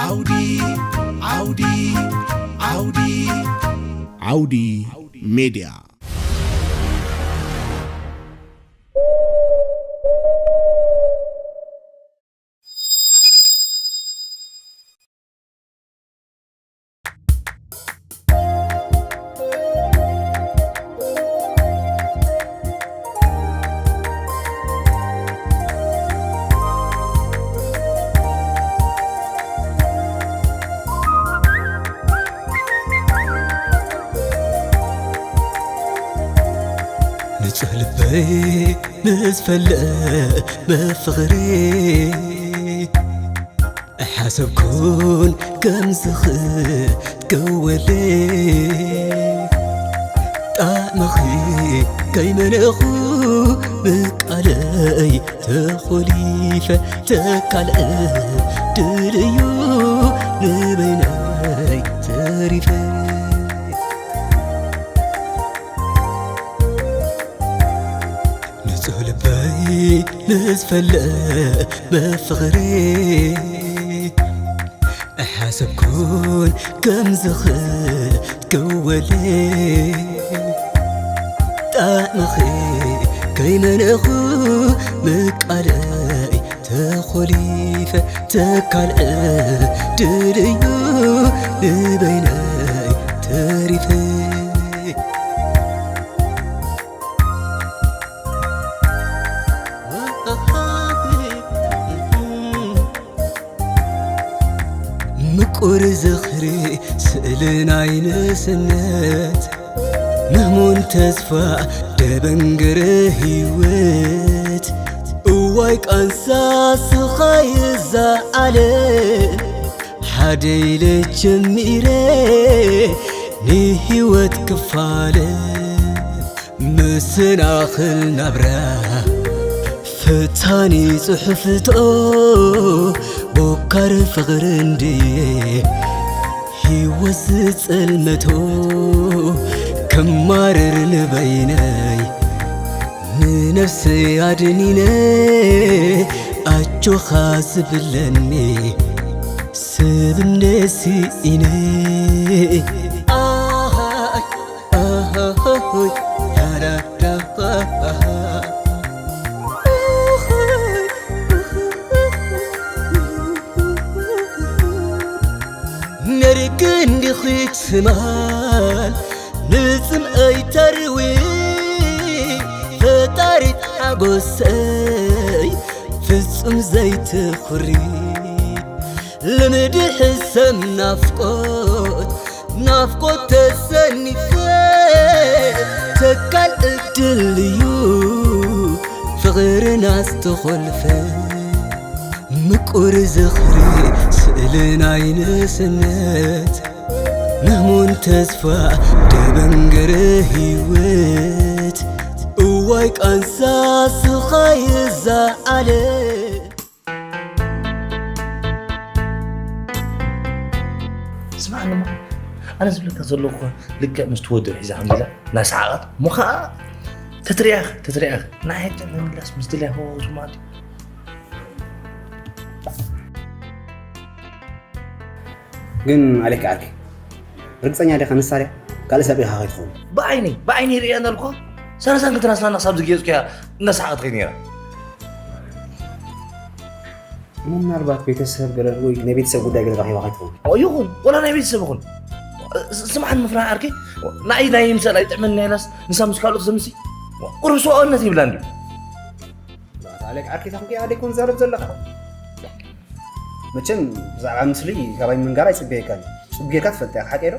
ዓውዲ ዓውዲ ዓውዲ ዓውዲ ሜድያ። ንጹህ ልበይ ምስ ፈለመ ፍቕሪ ኣይሓሰብኩን ከም ዝኽትከወለይ ጣዕምኺ ከይመነኹ ብቃለይ ተኾሊፈ ተካልአ ድልዩ ንበይነይ ተሪፈ ንጹህ ልበይ ምስ ፈለመ ፍቕሪ ኣይሓሰብኩን ከም ዝኽትከወለይ ጣዕምኺ ከይመነኹ ምቃለይ ተኾሊፈ ተካልአ ድልዩ ንበይነይ ተሪፈ ምቁር ዝኽሪ ስእሊ ናይ ንእስነት ምህሙን ተስፋ ደበንገረ ህይወት እዋይ ቃንሳ ስኻይ እዛ ዓለም ሓደ ኢለ ጀሚረ ንህይወት ክፋለ መሰናኽል ናብራ ፈታኒ ጽሑፍቶ ቦካር ፍቕሪ እንድየ ህይወት ዝጸልመቶ ክማርር ንበይነይ ንነፍሰይ ኣድኒነ ኣጆኻ ዝብለኒ ሰብ እንደ ስኢነ ኣሃይ ኣሃይ ዳዳዳ ነርክ እንዲኺ ትማል ንጽምኣይ ተርዊ ፈጣሪ ሓጎሰይ ፍጹም ዘይትኹሪ ልምዲ ሕሰም ናፍቆት ናፍቆት ተሰኒፈ ተካል እድል እዩ ፍቕርና ዝተኾልፈ ምቁር ዝኽሪ ስእሊ ናይ ንእስነት ምህሙን ተስፋ ደበንገረ ህይወት እዋይ ቃንሳ ስኻይ እዛ ዓለም ስማዕኒ እሞ ኣነ ዝብለካ ዘለኹ እኮ ልክዕ ምስ ትወድእ ሒዛ ከም ኢላ እናሰሓቐት እሞ ኸዓ ተትሪኣኽ ተትሪኣኽ ንዓይ ንምምላስ ምስ ድልያ ፈወሱ ማለት እዩ። ግን ኣሌክ ዓርከይ ርግፀኛ ዲኻ ንሳ ድያ ካልእ ሰብ ርኢኻ ከይትኸውን? ብዓይነይ ብዓይነይ ርእያ እንዳልኩኻ ሰላሳን ክልተን ኣስናና ክሳብ ዝገየፅኩ እያ እናሰሓቐት ከይድ ነይራ። ምናልባት ቤተሰብ ገለ ወይ ናይ ቤተሰብ ጉዳይ ገለ ረኺባ ከይትኸውን? ይኹን ወላ ናይ ቤተሰብ ይኹን ስምዓን ምፍራህ ዓርከይ ንዓይ ናይ ምሰል ኣይጥዕመኒ ኢላስ ንሳ ምስ ካልኦት ዘምሲ ቁሩብ ሰብኣውነት ይብላ እንድዩ። ኣታ ኣሌክ ዓርከይ ታኹም ከይኣ ደይኮን ዛረብ ዘለኻ መቸም ብዛዕባ ምስሊ ካባይ ምንጋር ኣይጽበየካን ጽቡቅ ጌርካ ትፈልጥ ኢኻ ሓቀይ ዶ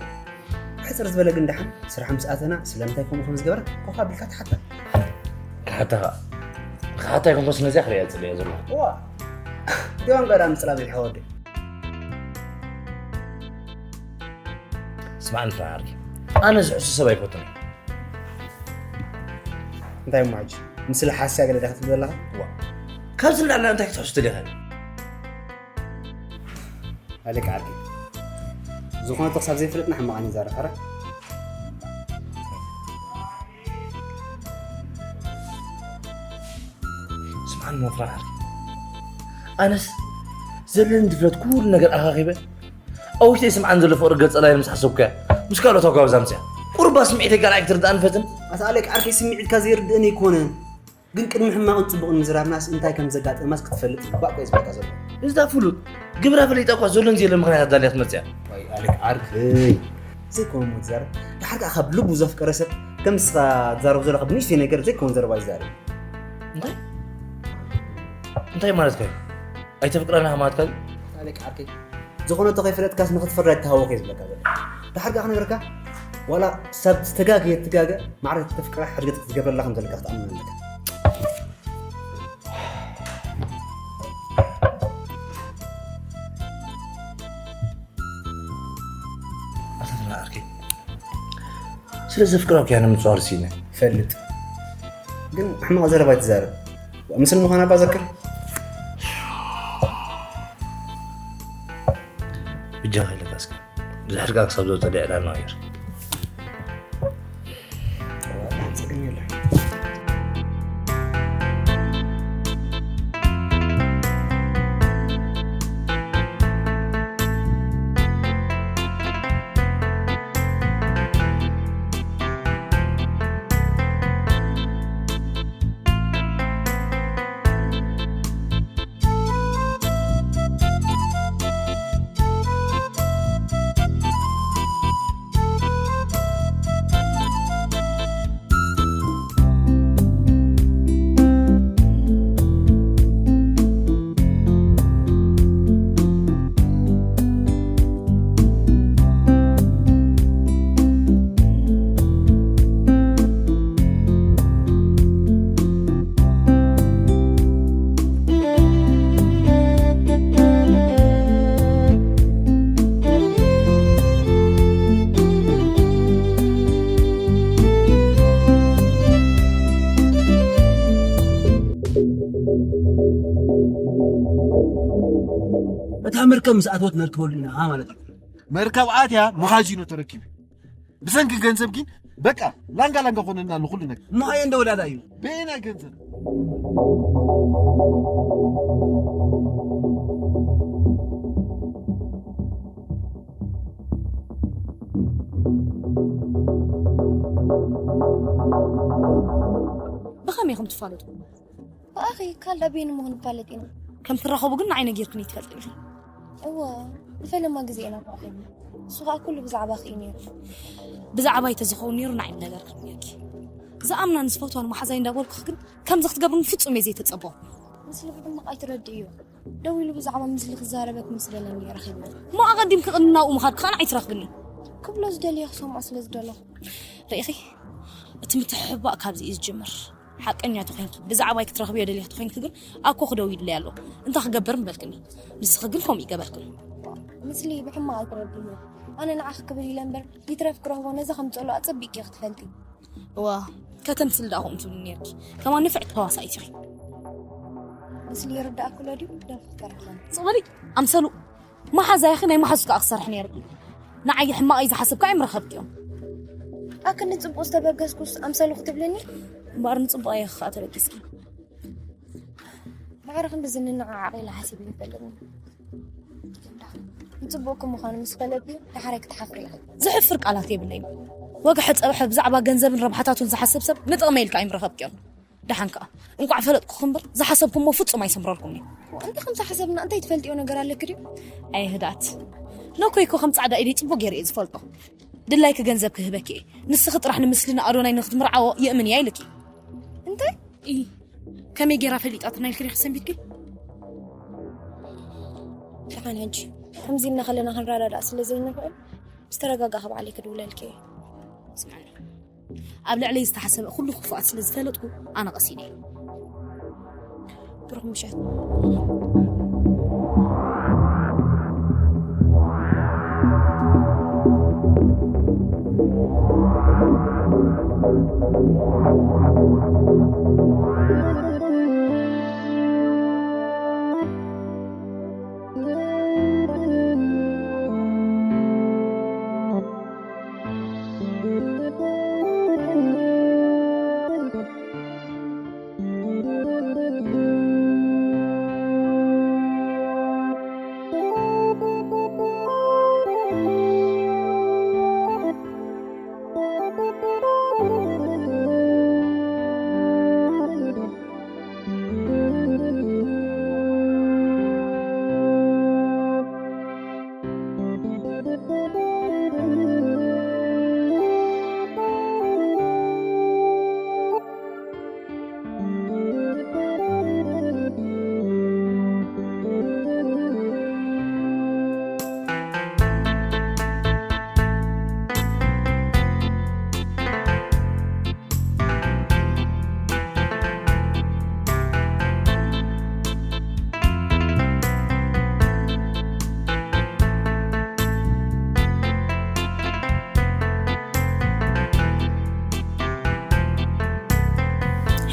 ሕጽር ዝበለ ግን ደሓን ስራሕ ምስ ኣተና ስለምንታይ ከምኡ ከም ዝገበረት ኮፍ ኣቢልካ ትሓታ ክሓታ ከዓ ክሓታ ኣይኮንኮስ ነዚያ ክሪኣ ዝጽልያ ዘሎ ዋ ዲዋን ጋዳ ምጽላብ ይልሓወደ ስማዕ ንፍራ ዓርኪ ኣነ ዝሕሱ ሰብ ኣይፈቱን እንታይ እሞ ሕጂ? ምስላ ሓስያ ገለ ዲኻ ትብል ዘለኻ? ዋ፣ ካብዚ ንላዕሊ እንታይ ክትሕሱ ደሊኻ? ኣሌክ ዓርኪ፣ ዝኾነ ጥቕሲ ኣብ ዘይፍለጥ ንሕማቕ ኣይንዛረብ፣ ሕራይ? ስምዓኒ መፍራ ዓርኪ፣ ኣነስ ዘለኒ ድፍረት ኩሉ ነገር ኣኻኺበ ኣውሽተይ ስምዓን ዘሎ ፍቕሪ ገጸ ላይ ምስ ሓሰብኩያ ምስ ካልኦት ኣጓብዛ ምጽያ። ቁርባ ስምዒተይ ካልኣይ ክትርዳእኒ ፈትን። ኣታ ኣሌክ ዓርከይ፣ ስምዒትካ ዘይርድእን ኣይኮነን። ግን ቅድሚ ሕማቕን ጽቡቕን ምዝራብናስ እንታይ ከም ዘጋጠማስ ክትፈልጥ ይግባእ እኮ እዩ ዝበካ ዘሎ። እዛ ፍሉጥ ግብራ ፈሊጣ እኳ ዘሎን ዘየለ ምኽንያት ኣዳልያ ትመጽያ። ዋይ ኣሌክ ዓርከይ፣ ዘይኮነ እሞ ትዛረብ። ድሓር ከኣ ካብ ልቡ ዘፍቀረ ሰብ ከም ንስኻ ትዛረብ ዘለኻ ብንእሽተይ ነገር ዘይኮነ ዘረባ ይዛረብ። እንታይ? እንታይ ማለትካ እዩ? ኣይተፍቅረና ማለትካ እዩ? ኣሌክ ዓርከይ፣ ዝኾነ እቶ ከይፈለጥካስ ንኽትፈርድ ኣይተሃወኽ እየ ዝብለካ ዘሎ። ድሓር ከኣ ክነግረካ፣ ዋላ ሰብ ዝተጋገየ ትጋገ፣ ማዕረ ተፍቅራ ሕድገት ክትገብረላ ከም ዘለካ ክትኣምን ኣለካ። ኣታትና ዓርከይ፣ ስለ ዘፍቅራኩ እያ ንምጽዋር ስኢነ። ይፈልጥ። ግን ሕማቕ ዘረባ ኣይትዛረብ። ምስል ምዃና እባ ዘክር። ብጃኻ ኢለካ እስከ። ድሕርካ ክሳብ ዘውፅእ ዕላል ንቐይር። ጸገም የለን። እታ መርከብ ምስ ኣትወት ነርክበሉ ኢና ማለት እዩ። መርከብ ኣትያ መኻዚኖ ተረኪቡ። ብሰንኪ ገንዘብ ግን በቃ ላንጋ ላንጋ ኮነና ንኹሉ ነገር። እሞ ኣየ እንደ ወዳዳ እዩ። በየናይ ገንዘብ? ብኸመይ ኢኹም ትፋለጡ? ብኣኺ ካልዳ በይኑ ምኹን ንፋለጥ ኢና። ከም ትራኸቡ ግን ንዓይ ነጊርክኒ ትፈልጢ ኢኺ። እወ፣ ንፈለማ ግዜ ኢና ተራኺብና። ንሱ ኸኣ ኩሉ ብዛዕባኺ እዩ ነይሩ። ብዛዕባይ ተዝኸውን ነይሩ ንዓይ ምነገርክኒ ነይርኪ። ዝኣምናን ዝፈትዋን መሓዛይ እንዳበልኩኺ ግን ከምዚ ክትገብርኒ ፍጹም እየ ዘይተጸበኹ። ምስሊ ብሕማቕ ኣይትረድእዮ። ደዊሉ ብዛዕባ ምስሊ ክዛረበክ ምስ በለኒ እየ ረኺብና። እሞ ኣቐዲምኪ ቅድሚ ናብኡ ምኻድኪ ኸኣ ንዓይ ትረኽብኒ። ክብሎ ዝደልዮ ክሰምዖ ስለ ዝደለኹ። ርኢኺ? እቲ ምትሕብባእ ካብዚ እዩ ዝጅምር። ሓቀኛ ተኾይንኪ፣ ብዛዕባይ ክትረኽብዮ ደሊኺ ተኾይንኪ ግን፣ ኣኮ ክደውይለይ ኣሎ። እንታይ ክገብር ምበልክኒ? ንስኺ ግን ከምኡ ይገበርክን። ምስሊ ብሕማቕ ኣይትረድእዮ። ኣነ ንዓኺ ክብል ኢለ እምበር፣ ይትረፍ ክረኽቦ ነዚ ከም ዝጸልኦ ኣጸቢቕኪ ክትፈልጢ። እዋ፣ ከተምስሊ ደኣ ከምኡ ትብሊ ነይርኪ። ከማን ንፍዕቲ ተዋሳኢት ኢኺ። ምስሊ ይርድኣኪ ኣሎ ድዩ? ደርፊ ክቀርብ ከሎ። ጽቕ በሊ፣ ኣምሰሉ። መሓዛይኺ ናይ መሓዙ ከኣ ክሰርሕ ነይሩ። ንዓይ ሕማቕ እዩ ዝሓስብ ከኣ ኣይምረኸብክዮም። ኣክኒ ጽቡቕ ዝተበገስኩስ ኣምሰሉ ክትብልኒ? እምበኣር ንጽቡቕ እየ ኸኣ ተበጊስኪ። ማዕረ ክንድዚ ንነዓዓቕ ኢለ ሓሲብኒ ይፈልጥኒ። ንጽቡቕኪ ምዃኑ ምስ ፈለጥኩ፣ ደሓራይ ክትሓፍሪ ኢኺ። ዘሕፍር ቃላት የብለይን። ወግሐ ጸብሐ ብዛዕባ ገንዘብን ረብሓታቱን ዝሓስብ ሰብ ንጥቕመይ ኢልካ ኣይምረኸብክዮን። ደሓን ከኣ፣ እንቋዕ ፈለጥኩኺ እምበር፣ ዝሓሰብኩሞ ፍጹም ኣይሰምረልኩምን እዩ። እንታይ ከም ዝሓሰብና እንታይ ትፈልጥዮ ነገር ኣለኪ ድዩ? ኣይ ህድኣት። ነኮይ እኮ ከም ጻዕዳ ኢደይ ጽቡቕ ገይረ እየ ዝፈልጦ። ድላይኪ ገንዘብ ክህበኪ እየ። ንስኺ ጥራሕ ንምስሊ ንኣዶናይ ንክትምርዓዎ የእምን እያ ኢልኪ። እንታይ? ኢ፣ ከመይ ገይራ ፈሊጣትና ኢልኪ ዲኺ ሰንቢድኪ? ደሓን ሕጂ፣ ከምዚ ኢልና ከለና ክንረዳዳእ ስለ ዘይንኽእል፣ ምስ ተረጋጋእኺ ባዕለይ ክድውለልኪ እየ። ስምዓኒ። ኣብ ልዕለይ ዝተሓሰበ ኩሉ ክፉኣት ስለ ዝፈለጥኩ ኣነ ቀሲነ እየ። ብሩኽ ምሸት።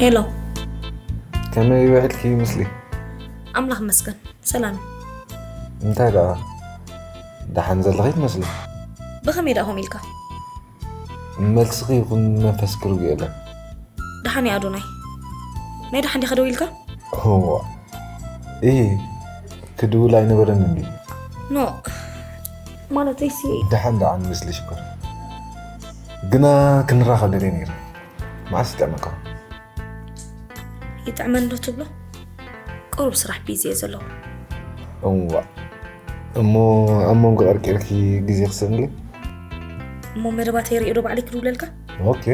ሄሎ። ከመይ ውዒልኪ? ምስሊ ኣምላኽ ይመስገን፣ ሰላም እዩ። እንታይ ደኣ ደሓን ዘለኺ ትመስሊ። ብኸመይ ደኣ ኾም ኢልካ? መልስኺ ይኹን መንፈስኪ ርጉእ የለን። ደሓን እየ ኣዶናይ። ናይ ደሓን ዲኻ ደው ኢልካ? እዋ እ ክድውል ኣይነበረን እንዲ። ኖ፣ ማለተይሲ ደሓን ደኣ ንመስሊ ሽኮር። ግና ክንራኸብ ደልየ ነይረ። መዓስ ይጠመካ? ይጥዕመን ዶ ትብሎ? ቁሩብ ስራሕ ቢዚ እየ ዘለኹ። እዋ እሞ ኣብ መንጎ ቀርቂርኪ ግዜ ክሰንሊ። እሞ መደባተይ ርእዮ ዶ ባዕለይ ክድውለልካ? ኦኬ፣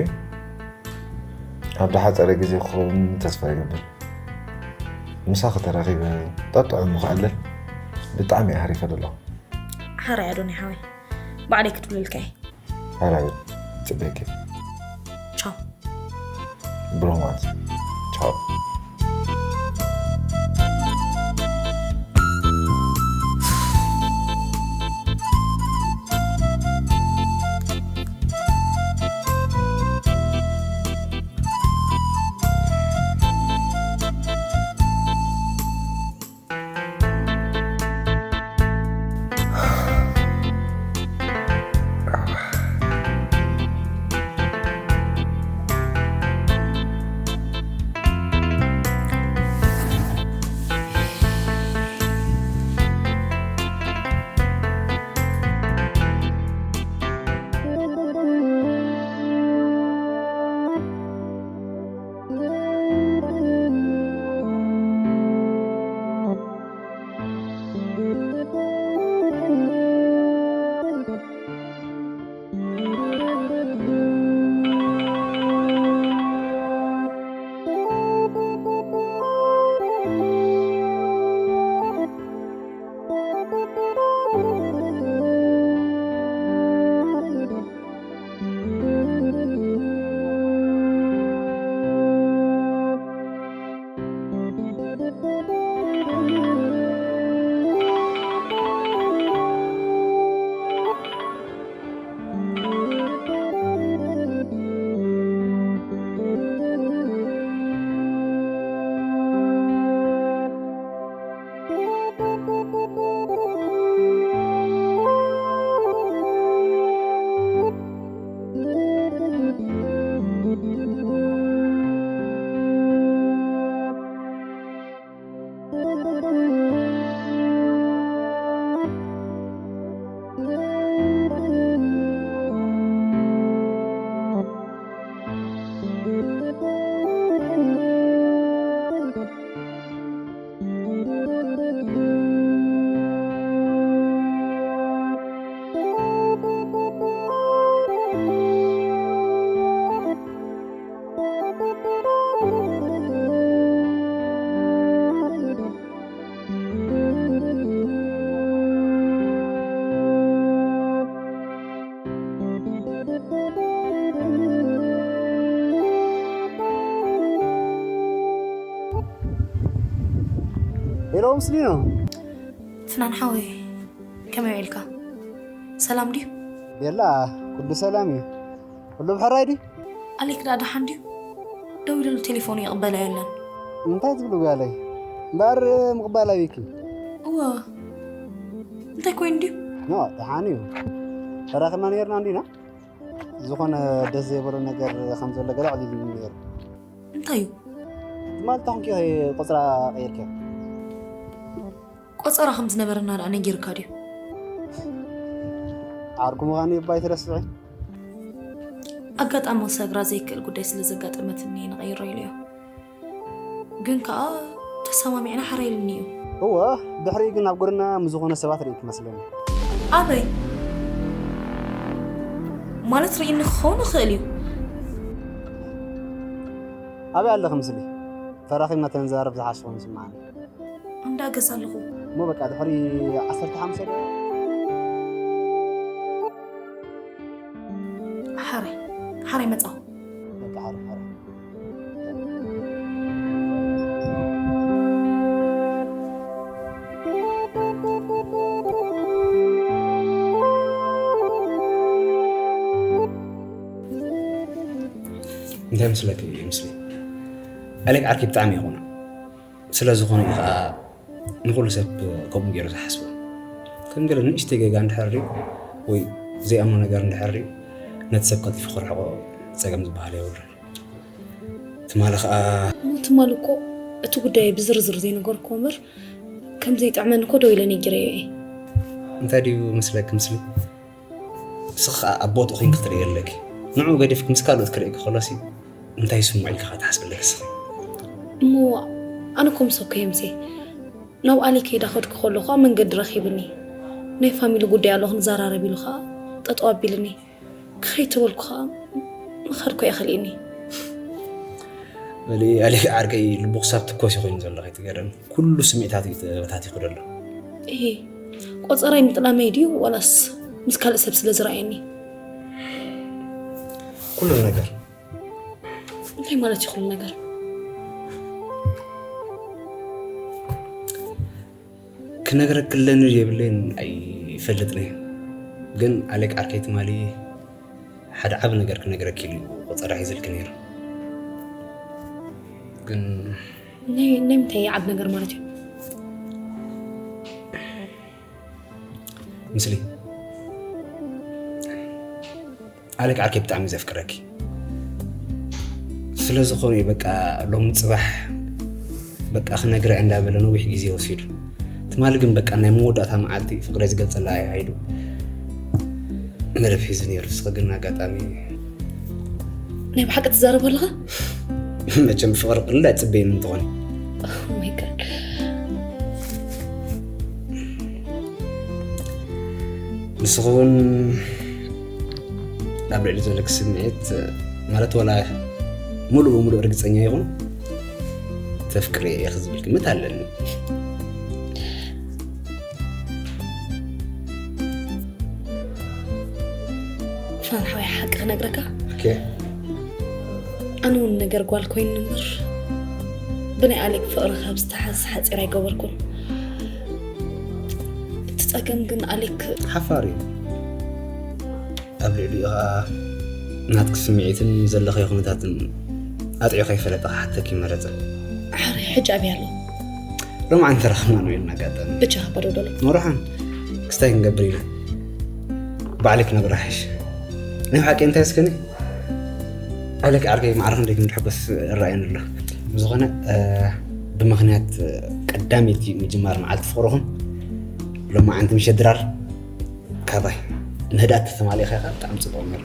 ኣብ ደሓፀረ ግዜ ክኸውን ተስፋ ይገብር። ምሳኺ ተራኺበ ጠጥዑ ምኽኣለል ብጣዕሚ እየ ሃሪፈ ዘለኹ። ሓራይ ኣዶናይ ሓወይ፣ ባዕለይ ክድውለልካ እየ። ሓራይ ጽበቂ ቻው። ብሮማንስ ቻው። ሄሎ፣ ምስሊኖ። ፍናን ሓወይ፣ ከመይ ውዒልካ? ሰላም ድዩ? ቤላ፣ ኩሉ ሰላም እዩ። ኩሉ ብሕራይ ድዩ? ኣሌክ ደኣ ደሓን ድዩ? ደዊለሉ ቴሌፎኑ ይቕበላ የለን። እንታይ ትብሉ ጓለይ? እምበኣር ምቕባል ኣብይኪ? እወ፣ እንታይ ኮይኑ ድዩ? ኖ፣ ደሓን እዩ። ተራኺብና ነይርና እንዲና? ዝኾነ ደስ ዘይበሎ ነገር ከም ዘሎ ገለ ኣዕሊሉኒ ነይሩ። እንታይ እዩ? ትማሊ ታኹንኪ ቆፅራ ቀይርኪ? ቆፀራ ከም ዝነበረና ደኣ ነጊርካ ድዩ? ዓርኩ ምዃኑ ይባይ ትረስዒ? ኣጋጣሚ ክሰግራ ዘይክእል ጉዳይ ስለ ዘጋጠመትኒ እየ ንቐይሮ ኢለዮ። ግን ከኣ ተሰማሚዕና ሓራይ ኢሉኒ እዩ። እወ፣ ድሕሪኡ ግን ኣብ ጎደና ምስ ዝኾነ ሰባት ርእይኪ መስለኒ። ኣበይ? ማለት ርእይኒ ክኸውን ይኽእል እዩ። ኣበይ ኣለኺ ምስሊ? ተራኺብና ተንዛረብ ዝሓሽ ኮይኑ ይስምዓኒ። እንዳ ገዛ ኣለኹ። እሞ በቃ ድሕሪ ዓሰርተ ሓሙሽተ ዶ? ሓራይ ሓራይ መጻኹ። በቃ ሓራይ ሓራይ። እንታይ መስለኪ እዩ? ምስሊ ኣሌክ ዓርከይ ብጣዕሚ ይኾኖ። ስለ ዝኾነ እዩ ኸዓ ንኹሉ ሰብ ከምኡ ገይሩ ዝሓስቦ። ከም ገለ ንእሽተይ ጌጋ እንድሕር ሪኡ ወይ ዘይኣምኖ ነገር እንድሕር ሪኡ ነቲ ሰብ ቀልጢፉ ክርሕቆ ጸገም ዝበሃል የብሉን። ትማሊ ኸዓ እሞ ትማሊ እኮ እቲ ጉዳይ ብዝርዝር ዘይነገርኩዎ እምበር ከም ዘይጥዕመኒ እኮ ደው ኢለ ነጊረዮ እየ። እንታይ ድዩ መስለኪ? ምስሊ ንስኺ ኸዓ ኣብ ቦትኡ ኮይንኪ ክትርእዮ ኣለኪ። ንዕኡ ገዲፍኪ ምስ ካልኦት ክርእየኪ ከሎሲ እንታይ ይስምዖ ኢልኪ ኸዓ ትሓስቢ ኣለኪ ንስኺ? እሞ ኣነ እኮ ምሰኩ እየ ምሴ ናብ ኣሌክ ከይዳ ከድኩ ከለኹ ኣብ መንገዲ ረኺብኒ። ናይ ፋሚሊ ጉዳይ ኣሎ ክንዘራረብ ኢሉ ኸዓ ጠጠው ኣቢልኒ። ክኸይድ ተበልኩ ኸዓ ምኻድ እኮ እየ ከሊእኒ። በሊ ኣሌክ ዓርከይ ልቡ ክሳብ ትኮስ እዩ ኮይኑ ዘሎ ከይትገረም። ኩሉ ስምዒታት እዩ ተበታቲኹ ዘሎ። እሂ ቆጸራይ ምጥላመይ ድዩ ዋላስ ምስ ካልእ ሰብ ስለ ዝረኣየኒ? ኩሉ ነገር። እንታይ ማለት እዩ ኩሉ ነገር? ክነግረኪ ኣለኒ ድዩ የብለይን ኣይፈልጥን እየ። ግን ኣሌክ ዓርከይ ትማሊ ሓደ ዓቢ ነገር ክነግረኪ ኢሉ እዩ ቆጸራ ሒዝልኪ ነይሩ። ግን ናይ ናይ ምንታይ ዓቢ ነገር ማለት እዩ? ምስሊ ኣሌክ ዓርከይ ብጣዕሚ ዘፍቅረኪ። ስለ ዝኾነ እዩ በቃ ሎም ጽባሕ በቃ ክነግረ እንዳበለ ነዊሕ ግዜ ወሲዱ። ትማሊ ግን በቃ ናይ መወዳእታ መዓልቲ ፍቅረይ ዝገልጸላ እያ ኢሉ መደብ ሒዙ ነይሩ። ንስኺ ግን ኣጋጣሚ ናይ ብሓቂ ትዛረብ ኣለኻ? መቸም ፍቅሪ ቅልል ኣይጽበይን እንትኾን። Oh my God። ንስኺ እውን ኣብ ልዕሊ ዘለኪ ስምዒት ማለት ዋላ ሙሉእ ብሙሉእ ርግጸኛ ይኹን ተፍቅሪ ኢኺ ዝብል ግምት ኣለኒ። ፋን ሓወይ ሓቂ ክነግረካ ኦኬ። ኣነ እውን ነገር ጓል ኮይኑ እምበር ብናይ ኣሌክ ፍቅሪ ካብ ዝተሓዝ ሓፂር ኣይገበርኩን። እቲ ጸገም ግን ኣሌክ ሓፋር እዩ። ኣብ ልዕሊኡ ኸዓ ናትኪ ስምዒትን ዘለኽዮ ኩነታትን ኣጥዕዮ ከይፈለጠ ክሓተኪ መረጸ። ሓሪ ሕጂ ኣበይ ኣሎ? ሎማዓንቲ ተራኸብና ንበይኑ ኣጋጣሚ። ብቻ ባዶ ደሎ። መርሓን ክስታይ ክንገብር ኢና። ባዕለይ ክነግሮ ይሓይሽ። ናይ ብሓቂ እንታይ እስከኒ? ኣሌክ ዓርከይ ማዕረ ክንደይ ክንድሕጎስ ይረኣየኒ ኣሎ። ብዝኾነ፣ እ፣ ብምኽንያት ቀዳመይቲ ምጅማር መዓልቲ ፍቕርኹም ሎማዓንቲ ምሸት ድራር ካባይ ንህድኣት ተተማሊእኻ ኢኻ ብጣዕሚ ጽቡቕ ነይሩ።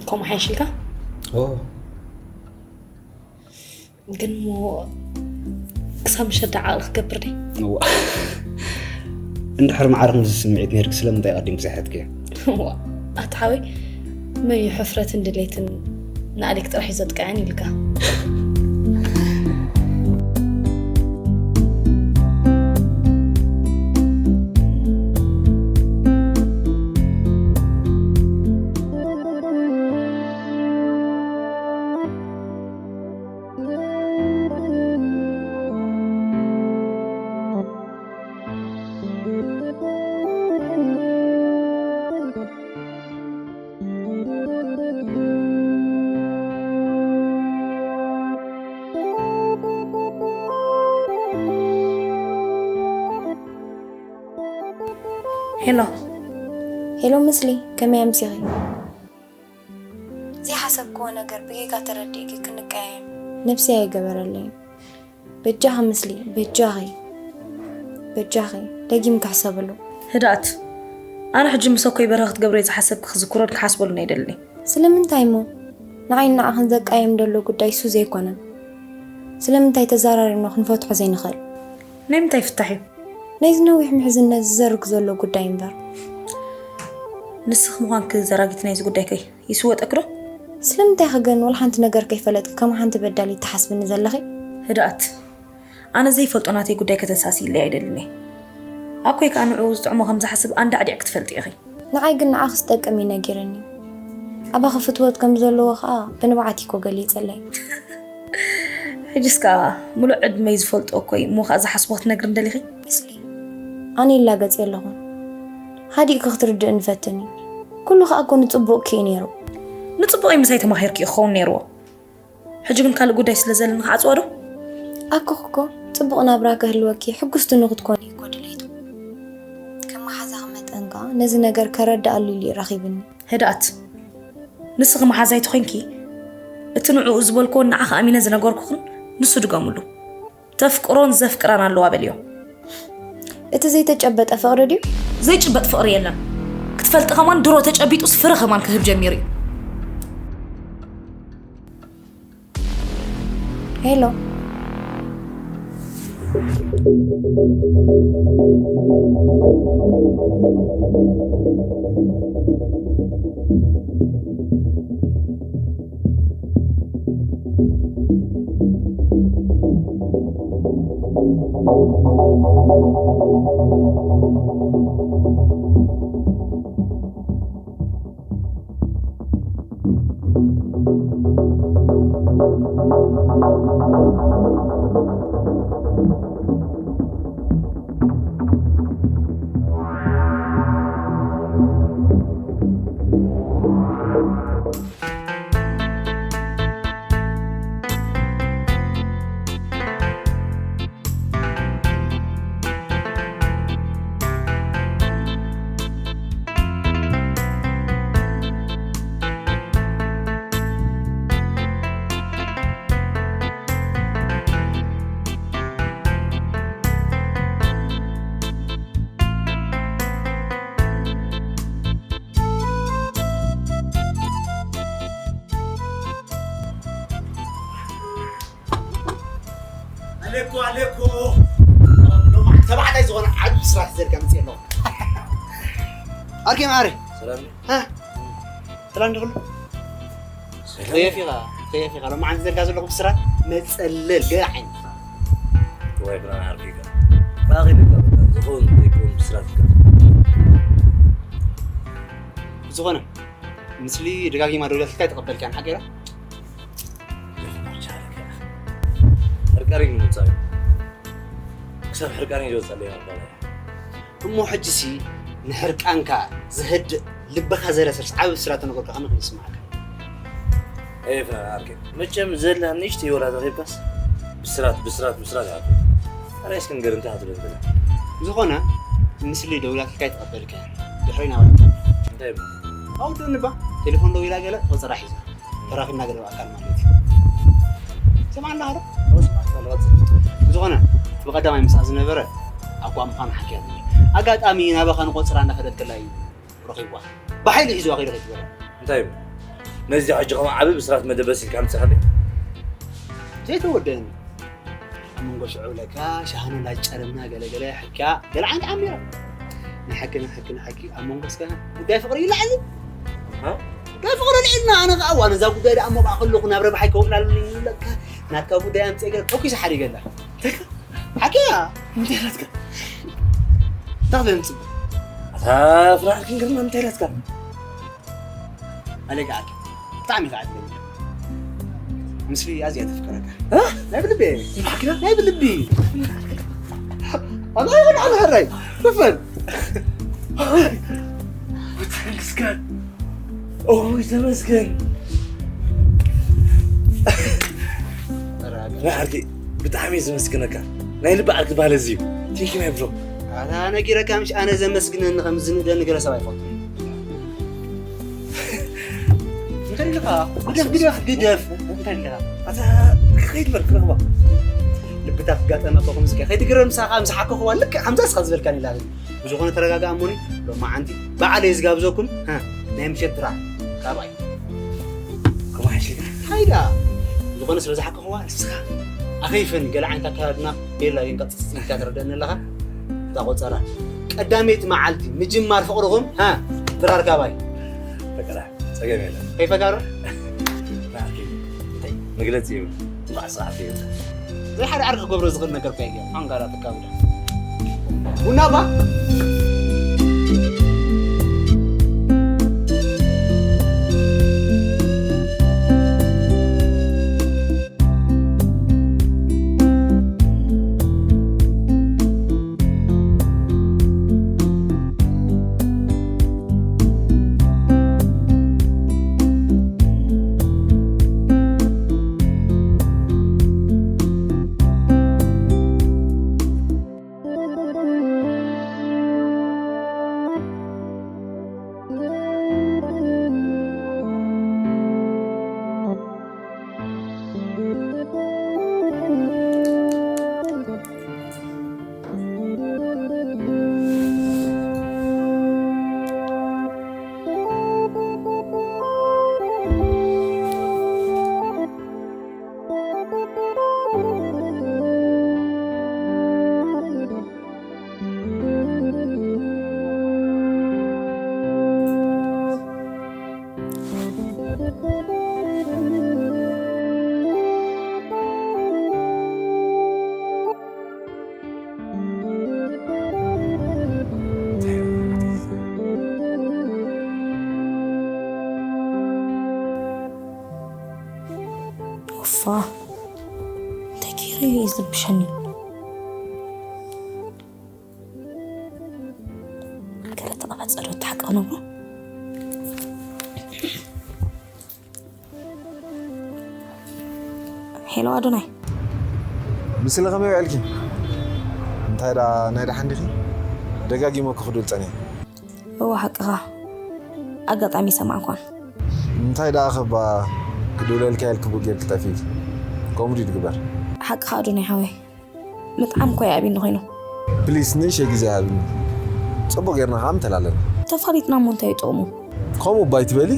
ከምኡ ሓይሽልካ? ኦ። ግን እሞ ክሳብ ምሸት ደኣ ዓቕሊ ክገብር ድየ? እዋ። እንድሕር ማዕረ ከምዚ ስምዒት ነይርኪ ስለምንታይ ቀዲምኪ ዘይሓትክዮ? እዋ። ኣታ ሓወይ መን እዩ ሕፍረትን ድሌትን ንኣሌክ ጥራሕ እዩ ዘጥቅዐን ኢልካ? ሄሎ። ሄሎ ምስሊ፣ ከመይ ኣምሲኺ? ዘይሓሰብክዎ ነገር ብጌጋ ተረዲእኪ ክንቀያየም ነብሰይ ኣይገበረለይን። በጃኺ ምስሊ፣ በጃኺ፣ በጃኺ፣ ደጊምኪ ሕሰብሉ። ህድኣት፣ ኣነ ሕጂ ምሰኮይ በርሀ ክትገብሮ እየ ዝሓሰብኪ ክዝክሮን ክሓስበሉን ኣይደልን እየ። ስለምንታይ እሞ? ንዓይን ንዓኽን ዘቃይም ዘሎ ጉዳይ እሱ ዘይኮነን። ስለምንታይ ተዘራሪብና ክንፈትሖ ዘይንኽእል? ናይ ምንታይ ፍታሕ እዩ? ናይዚ ነዊሕ ምሕዝነት ዝዘርግ ዘሎ ጉዳይ እምበር። ንስኺ ምዃንኪ ዘራጊት ናይዚ ጉዳይ ከ ይስወጠኪ ዶ? ስለምንታይ ከ ገን ወላ ሓንቲ ነገር ከይፈለጥኪ ከም ሓንቲ በዳሊት ትሓስብኒ ዘለኺ? ህድኣት፣ ኣነ ዘይፈልጦ ናተይ ጉዳይ ከተሳስይለይ ኣይደልን እየ። ኣኮይ ከኣ ንዕኡ ዝጥዕሞ ከም ዝሓስብ ኣንዳዕዲዕኪ ትፈልጢ ኢኺ። ንዓይ ግን ንዓኺ ዝጠቅም እዩ ነጊርኒ። ኣባኺ ፍትወት ከም ዘለዎ ከኣ ብንብዓት እኮ ገሊጸለይ። ሕጅስ ከኣ ምሉእ ዕድመይ ዝፈልጦ እኮ እዩ። እሞ ከኣ ዝሓስቦ ክትነግርኒ ደሊኺ? ምስሊ፣ ኣነ ይላገጽ የለኹን። ሃዲእኪ ክትርድእኒ ፈትኒ። ኩሉ ከኣ እኮ ንጽቡቕኪ እዩ ነይሩ። ንጽቡቐይ ምሳይ ተማሂርኪ እዩ ክኸውን ነይርዎ። ሕጂ ግን ካልእ ጉዳይ ስለ ዘለኒ ክዓጽዋ ዶ? ኣኮ እኮ ጽቡቕ ናብራ ክህልወኪ ሕጉስቲ ንክትኮኒ እኮ ድሌቱ። ከም መሓዛኺ መጠን ከኣ ነዚ ነገር ከረድኣሉ ኢሉ እዩ ረኺብኒ። ህድኣት፣ ንስኺ መሓዛይ ተኾይንኪ፣ እቲ ንዕኡ ዝበልክዎን ንዓኺ ኣሚነ ዝነገርኩኽን ንሱ ድገምሉ። ተፍቅሮን ዘፍቅራን ኣለዋ በልዮ። እቲ ዘይተጨበጠ ፍቕሪ ድዩ? ዘይጭበጥ ፍቕሪ የለን። ክትፈልጢ ከማን ድሮ ተጨቢጡስ ፍረ ከማን ክህብ ጀሚሩ እዩ። ሄሎ። ኣለኩ ኣለኩ። ሎማዓንቲ ተባዕታይ ዝኾነ ዓቢ ስራሕ ዘርጋ መፅእ ኣለኹ። ኣርኪ ማሪ። ሰላም። ሃ? ሰላም ድኹሉ? ሰላም። ከየፍ ኢኻ? ከየፍ ኢኻ? ሎማዓንቲ ዘርጋ ዘለኹ ብስራት መፀለል ገለ ዓይነት። ወይ ብና ኣርኪ ኢኻ። ባኺ ልካ ዝኸውን ዘይኮን ብስራት ኢኻ። ዝኾነ፣ ምስሊ ደጋጊማ ደውላትልካ ኣይተቐበልካን፣ ሓቂ ዶ? ሕርቃሪ ምምጻእ እዩ። ክሳብ ሕርቃኒ ዝወጸለይ መባል እያ። እሞ ሕጂሲ ንሕርቃንካ ዘህድእ ልብኻ ዘለሰልስ ዓቢ ብስራት ተነገርካ ከመይ ክን ይስምዓካ? ኤፍና ዓርከይ፣ መቸም ዘላ ንእሽተይ ወላ ተኺብካስ ብስራት፣ ብስራት፣ ብስራት እያ። ኣረ እስኪ ንገር እንታይ ክትብል ትደሊ? ዝኾነ፣ ንስሊ ደውላትልካ ኣይተቐበልካን። ድሕሪ ናባይ እንታይ ይብል? ኣውድእኒ ባ። ቴሌፎን ደው ኢላ ገለ ቆጸራ ሒዛ። ተራኺብና ገለ ብኣካል ማለት እዩ። ሰማዕና ዶ? ኣዎ፣ ሰማዕና ኣለዋ። ዝኾነ፣ ብቐዳማይ ምስኣ ዝነበረ ኣኳ ምዃኑ ሓኪያትኒ። ኣጋጣሚ ናባኻ ንቆጸራ እናኸደት ከላ እዩ ረኺብዋ። ብሓይሊ ሒዝዋ ከይዱ ከይትበለ። እንታይ ይብል? ነዚ ሕጂ ኸም ዓቢ ብስራት መደበስ ኢልካ ምጽሓለይ? ዘይተወደአኒ። ኣብ መንጎ ሽዑ ለካ ሻሃኖ እንዳጨረምና ገለ ገለ ሕክያ ገለ ዓይነት ዓሚራ። ንሓቂ፣ ንሓቂ፣ ንሓቂ ኣብ መንጎ እስከ ጉዳይ ፍቕሪ ይለዓል። ሃ? ጉዳይ ፍቕሪ ልዒልና፣ ኣነ ኸዓ ዋላ ነዛ ጉዳይ ደኣ ሞቕኣ ከለኹ ናብ ረብሓይ ከውዕላሉ ለካ ናትካ ጉዳይ ኣምጽአ ገለ ተኩስ ሓዲገላ። ሓቂ እያ። እንታይ ኢላትካ? እንታይ ክትብል ምጽበ? ኣታ ፍርሓት ክንገርና እንታይ ኢላትካ? ኣሌ ከዓል ብጣዕሚ ከዓል ምስሊ ኣዝያ ተፍቅረካ። እ? ናይ ብልቢ። ናይ ብልቢ። ኣላ ይሆን ኣላ ሀራይ። ክፈል። ተመስገን። ኦይ ተመስገን። ናይ ዓርኪ ብጣዕሚ እየ ዘመስግነካ። ናይ ልቢ ዓርኪ ባለ እዚ እዩ። Thank you my bro። ኣታ ነጊረካ ምሽ ኣነ ዘመስግነኒ ከም ዝንእደኒ ገለ ሰብ ኣይፈልጡን። እንታይ ኢልካ? ግደፍ፣ ግደፍ፣ ግደፍ። እንታይ ኢልካ? ኣታ ከይድ በል ክረኽባ። ልብታት ጋጠመ እኮ ከምዚ ከ-፣ ከይትግረም ምሳኻ ምስ ሓከኽዋ ልክዕ ከምዛ እስኻ ዝበልካኒ ኢላ። ብዝኾነ ተረጋግኣ እሞኒ፣ ሎማዓንቲ ባዕለይ ዝጋብዘኩም፣ ሃ፣ ናይ ምሸት ድራር ካባይ። ከምኡ ሓይሽካ? ሃይዳ። ዝኾነ ስለ ዝሓከኽዋ ንስኻ ኣኸይፈኒ፣ ገለ ዓይነት ኣከዳድና ቤላ ጌንካ ጽጽ ኢልካ ትረደኒ ኣለኻ። እታ ቆጸራ። ቀዳመይቲ መዓልቲ ምጅማር ፍቕርኹም፣ ሃ፣ ድራር ካባይ። በቃ፣ ጸገም የለን። ከይፈካ ዶ? ንዓኪ፣ እንታይ? መግለጺ ይብሉ። እንኳዕ ሰዓት ይብሉ። ዘይሓደ ዓርኪ ክገብሮ ዝኽእል ነገር እኮ የለን። ሓንጋራ ተካብዳ። ቡና ባ? ይርብሸኒ። ገለ ተቐባጸ ዶ ተሓቀቕ ነብሮ? ሄሎ ኣዶናይ። ምስለ ከመይ ውዕልኪ? እንታይ ደኣ ናይ ደሓን ዲኺ? ደጋጊመ ክኽዱል ጸኒሐ። እወ ሓቅኻ፣ ኣጋጣሚ ይሰማዕኳን። እንታይ ደኣ ከባ ክድውለልካ ኢልኪ ቡእ ጌርኪ ጠፊእኪ? ከምኡ ድዩ ዝግበር? ሓቅኻ ኣዶናይ ሓወይ፣ ምጥዓም እኮ ይኣብኒ ኮይኑ። ፕሊስ ንእሽተይ ግዜ ሃብኒ፣ ጽቡቕ ጌርና ከኣ ምተላለና። ተፋሊጥና እሞ እንታይ እዩ ጥቕሙ? ከምኡ እባ ኣይትበሊ፣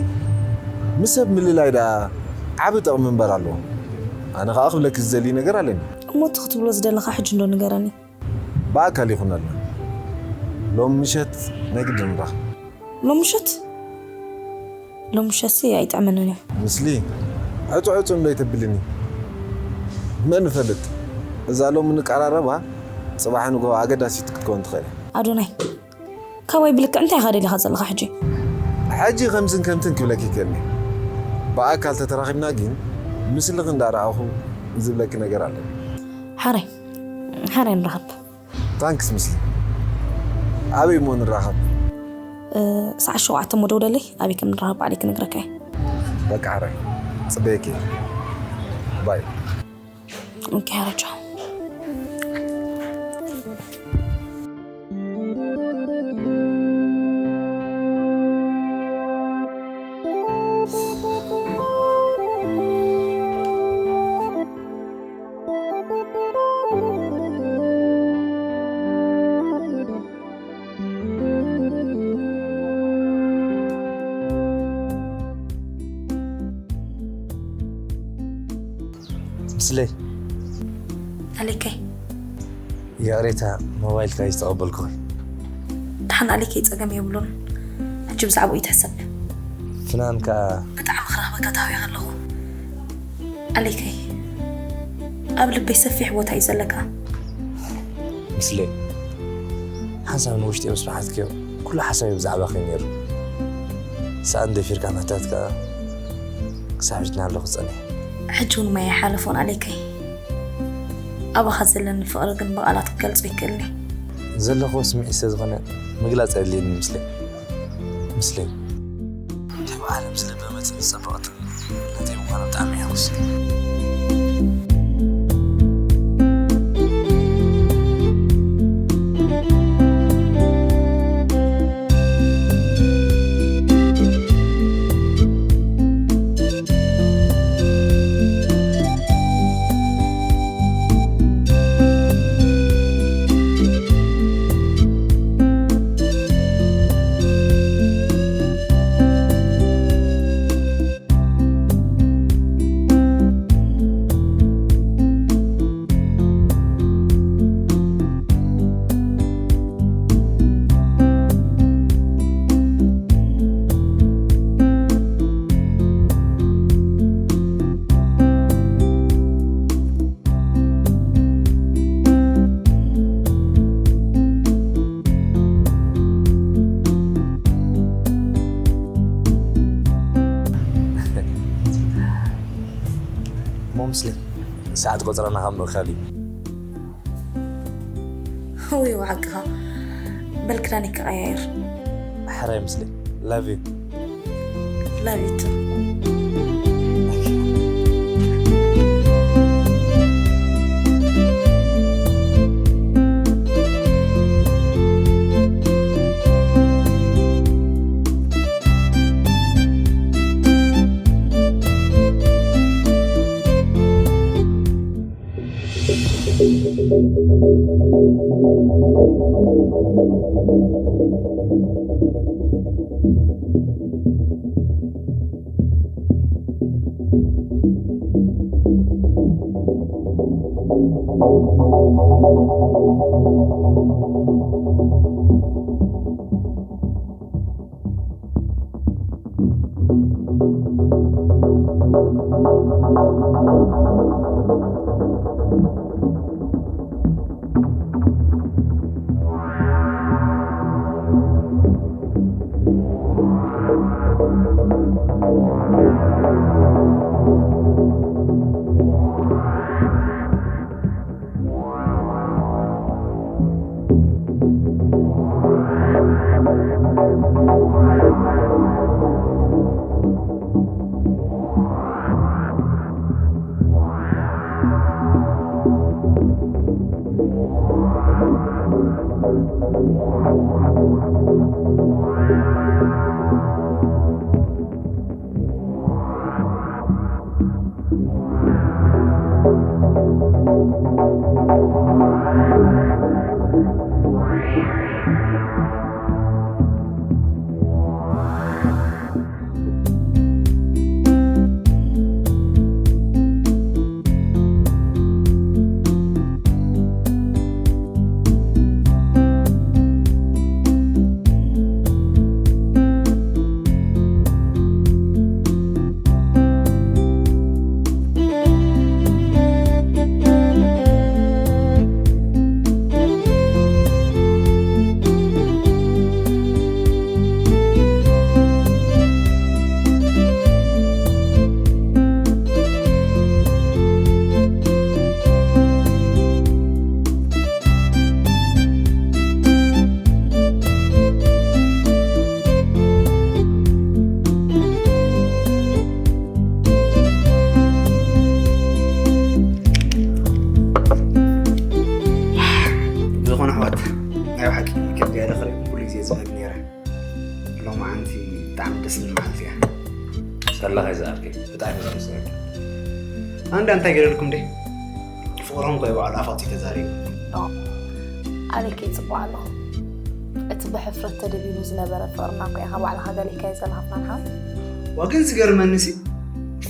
ምስ ሰብ ምልላይ ደኣ ዓቢ ጥቕሚ እምበር ኣለዎ። ኣነ ከኣ ክብለኪ ዝደሊ ነገር ኣለኒ። እሞ እቲ ክትብሎ ዝደለኻ ሕጂ እንዶ ንገረኒ። ብኣካል ይኹነልና፣ ሎም ምሸት ናይ ግድን ንራኸብ። ሎም ምሸት ሎም ምሸትሲ ኣይጥዕመንን እዩ። ምስሊ ዕጹ ዕጹ እንዶ ኣይተብልኒ። መን ይፈልጥ፣ እዛ ሎም እንቀራረባ ጽባሕ ንግሆ ኣገዳሲት ክትከውን ትኽእል እያ። ኣዶናይ፣ ካባይ ብልክዕ እንታይ ኢኻ ደሊኻ ዘለኻ ሕጂ? ሕጂ ከምዝን ከምትን ክብለኪ ይክእልኒ። ብኣካል ተተራኺብና ግን ምስልኺ እንዳረኣኹ ዝብለኪ ነገር ኣለኒ። ሓራይ ሓራይ ንራኸብ። ታንክስ ምስሊ። ኣበይ እሞ ንራኸብ? ሰዓት ሸውዓተ እሞ ደውለለይ፣ ኣበይ ከም ንራኸብ ባዕለይ ክነግረካ እየ። በቃ ሓራይ ጽበየኪ። ባይ። ኦኬ ሓራይ ቻው። ምስለይ ኣሌከይ ይቕሬታ ሞባይልካ ዝተቐበልኩኺ። ደሓን ኣሌከይ ጸገም የብሉን። ሕጂ ብዛዕባኡ ይትሕሰብ። ፍናን ከኣ ብጣዕሚ ክረኽበካ ተሃዊኸ ኣለኹ። ኣሌከይ ኣብ ልበይ ሰፊሕ ቦታ እዩ ዘለካ። ምስለይ ሓንሳብ ንውሽጢ ምስ በሓትክዮ ኩሉ ሓሳበይ ብዛዕባኺ እዩ ነይሩ። ሰኣን ደፊርካ ምሕታት ከኣ ክሳብ ሕጂ እናሃለኹ ዝጸንሕ። ሕጂ እውን ማይ ኣይሓለፎን ኣሌከይ። ኣባኻ ዘለኒ ፍቕሪ ግን ብቓላት ክገልጾ ኣይክእልን እየ። ዘለኽዎ ስምዒት ስለ ዝኾነ ምግላጽ ኣየድልየንን ምስለይ። ምስለይ። ደም ዓለም ዝለበመትን ዝጸበቐትን ናተይ ምዃና ብጣዕሚ እየ ሕጉስ። እሞ ምስለይ ሰዓት ቆጽራና ካብ ምእካል እዩ። ውይ ሓቅኻ። በል ክዳነይ ክቐያይር። ሕራይ ምስለይ። Love you. Love you too. ዝኾነ ኣሕዋት፣ ናይ ብሓቂ ከብዲ እያ ደኽሪ ኩሉ ግዜ ዝህብ ነይረ። ሎማዓንቲ ብጣዕሚ ደስ ዝብል መዓልቲ እያ። ሰላኸይ ዝኣርኪ። ብጣዕሚ ደስ ዝብል። ኣንዳ እንታይ ገይረልኩም ደ? ፍቕሮም ኮ ይባዕሉ ኣፋውፂ ተዛሪቡ። ኣበይ ከይፅቡቕ ኣሎ? እቲ ብሕፍረት ተደቢሉ ዝነበረ ፍቕርና እኮ ኢኻ ባዕልኻ ገሊእካዮ ዘለኻ ፍናንሓ። ዋ ግን ዝገርመኒ ሲ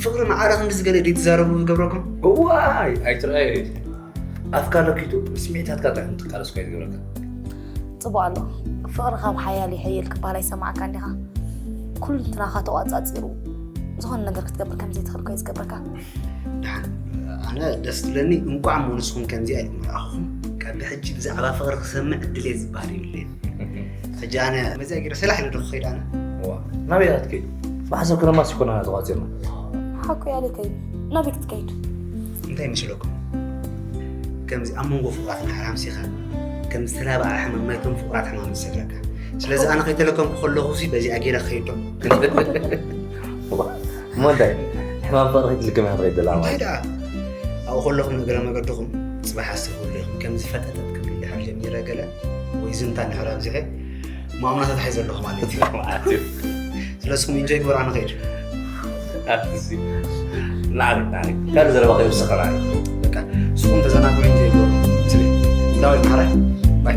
ፍቕሪ ንዓዳ ክንዲ ዝገለ ድዩ ትዛረቡ ዝገብረኩም? እዋይ ኣይትርኣዮ ኣፍካ ለኪቱ ስምዒታትካ እንታይ ትቃለስ እኳ ዝገብረካ። ፅቡቕ ኣሎ። ፍቕሪ ካብ ሓያል ይሕይል ክበሃል ኣይሰማዕካን ዲኻ? ኩሉ እንትናኻ ተቋፃፂሩ ዝኾነ ነገር ክትገብር ከም ዘይትኽእል ኮዩ ዝገብረካ። ደሓን ኣነ ደስ ትብለኒ እንቋዕ እሞ ንስኹም ከምዚኣ ኢልኩም ረኣኹኹም ካብ ብሕጂ ብዛዕባ ፍቕሪ ክሰምዕ ዕድል እየ ዝበሃል የብለይን ሕጂ ኣነ መዚኣ ገይረ ሰላሕ ኢለ ዶ ክኸይድ ኣነ ዋ ናበይ ኣትከይ ብሓሳብ ክረማስ ይኮና ተቋፂርና ሓኩ ያለተይ ናበይ ክትከይድ እንታይ ይመስለኩም ከምዚ ኣብ መንጎ ፍቕራት እንድሕር ኣምሲኻ ከም ዝተላብኣ ሕማም ናይቶም ፍቑራት ሕማም ዝሰግረካ ስለዚ ኣነ ከይተለከምኩ ከለኹ ሲ በዚኣ ገይረ ክኸይድ ዶ እሞ እንታይ ሕማም ፍቕሪ ከይትልክም እያ ትኸይድ ዘላ ማለት እንታይ ደኣ ኣብኡ ከለኹም እግረ መገድኹም ፅባሕ ኣስተብህሉ ኢኹም ከምዚ ፈጠጠጥ ክብል እንድሕር ጀሚረ ገለ ወይ ዝምታ እንድሕር ኣብዚሐ ማእምናታት ሓይ ዘለኹ ማለት እዩ ማለት እዩ ስለስኹም ኢንጆይ ግበሩ ኣነ ኸይድ ኣትሲ ናዕሪ ናዕሪ ካልእ ዘረባ ከይወሰኸና እዩ በቃ ንስኹም ተዘናግዑ ኢንጆይ ግበሩ ስለ ዳዊት ማሕራይ ባይ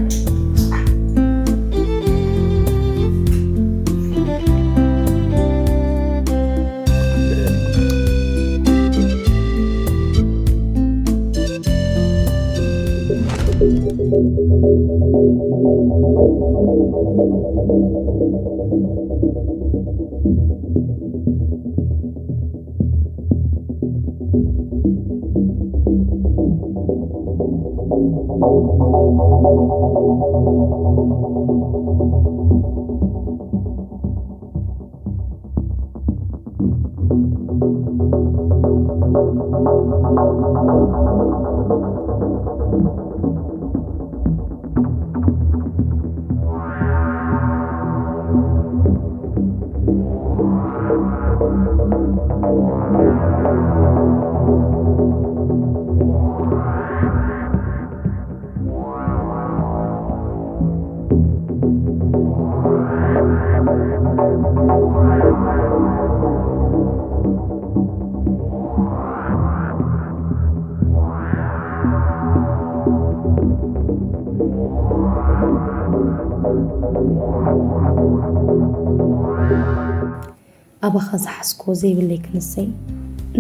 ኣባኻ ዝሓዝክዎ ዘይብለይ ክንሰይ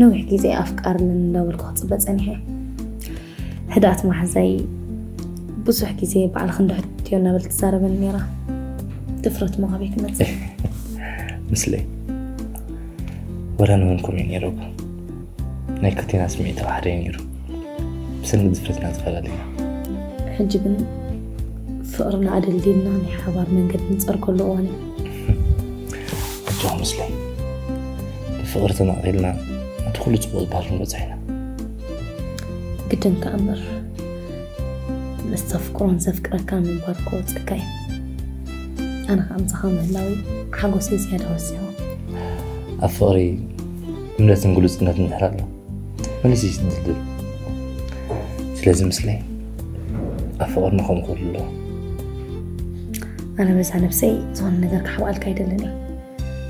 ነዊሕ ግዜ ኣፍቃርንን እንዳበልኩ ክፅበ ፀኒሐ። ሕዳእቲ መሓዛይ ብዙሕ ግዜ ባዕልኺ እንዶ ሕትዮ እናበለት ትዛረበኒ ነይራ። ድፍረት ሞ ካበይ ክመፅእ? ምስለይ ወላ ንመን ከምኡ ነይሩ እኮ ናይ ክልቴና ስምዒት ኣብ ሓደ እዩ ነይሩ። ብሰንኪ ድፍረትና ተፈላለና። ሕጂ ግን ፍቕርና ኣደልዲልና ናይ ሓባር መንገዲ ንፀርገሉ እዋን እዩ። ኣጆኹ ምስለይ ብፍቕሪ ተነቒልና ነቲ ኩሉ ፅቡቕ ዝበሃል ክንበፅሕ ኢና። ግድን ከኣ እምበር ምስ ዘፍቅሮን ዘፍቅረካን ምንባር ክወፀካ እዩ። ኣነ ከዓ ምሳኻ ምህላዊ ሓጎሰይ ዝያዳ ወሲኹ። ኣብ ፍቕሪ እምነትን ግሉጽነትን እንድሕር ኣሎ፣ መሊሱ እዩ ዝድልድል። ስለዚ ምስለይ ኣብ ፍቕርና ከምኡ ክህሉ ኣለዎ። ኣነ በዛ ነብሰይ ዝኾነ ነገር ክሕብኣልካ ኣይደልን እየ።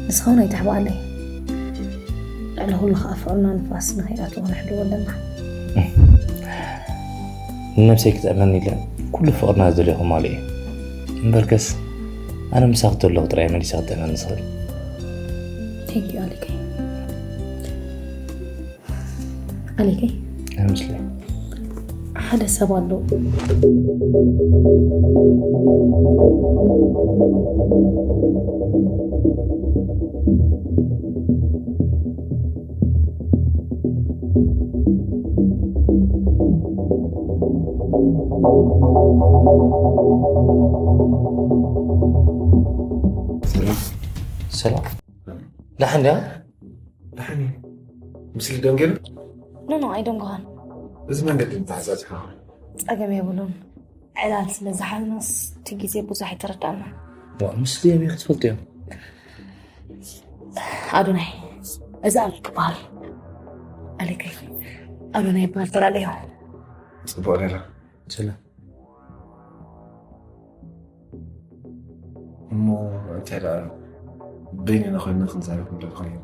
ንስኻ እውን ኣይተሕብኣለይ። ልዕሊ ኩሉ ከዓ ፍቕርና ንፋስ ንኸይኣትዎ ክንሕልዎ ኣለና። ንነብሰይ ክጥዕመኒ ኢለ ኩሉ ፍቕርና ዝደልዮ ከማልእ እየ። እምበርከስ ኣነ ምሳኺ ተለኹ ጥራይ መሊሰ ክጥዕመኒ ዝኽእል። Thank you ኣሌከይ። ኣሌከይ፣ ኣነ ምስለይ ሓደ ሰብ ኣሎ። ሰላም። ሰላም። ደሓን ድያ? ደሓን እየ። ምስሊ ደንጊሩ? ኖ፣ ኖ፣ ኣይደንጎኻን። እዚ መንገዲ እንተሓጻጽኻ። ጸገም የብሉን። ዕላል ስለ ዝሓዝናስ እቲ ግዜ ብዙሕ ኣይተረዳእናን። ዋ፣ ምስ ድዮም ኢኺ ትፈልጥዮ? ኣዶናይ፣ እዚ ኣበይ ክበሃል? ኣሌከይ፣ ኣዶናይ ይበሃል፣ ተላለዮ። ጽቡቕ ሌላ። ሰላም። እሞ እንታይ ደኣ በይንና ኮይንና ክንዛረብ ንደሊ ኮይና።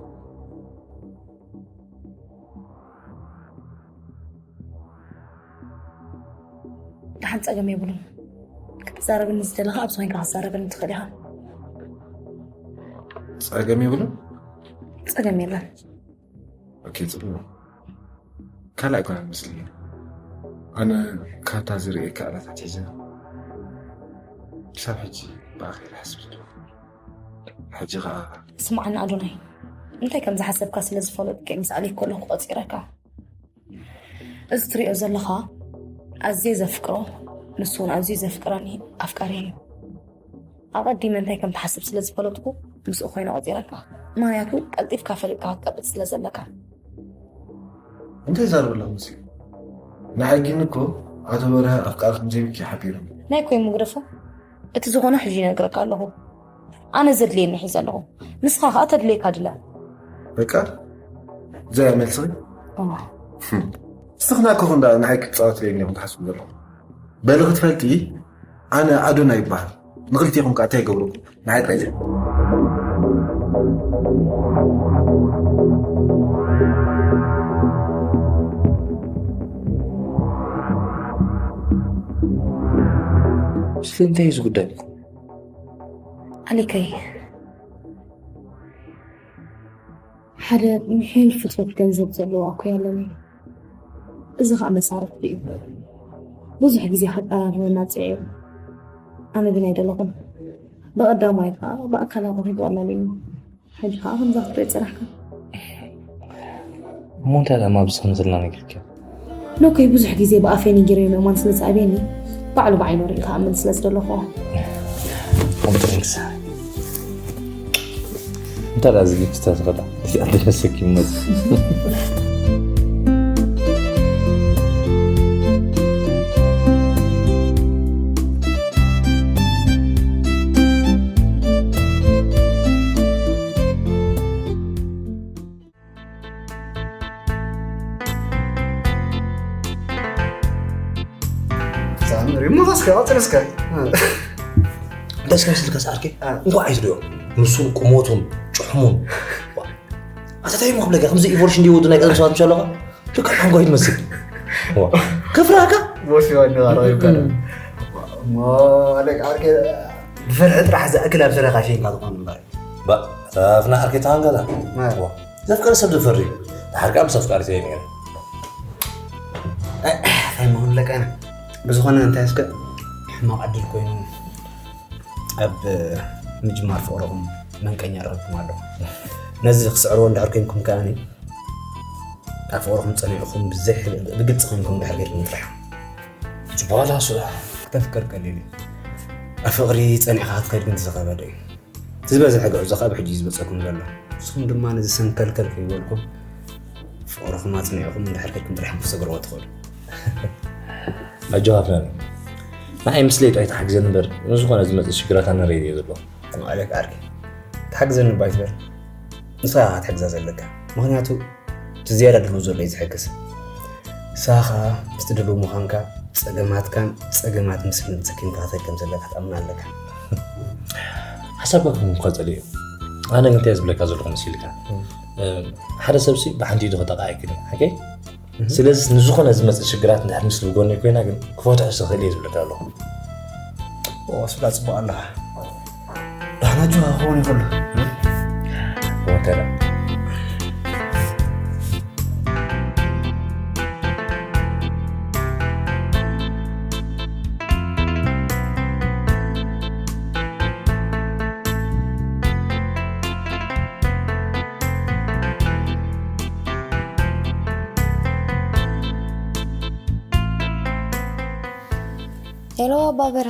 ደሓን ጸገም የብሉን። ክትዛረብኒ ዝደለኻ ኣብዚ ኮይንካ ክትዛረበኒ ትኽእል ኢኻ። ጸገም የብሉን? ጸገም የለን። ኦኬ፣ ጽቡቕ። ካልኣይ እኳ መስለኒ። ኣነ ካብታ ዝርእየካ ዕለት ኣትሒዘ ክሳብ ሕጂ ብኣኺ ይሓስብ ዘለኹ። ሕጂ ኸኣ ስምዓኒ ኣዶናይ፣ እንታይ ከም ዝሓሰብካ ስለ ዝፈለጥኩ እየ ምስ ኣሌክ ከለኹ ቆጺረካ። እዚ ትሪኦ ዘለኻ ኣዝየ ዘፍቅሮ፣ ንሱ እውን ኣዝዩ ዘፍቅረኒ ኣፍቃሪ እዩ። ኣቐዲመ እንታይ ከም ትሓስብ ስለ ዝፈለጥኩ ምስኡ ኮይነ ቆጺረካ። ምኽንያቱ ቀልጢፍካ ፈሊጥካ ክትቀብጽ ስለ ዘለካ። እንታይ ይዛረብ ኣለኹ መሲ? ንዓይ ግን እኮ ኣቶ በርሀ ኣፍቃሪ ከም ዘይብልኪ ሓቢሮም። ናይ ኮይሙ ግደፎ። እቲ ዝኾነ ሕጂ ይነግረካ ኣለኹ። ኣነ ዘድልየኒ ሒዘ ኣለኹ። ንስኻ ኸኣ ተድልየካ ድለ። በቃ፣ እዛ እያ መልስኺ? እዋ። ህም። ንስኽና እኮ እንዳ ንዓይ ክትጻወትለይ እንዲኹም ትሓስቡ ዘለኹም። በሊ ክትፈልጢ፣ ኣነ ኣዶና ይበሃል። ንኽልቴኹም ከኣ እንታይ ይገብረኩም? ንዓይ ጥራይ ዘ- ስለምንታይ እዩ እዚ ጉዳይ? ኣሌከይ፣ ሓደ ምሒር ፍትወት ገንዘብ ዘለዎ ኣኮይ ኣለኒ። እዚ ኸኣ መሳርሕቲ እዩ። ብዙሕ ግዜ ከቀራርበና ጽዒሩ። ኣነ ግን ኣይደለኹን። ብቐዳማይ ኸኣ ብኣካል ኣራኺቡ ኣለኒ። ሕጂ ኸኣ ከምዛ ክትሪኦ ጸናሕካ። እሞ እንታይ ደኣ ኣብዚ ከም ዘለና ነጊርክዮ? ኖከይ ብዙሕ ግዜ ብኣፈይ ነጊረዮ ምእማን ስለ ዝኣብየኒ፣ ባዕሉ ብዓይኑ ርኢ ክኣምን ስለ ዝደለኹ። ኮንፈረንስ። እንታይ ደኣ ዝግጅታት ኸዳ? እዚኣ ተደሰኪ ይመጽእ። ሳምሪ፣ እሞ ኸስከ፣ ቀጽል እስከ። ደስ ከም ስልከ ሰዓርኪ? አ። እንኳዕ ኣይትሪኦ። ንሱን ቁመቱን ጭሕሙን። ዋ። ኣታ እንታይ እሞ ክብለካ፣ ከምዚ ኢቮሉሽን እንዲወዱ ናይ ቀደም ሰባት ምሽ ኣለኻ? ልክዕ ሓንጓይ ትመስል። ዋ። ከፍራካ? ቦስ ይወድ ነው፣ አረጋጋ ነው። እም። ሞ፣ ለክ፣ አርኬ፣ ብፍርሒ ጥራሕ ዝኣክል ኣብ ስረኻ ሸይንካ ትኾን እምበር። ባ፣ እታ ኣፍና ዓርከይ ተሃንጋላ። እ። ዋ፣ ዘፍቀረ ሰብ ዝፈሪ። ድሓር ከኣ ምስ ኣፍቃሪተይ ነይረ። ኣይ፣ እንታይ ምኹን ለቃነ። ብዝኾነ እንታይ እስከ ሕማቕ ዕድል ኮይኑ ኣብ ምጅማር ፍቕርኹም መንቀኛ ረኺብኩም ኣለኹም። ነዚ ክስዕርዎ እንድሕር ኮንኩም ከኣኒ ኣብ ፍቕርኹም ጸኒዕኹም ብዘይ ሕል-፣ ብግልጺ ኮንኩም እንድሕር ጌርኩም ጥራሕ። ጽቡቕ ኣላ እሱ። ክተፍቅር ቀሊል እዩ። ኣብ ፍቕሪ ጸኒዕካ ክትከድ ግን ዝኸበደ እዩ። እቲ ዝበዝሐ ግዕዞ ካብ ሕጂ እዩ ዝመጸኩም ዘሎ። ንስኹም ድማ ነዚ ሰንከልከል ከይበልኩም ፍቕርኹም ኣጽኒዕኹም እንድሕር ከድኩም ጥራሕ ክትሰግርዎ ትኽእሉ። ኣጆኻ ፍናን። ንዓይ ምስ ለይቱ ኣይትሓግዘኒ እምበር፣ ንዝኾነ ዝመጽእ ሽግራት ኣነ ሬድዮ እየ ዘለኹ። ማዕለክ ዓርኪ፣ ትሓግዘኒ እባ ኣይትበል። ንስኻ ኢኻ ክትሕግዛ ዘለካ። ምኽንያቱ እቲ ዝያዳ ድልው ዘሎ እዩ ዝሕግዝ። ንስኻ ኸኣ ምስቲ ድልው ምዃንካ ጸገማትካን ጸገማት ምስልን ሰኪምካ ክትኸይድ ከም ዘለካ ክትኣምን ኣለካ። ሓሳብካ ክኸውን እኳ ጸሊእ እዩ። ኣነ ግን እንታይ ዝብለካ ዘለኹ መሲልካ? እም፣ ሓደ ሰብሲ ብሓንቲ ኢዱ ክጠቕዓ ኣይክእልን። ሓቀይ? ስለዚ ንዝኾነ ዝመፅእ ሽግራት እንድሕር ምስ ብጎነይ ኮይና ግን ክፈትሖ ዝኽእል እየ ዝብለካ ኣለኹ። ኦ፣ ስብላ ጽቡቕ ኣለኻ። ዳሕና ኣጆኻ ክኸውን ይኽእሉ። ወከላ ሄሎ ኣባ በራ።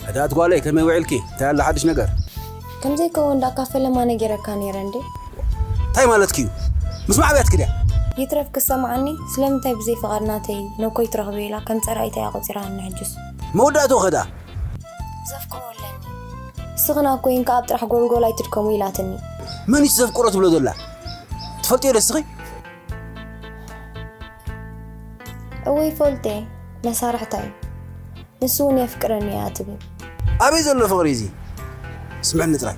ሕዳት ጓለይ፣ ከመይ ውዒልኪ? እንታይ ኣሎ ሓድሽ ነገር? ከምዘይከውን ዳ ካፈ ለማ ነጊረካ ነይረ እንዴ? እንታይ ማለትኪ እዩ? ምስ ማዕብያትኪ ድያ? ይትረፍ ክሰማዓኒ፣ ስለምንታይ ብዘይ ፍቓድ ናተይ ነኮይ ትረኽበ ኢላ ከም ጸራኢት እያ ቆጺራኒ ሕጅስ? መወዳእትኡ ኸ ደኣ? ዘፍቅሮ ኣለኒ። ንስኽን ኣኮይን ከኣ ኣብ ጥራሕ ጎልጎል ኣይትድከሙ ኢላትኒ። መን እዩ ዘፍቅሮ ትብሎ ዘላ? ትፈልጥዮ ዶ እስኺ? እወ ይፈልጦ፣ መሳርሕታ እዩ። ንሱ እውን የፍቅረኒ እያ ትብል። ኣበይ ዘሎ ፍቕሪ እዚ? ስምዕኒ ጥራይ።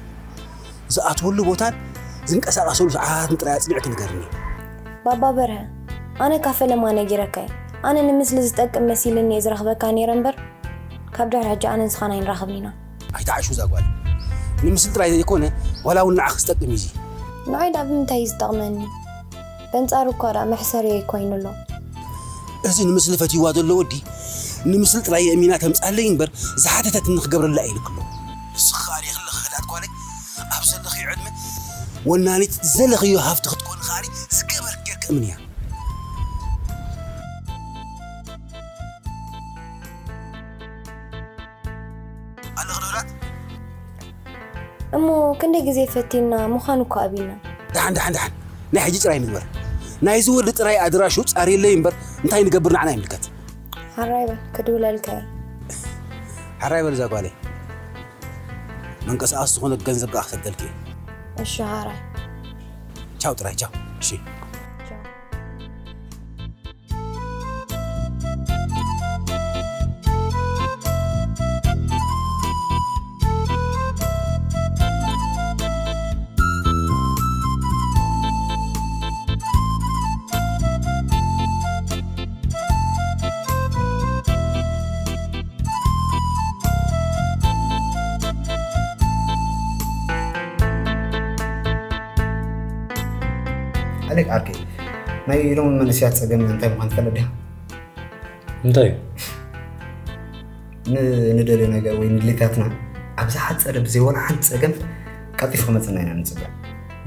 ዝኣትወሉ ቦታን ዝንቀሳቐሰሉ ሰዓትን ጥራይ ኣጽኒዕኪ ንገርኒ። ባባ በርሀ፣ ኣነ ካፈ ለማ ነጊረካ እየ። ኣነ ንምስሊ ዝጠቅም መሲልኒ እየ ዝረኽበካ ነይረ እምበር፣ ካብ ድሕሪ ሕጂ ኣነ ንስኻን ኣይንራኸብን ኢና። ኣይትዓሹ እዛ ጓል። ንምስሊ ጥራይ ዘይኮነ፣ ዋላ እውን ንዓኺ ዝጠቅም እዩ እዚ። ንዓይ ደኣ ብምንታይ እዩ ዝጠቕመኒ? በንጻሩ እኳ ደኣ መሕሰሪ ኮይኑ ኣሎ። እዚ ንምስሊ ፈትይዋ ዘሎ ወዲ ንምስሊ ጥራይ የእሚና ተምጻለይ እምበር ዝሓተተትኒ ክገብረላ እየ ኢልክሎ። ንስኺ ከኣ ሪእኺ ኣለኺ ክእላት ጓለይ ኣብ ዘለኽዮ ዕድመ ወናኒት ዝደለኽዮ ሃፍቲ ክትኮኒ ከኣ ዝገበርክ ጌርኪ እምንያ። ኣለኺ ዶ ላት? እሞ ክንደይ ግዜ ፈቲና ምዃኑ እኮ ኣቢና። ደሓን ደሓን ደሓን ናይ ሕጂ ጥራይ ንግበር። ናይዚ ወዲ ጥራይ ኣድራሹ ጻርየለይ እምበር እንታይ ንገብር ንዓና ይምልከት። ሓራይ በል ክድውለልካ እየ። ሓራይ በል እዛ ጓለይ። መንቀሳቐሲ ዝኾነ ገንዘብ ከኣ ክሰደልኪ እየ። እሺ ሓራይ። ቻው ጥራይ ቻው። እሺ። ኣሌክ ዓርከይ፣ ናይ ሎሚ መንእሰያት ጸገም እንታይ ምዃኑ ትፈልጥ ዲኻ? እንታይ እዩ? ንንደልዮ ነገር ወይ ንድሌታትና ኣብ ዝሓጸረ ብዘይ ወላ ሓንቲ ጸገም ቀልጢፉ ክመጽና ኢና ንጽበ።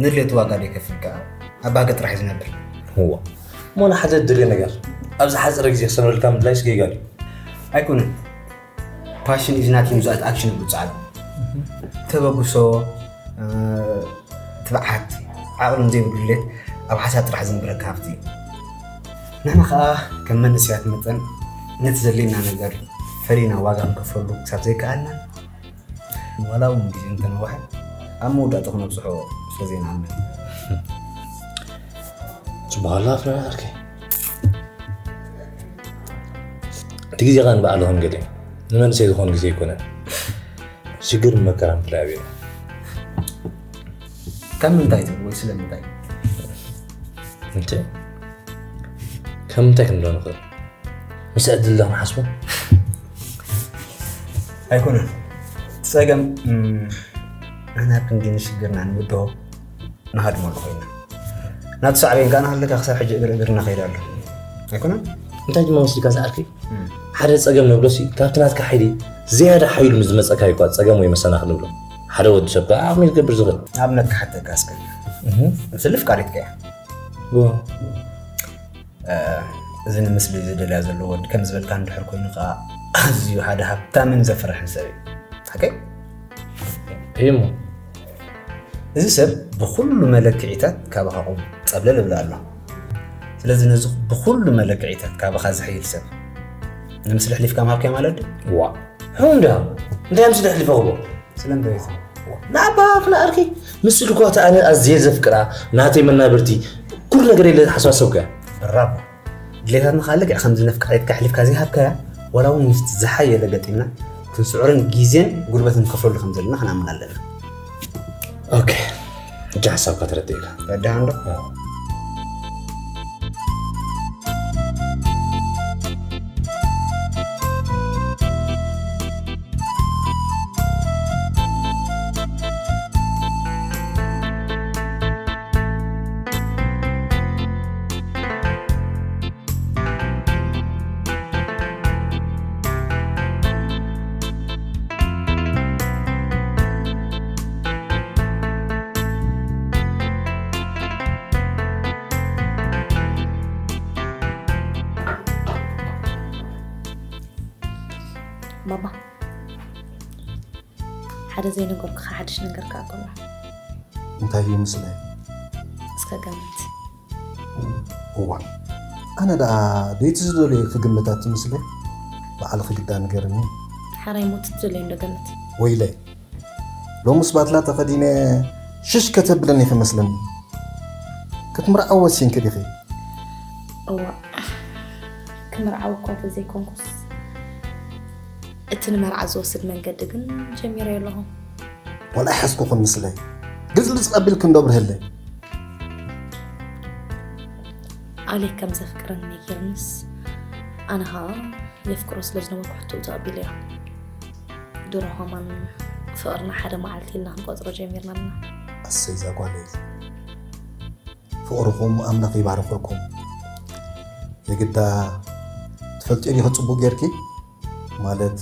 ንድሌቱ ዋጋ ደይከፍል ከኣ ኣብ ባህጊ ጥራሕ እዩ ዝነብር። እዋ እሞ ንሓደ ድልዮ ነገር ኣብ ዝሓጸረ ግዜ ክሰምረልካ ምድላይስ ጌጋ ድዩ? ኣይኮነን። Passion is nothing without action ይብሉ ጻዕዳ። ተበግሶ፣ ትብዓት፣ ዓቕሊ ንዘይብሉ ድሌት ኣብ ሓሳብ ጥራሕ ዘንብረካ ሃፍቲ እዩ። ንሕና ከኣ ከም መንእሰያት መጠን ነቲ ዘድልየና ነገር ፈሊና ዋጋ ክንከፈሉ ክሳብ ዘይከኣልና ዋላ እውን ግዜ እንተነውሐ ኣብ መወዳእታ ክነብጽሖ ስለ ዘይንኣምን። ጽቡቕ ኣላ ፍረ ዓርከይ። እቲ ግዜ ኸኣ ንባዕሉ ከም ገለ ንመንእሰይ ዝኾን ግዜ ኣይኮነን። ሽግር መከራ ምፍላይ ኣብዩ። ካብ ምንታይ ትብል ወይ ስለምንታይ? እንተ ካብ ምንታይ ክንብሎ ንኽእል? ምስ ዕድል ዶ ክንሓስቦ? ኣይኮነን። እቲ ጸገም ንሕና ክንዲ ንሽግርና ንብድሆ ንሃድመሉ ኮይና ናቱ ሳዕቤን ከኣ ንሃለካ ክሳብ ሕጂ እግር እግር እናኸይድ ኣሎ ኣይኮነን እንታይ ድማ ወሲድካ ዝዓርከይ ሓደ ጸገም ነብሎሲ ካብቲ ናትካ ሓይሊ ዝያዳ ሓይሉ ምስ ዝመጸካ ይኳ ጸገም ወይ መሰናኽል ንብሎ ሓደ ወዲ ሰብ ከኣ ዓቕሚ ዝገብር ዝኽእል ኣብነት ክሓተካ እስከ እህ ስልፍ ቃሪትካ እያ ዋ እዚ ንምስሊ ዝደልያ ዘሎ ወዲ ከም ዝበልካ እንድሕር ኮይኑ ከዓ ኣዝዩ ሓደ ሃብታምን ዘፍርሕን ሰብ እዩ ሓቀይ እዩ እሞ እዚ ሰብ ብኹሉ መለክዒታት ካባኻ ቁም ጸብለል እብሎ ኣሎ ስለዚ ነዚ ብኹሉ መለክዒታት ካባኻ ዝሕይል ሰብ ንምስሊ ኣሕሊፍካ ምሃብካዮ ማለት ድዩ ዋ ሕሙ እንዲያ እንታይ ምስሊ ኣሕሊፈ ክቦ ስለምንታይ ንኣባ ክነኣርኪ ምስል እኳ እቲ ኣነ ኣዝየ ዘፍቅራ ናተይ መናብርቲ ኩሉ ነገር የለ ሓሳብ ሰብካ። ብራቦ። ድሌታትና ከዓ ልክዕ ከምዚ ነፍቅራ ኢልካ ኣሕሊፍካ ዘይሃብካያ፣ ዋላ እውን ምስቲ ዝሓየለ ገጢምና ክንስዕሮን ግዜን ጉልበትን ንከፍለሉ ከም ዘለና ክንኣምን ኣለና። ኦኬ፣ ሕጂ ሓሳብካ ተረዲእካ። ረዳሃ እንዶ? ባባ፣ ሓደ ዘይነገርኩኻ ሓድሽ ነገር ከኣ ኣሎ። እንታይ እዩ ምስለይ? እስከ ገምት። እዋ፣ ኣነ ደኣ ደይቲ ዝደልዮ ክግምታት ትምስለይ? በዓልኺ ግዳ ንገርኒ። ሓራይ ሞት ትደልዮ እንዶ ገምት። ወይለይ፣ ሎምስ ባትላ ተኸዲነ ሽሽ ከተብለኒ ክመስለኒ። ክትምርዓዊ ወሲንኪ ዲኺ? እዋ፣ ክምርዓው እኳ ተዘይኮንኩስ፣ እቲ ንመርዓ ዝወስድ መንገዲ ግን ጀሚረዮ ኣለኹ። ዋላ ኣይሓዝኩኹን ምስለይ። ግልጽ ኣቢልኪ እንዶ ኣብርህለይ። ኣሌክ ከም ዘፍቅረኒ ነጊርንስ፣ ኣነ ኸኣ የፍቅሮ ስለ ዝነበርኩ ሕቶኡ ተቐቢለዮ። ድሮ ከማን ፍቕርና ሓደ መዓልቲ ኢልና ክንቆጽሮ ጀሚርና ኣለና። ኣሰይ እዛ ጓለይ። ፍቕርኹም ኣምላኽ ይባርኸኩም። የግዳ ትፈልጥዮ ዲኺ ጽቡቕ ጌርኪ? ማለት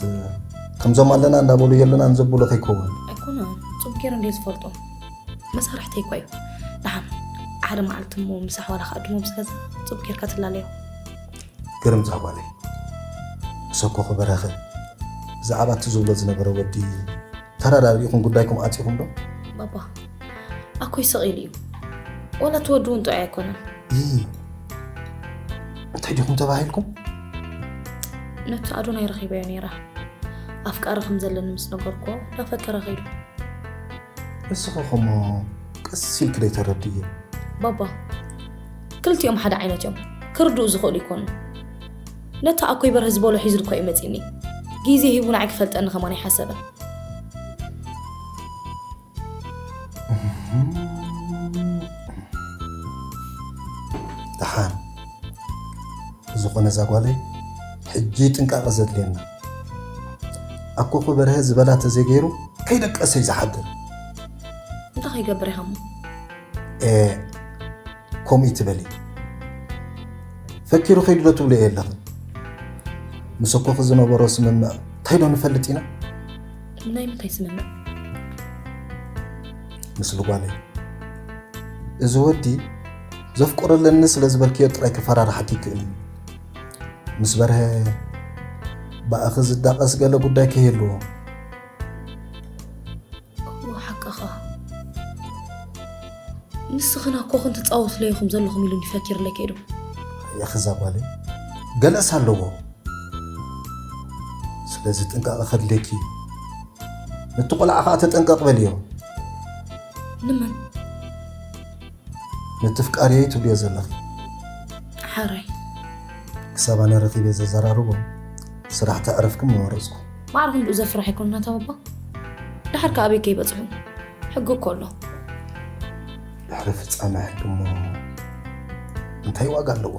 ከምዞም ኣለና እንዳበሉ የለናን ዘብሉ ከይከውን። ኣይኮነን፣ ጽቡቕ ጌሩ እንድየ ዝፈልጦ። መሳርሕተይ እኳ እዩ። ደሓን ሓደ መዓልቲ እሞ ምሳሕ ዋላ ከኣ ድሞ ምስ ገዛ ጽቡቕ ጌርካ ትላለዮ። ግርም እዛ ጓለይ። ምሰኮ ክበረኸ ብዛዕባ እቲ ዝብሎ ዝነበረ ወዲ ተረዳዲእኹም ጉዳይኩም ዓጺኹም ዶ? ባባ፣ ኣኮይ ስቕ ኢሉ እዩ። ዋላ እቲ ወዲ እውን ጥዑይ ኣይኮነን። ኢ፣ እንታይ ዲኹም ተባሂልኩም? ነቲ ኣዶናይ ረኺበዮ ነይረ። ኣፍቃሪ ከም ዘለኒ ምስ ነገርኩዎ፣ እንዳፈከረ ከይዱ። ንስኺ ኸሞ ቀስ ኢልኪ ደይተረድእዮ? ባባ፣ ክልቲኦም ሓደ ዓይነት እዮም። ክርድኡ ዝኽእሉ ይኮኑ። ነቲ ኣኮይ በርሀ ዝበሎ ሒዙ እኮ እዩ መጺእኒ። ግዜ ሂቡ ንዓይ ክፈልጠኒ ከማን ኣይሓሰበን። ደሓን። ብዝኾነ እዛ ጓለይ፣ ሕጂ ጥንቃቐ ዘድልየና። ኣኮኹ በርሀ ዝበላ ተዘይገይሩ ከይደቀሰ እዩ ዝሓድር። እንታይ ከይገብር ኢኻ እሞ? ኤ፣ ከምኡ ይትበሊ። ፈኪሩ ከይዱ ዶ ትብሎ እየ ኣለኺ? ምስ ኣኮኺ ዝነበሮ ስምምዕ እንታይ ዶ ንፈልጥ ኢና? ናይ ምንታይ ስምምዕ? ምስ ልጓለይ። እዚ ወዲ ዘፍቅሮ ኣለኒ ስለ ዝበልክዮ ጥራይ ክፈራርሓኪ ይክእል እዩ። ምስ በርሀ ብኣኺ ዝዳቐስ ገለ ጉዳይ ከይህልዎ። እወ፣ ሓቅኻ። ንስኽን ኣኮኽን ትጻወቱለይ ኢኹም ዘለኹም ኢሉኒ ፈኪሩለይ ከይዱ። ያኺ እዛ ጓለይ፣ ገለስ ኣለዎ። ስለዚ ጥንቃቐ ከድልየኪ እዩ። ነቲ ቆልዓ ኸኣ ተጠንቀቕ በልዮ። ንመን? ነቲ ፍቃሪየይ ትብልዮ ዘለኺ። ሓራይ። ክሳብ ኣነ ረኺበ ዘዘራርቦ ስራሕ ተዕረፍኪ ምመረጽኩ። ማዕረ ክንድኡ ዘፍርሕ ኣይኮነን ኣታ ባባ። ደሓር ከ ኣበይ ከይበጽሑ? ሕጊ እኮ ኣሎ። ድሕሪ ፍጻመ ሕጊ እሞ እንታይ ዋጋ ኣለዎ?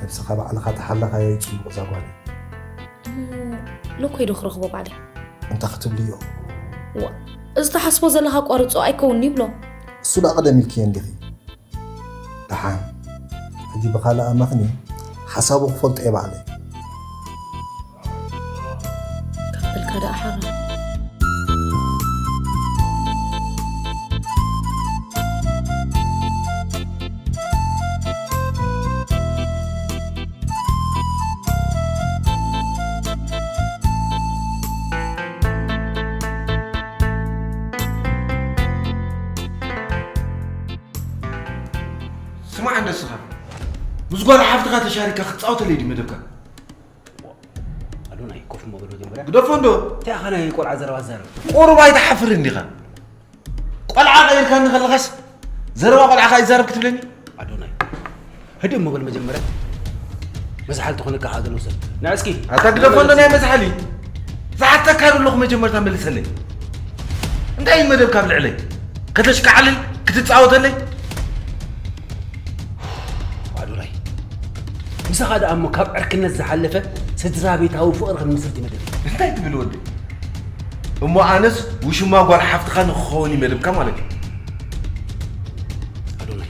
ነብስኻ ባዕልኻ ተሓለኻዮ እዩ ጽቡቕ እዛ ጓለይ። እሞ ሎኮይ ዶ ክረኽቦ ባዕለይ? እንታይ ክትብልዮ? ዋ፣ እዚ ትሓስቦ ዘለኻ ኣቋርጾ ኣይከውን ይብሎ። እሱ ደኣ ቀደም ኢልክዮ እንዲኺ። ደሓን፣ ሕጂ ብኻልእ ኣማኽኒ ሓሳቡ ክፈልጦ እየ ባዕለይ። ከበልካ ደኣ ሓራ። ስማዕ እንዶ እስኻ፣ ምስ ጓል ሓፍትኻ ተሻሪካ ክትጻወተለይ ድዩ መደብካ? ኣዶናይ፣ ኮፍ እሞ በል መጀመርያ ግደፎ እንዶ። እንታይ ኢኻ ናይ ቆልዓ ዘረባ ትዛረብ? ቁሩብ ኣይትሓፍርን ዲኻ? ቆልዓ ቀይርካኒ ከለኻስ ዘረባ ቆልዓ ከኣ ይዛረብ ክትብለኒ? ኣዶናይ፣ ህድእ እሞ በል መጀመርያ። መዝሓል ትኾነካ ከኣ ዘሎ ሰብ። ንዓ እስኪ። ኣታ ግደፎ እንዶ ናይ መዝሓሊ። ዝሓተካ ዘለኹ መጀመርታ መልሰለይ። እንታይ እዩ መደብካ ኣብ ልዕለይ? ከተሽካዕልል? ክትጻወተለይ? ኣዶናይ፣ ምሳኻ ደኣ እሞ ካብ ዕርክነት ዝሓለፈ ስድራ ቤታዊ ፍቕሪ ክንምስርት እዩ መደብ። እንታይ ትብል ወዲ? እሞ ኣነስ ውሽማ ጓል ሓፍትኻ ንክኸውን እዩ መደብካ ማለት እዩ። ኣዶናይ፣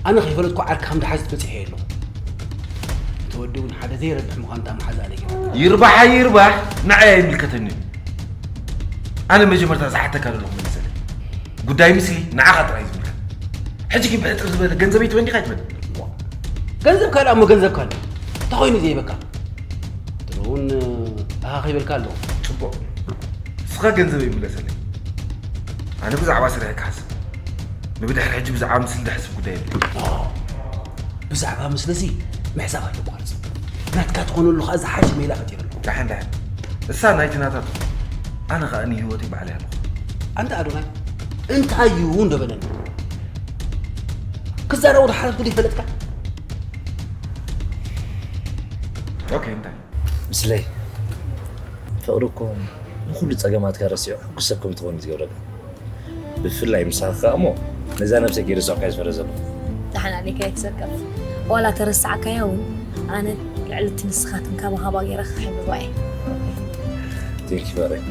ኣነ ከይፈለጥኩ ዓርኪ ከም ድሓዝ በጺሐ ኣለኹ። እቲ ወዲ እውን ሓደ ዘይረብሕ ምዃኑ እታ መሓዛ ኣለይ ገይራ። ይርባሕ ኣይርባሕ ንዓይ ኣይምልከተኒ እዩ። ኣነ መጀመርታ ዝሓተካ ዘለኹ መልሰለይ። ጉዳይ ምስሊ ንዓኻ ጥራይ እዩ ዝምልከት። ሕጂ ግን ብሕጽር ዝበለ ገንዘበይ ትበ እንዲኻ ኣይትበል። ገንዘብ ካልእ እሞ ገንዘብ ካልእ። እንታይ ኮይኑ ዘይበካ? ድሮውን ኣኻ ከይበልካ ኣለኹ። ጽቡቕ። ንስኻ ገንዘበይ ምለሰለይ። ኣነ ብዛዕባ ስርሐይ ክሓስብ። ንብድሕሪ ሕጂ ብዛዕባ ምስሊ ዝሕስብ ጉዳይ የብለይ። ብዛዕባ ምስለሲ ምሕሳብ ኣለኩ ኣርጽ። ናትካ ትኾነሉ ከኣ ዝሓሸ ሜላ ፈጢረ ኣለኹ። ደሓን ደሓን። እሳ ናይቲ ናታ ትኹን። ኣነ ከኣ ንህይወተይ ባዕለይ ኣለኹ። ኣንታ ኣዶናይ፣ እንታይ እዩ እንዶ በለኒ? ክዛረቡ ዝሓለፍኩ ዘይፈለጥካ? ኦኬ፣ እንታይ? ምስለይ፣ ፍቕሪ እኮ ንኹሉ ጸገማትካ ረሲዑ ሕጉስ ሰብ ከም ትኾን እዩ ዝገብረካ። ብፍላይ ምሳኻ ከኣ እሞ ነዛ ነብሰይ ከይረሳዕኩ እየ ዝፈረ ዘለኹ። ደሓን ኣሌካ ኣይትሰከፍ። ዋላ ተረሳዕካያ እውን ኣነ ልዕሊ እቲ ንስኻ ትንከባኸባ ገይረ ክሕብባ እየ። ቴንኪ ፍቕረይ።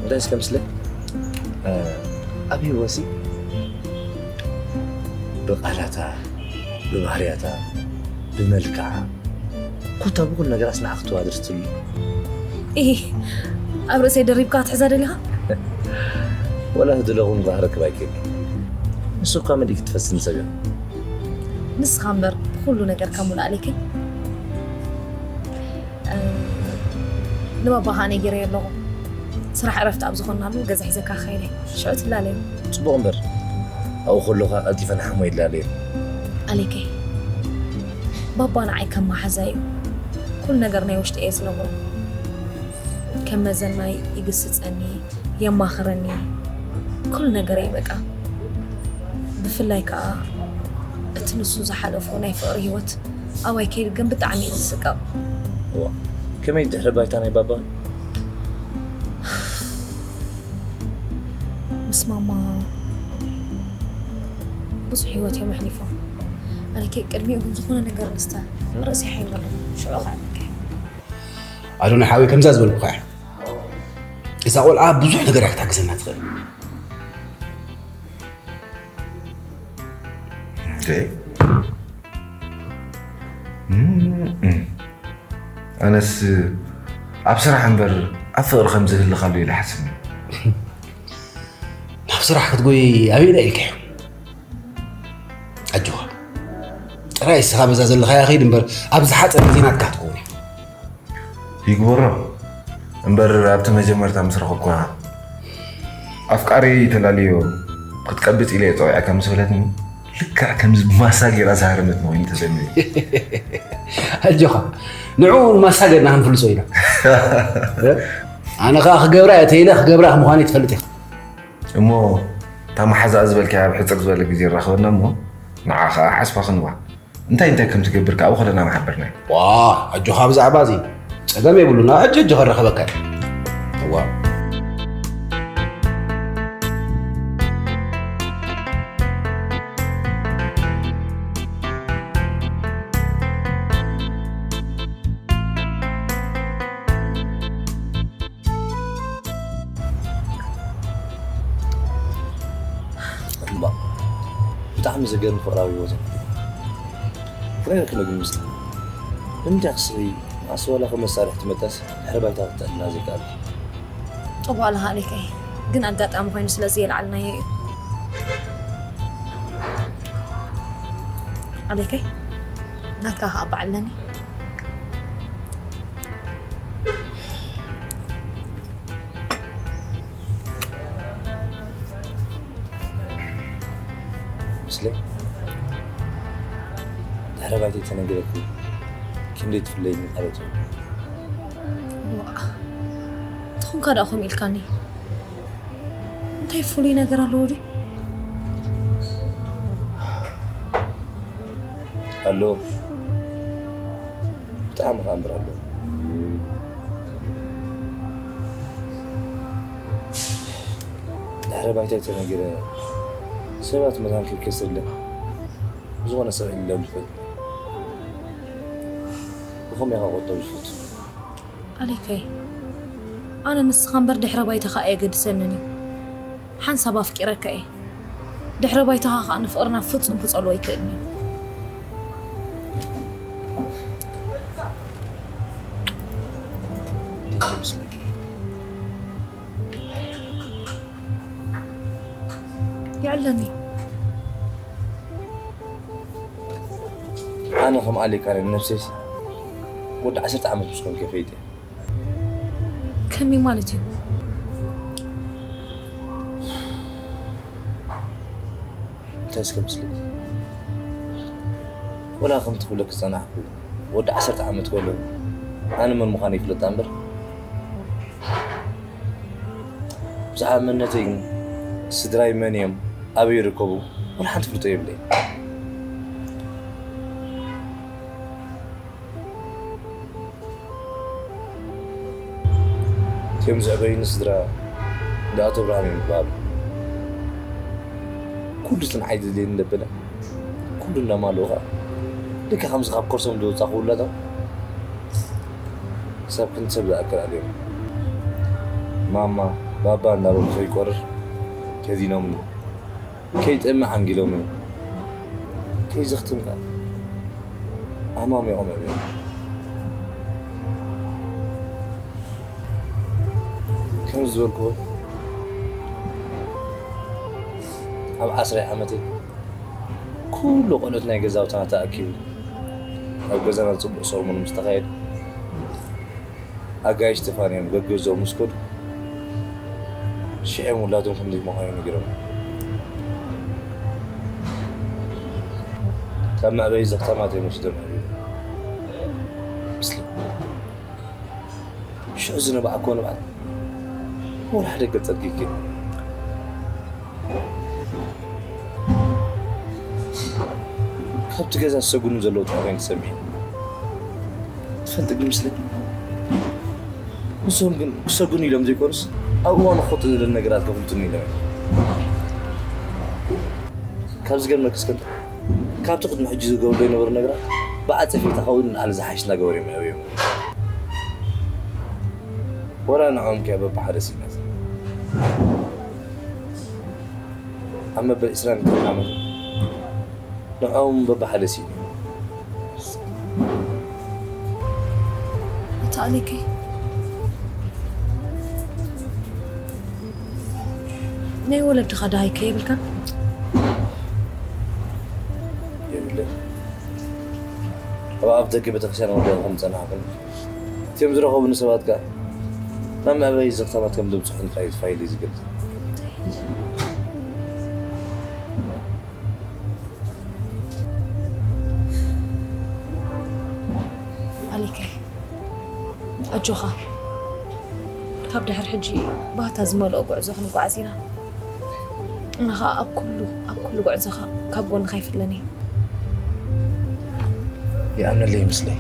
እንታይ እስከ ምስለይ፣ እ፣ ኣብ ህይወትሲ ብቓላታ፣ ብባህርያታ፣ ብመልክዓ፣ ኮታ ብኹሉ ነገራስ ንዓ ክትዋደድ ትብሉ። ኢሂ፣ ኣብ ርእሰይ ደሪብካ ክትሕዛ ደሊኻ? ወላ ህድለኹም ጓህ ርክብ ኣይክእል። ንሱ እኳ መሊእ ክትፈስን ሰብ እዩ። ንስኻ እምበር ብኹሉ ነገርካ ሙሉእ ኣሌከይ። እ፣ ንባባ ኸኣ ነጊረዮ ኣለኹ። ስራሕ ዕረፍቲ ኣብ ዝኾንናሉ ገዛ ሒዘካ ክኸይድ እየ። ሽዑ ትላለዩ። ጽቡቕ እምበር፣ ኣብኡ ከሎ ኸኣ ቀልጢፈ ንሓሞ ይላለዩ። ኣሌከይ፣ ባባ ንዓይ ከም መሓዛ እዩ። ኩሉ ነገር ናይ ውሽጢ እየ ዝነግሮ። ከም መዘናይ ይግስጸኒ፣ የማኽረኒ። ኩሉ ነገረይ በቃ። ብፍላይ ከኣ እቲ ንሱ ዝሓለፎ ናይ ፍቕሪ ህይወት ኣባይ ከይድገም ብጣዕሚ እየ ዝስቀቕ። እዋ፣ ከመይ ድሕሪ ባይታ ናይ ባባ? ምስ ማማ ብዙሕ ህይወት እዮም ኣሕሊፎም። ኣነ ከ ቅድሚኡ ግን ዝኾነ ነገር ንስተ ርእሲ ሓይመሉ ሽዑ ከዓልከ። ኣዶናይ ሓወይ፣ ከምዛ ዝበልኩኻ እያ። እዛ ቆልዓ ብዙሕ ነገር እያ ክትሕግዘና ትኽእል። ኦኬ። እም፣ እም። ኣነስ ኣብ ስራሕ እምበር ኣብ ፍቕሪ ከም ዝህልኻሉ ኢለ ሓስብ። ናብ ስራሕ ክትጎይ ኣበይ ኢለ ኢልካዮ? ኣጆኻ። ጥራይ እስኻ በዛ ዘለኻያ ኸይድ እምበር፣ ኣብ ዝሓጸረ ግዜ ናትካ ክትከውን እያ። ይግበሮ። እምበር ኣብቲ መጀመርታ ምስ ረኸብኩዋ፣ ኣፍቃሪ ተላልዮ ክትቀብጽ ኢለ እየ ጸዊዐካ ምስ በለትኒ፣ ልክዕ ከምዚ ብማሳ ገይራ ዝሃረመትኒ ኮይኑ ተሰሚዑ። ኣጆኻ። ንዕኡ እውን ማሳ ጌርና ክንፍልሶ ኢና። ኣነ ኸኣ ክገብራ እየ ተይለ ክገብራ ምዃነይ ትፈልጥ ኢኻ። እሞ እታ መሓዛኣ ዝበልካያ ኣብ ሕጽር ዝበለ ግዜ ንራኸበና እሞ ንዓ ኸኣ ሓስባ ክንባ። እንታይ እንታይ ከም ትገብር ከኣ ኣብኡ ከለና ምሓበርናዮ። ዋ፣ ኣጆኻ ብዛዕባ እዚ ጸገም የብሉን። ሕጂ ሕጂ ክረኸበካ እየ። እዋ። እምባ፣ ብጣዕሚ ዘገርም ፍቕራዊ ህይወት እዩ። ፍቕረይ ክነግር ምስቲ ንምንታይ ክስሪ መዓስ ዋላ ከም መሳርሒ ትመጣስ ድሕሪ ባይታ ክትጥዕና ዘይከኣል። ጽቡቕ ኣለኻ ኣሌከይ፣ ግን ኣጋጣሚ ኮይኑ ስለ ዘየልዓልናዮ እዩ። ኣሌከይ፣ ናትካ ከኣ በዓል ኣለኒ። ምስለይ ድሕሪ ባይተይ ተነግረኪ ክንደይ ትፍለይኒ ማለት እዩ። እሞ እንካ ደኣ ከምኡ ኢልካኒ። እንታይ ፍሉይ ነገር ኣለዎ ድዩ? ኣሎ። ብጣዕሚ ከኣምር ኣሎ። ድሕረ ባይታይ ተነጊረ ሰባት መታን ከይከስርለ ብዝኾነ ሰብ ኢሎም ዝፈልጥ ብኸመይ ኢኻ ቆጠብ ዝፈቱ? ኣሌከይ፣ ኣነ ንስኻ እምበር ድሕረ ባይታኻ ኣየገድሰንን እዩ። ሓንሳብ ኣፍቂረካ እየ። ድሕረ ባይታኻ ኸኣ ንፍቕርና ፍጹም ክጸልዎ ኣይክእልን እዩ። የዕለኒ። ኣነ ከም ኣሌካ ነብሰይስ ወዲ ዓሰርተ ዓመት ምስ ኮንኩ ፈይጠ። ከመይ ማለት እዩ? እንታይ እስከ ምስለይ? ወላ ከምቲ ክብለኪ ዝጸናሕኩ ወዲ ዓሰርተ ዓመት ከሎ ኣነ መን ምዃነይ ይፍለጣ እምበር፣ ብዛዕባ መንነተይ ግን ስድራይ መን እዮም፣ ኣበይ ይርከቡ፣ ወላ ሓንቲ ፍልጦ የብለይን። እቲኦም ዘዕበዩኒ ስድራ እንዳ ኣቶ ብርሃን እዮም ዝበሃሉ። ኩሉ እቲ ንዓይ ዘድልየኒ ዘበለ ኩሉ እንዳማልኡ ኸዓ፣ ልክዕ ከምዚ ካብ ከርሶም ዝወጻኹ ውላዶም፣ ክሳብ ክንዲ ሰብ ዝኣክል ኣልዮም። ማማ፣ ባባ እንዳበሉ ከይቆርር ከዚኖምኒ። ከይጠምዕ ኣንጊሎም እዮም። ከይዘኽትም ከኣ ኣማሚቖም እዮም። ከም ዝበልክዎ፣ ኣብ ዓስራይ ዓመተይ ኩሉ ቆልዑት ናይ ገዛውትና ተኣኪቡ ኣብ ገዛና ጽቡቕ ሰሙን ምስ ተኻየደ፣ ኣጋይሽ ተፋንዮም ገገዝኦም ምስ ከዱ፣ ሽዕም ውላዶም ክንደይ ምዃኑ ነጊሮም። ካብ መዕበዪ እዚ ከተማ ተይወሲዶም ነይሩ። ምስሊ ሽዑ ዝነባዕክዎ ንብዓት ወላ ሓደ ገጸት ጌጌ። ካብቲ ገዛ ዝሰጉኑ ዘለዉ ጥራይ ኮይነ ተሰሚዑ። ትፈልጥ ግን ምስለይ፣ ንሶም ግን ክሰጉኑ ኢሎም ዘይኮኑስ፣ ኣብ እዋኑ ክኸጡ ዝደሊ ነገራት ከፍልጡኒ ኢሎም እዮም። ካብ ዝገርመኪ እስከ፣ ካብቲ ቅድሚ ሕጂ ዝገብሩ ዘይነበሩ ነገራት ብዓጸፌታ ካብኡ ንላዕሊ ዝሓይሽ እናገበሩ እዮም የዕብዮም። ወላ ንዕኦም ከ በብሓደ ስኢናስ። ኣብ መበል ዕስራን ክልተን ዓመት ንዕኦም በብሓደ ስኢኑ። ኣታ ኣሌከይ፣ ናይ ወለድኻ ደሃይ ከ የብልካን? የብለይን። ኣብ ኣፍ ደገ ቤተክርስትያን ወደ ከም ጸናሕኩን እቲኦም ዝረኸቡኒ ሰባት ከኣ ናብ መዕበዪ እዚ ከተማ ከም ዘብጽሑኒ ጥራይ እዩ ፋይለይ ዝገልጽ። ኣሊከይ፣ ኣጆኻ። ካብ ድሕሪ ሕጂ ባህታ ዝመልኦ ጉዕዞ ክንጓዓዝ ኢና። እና ኸኣ ኣብ ኩሉ፣ ኣብ ኩሉ ጉዕዞኻ ካብ ጎንኻ ኣይፍለን እየ። ይኣምነለይ ምስለይ።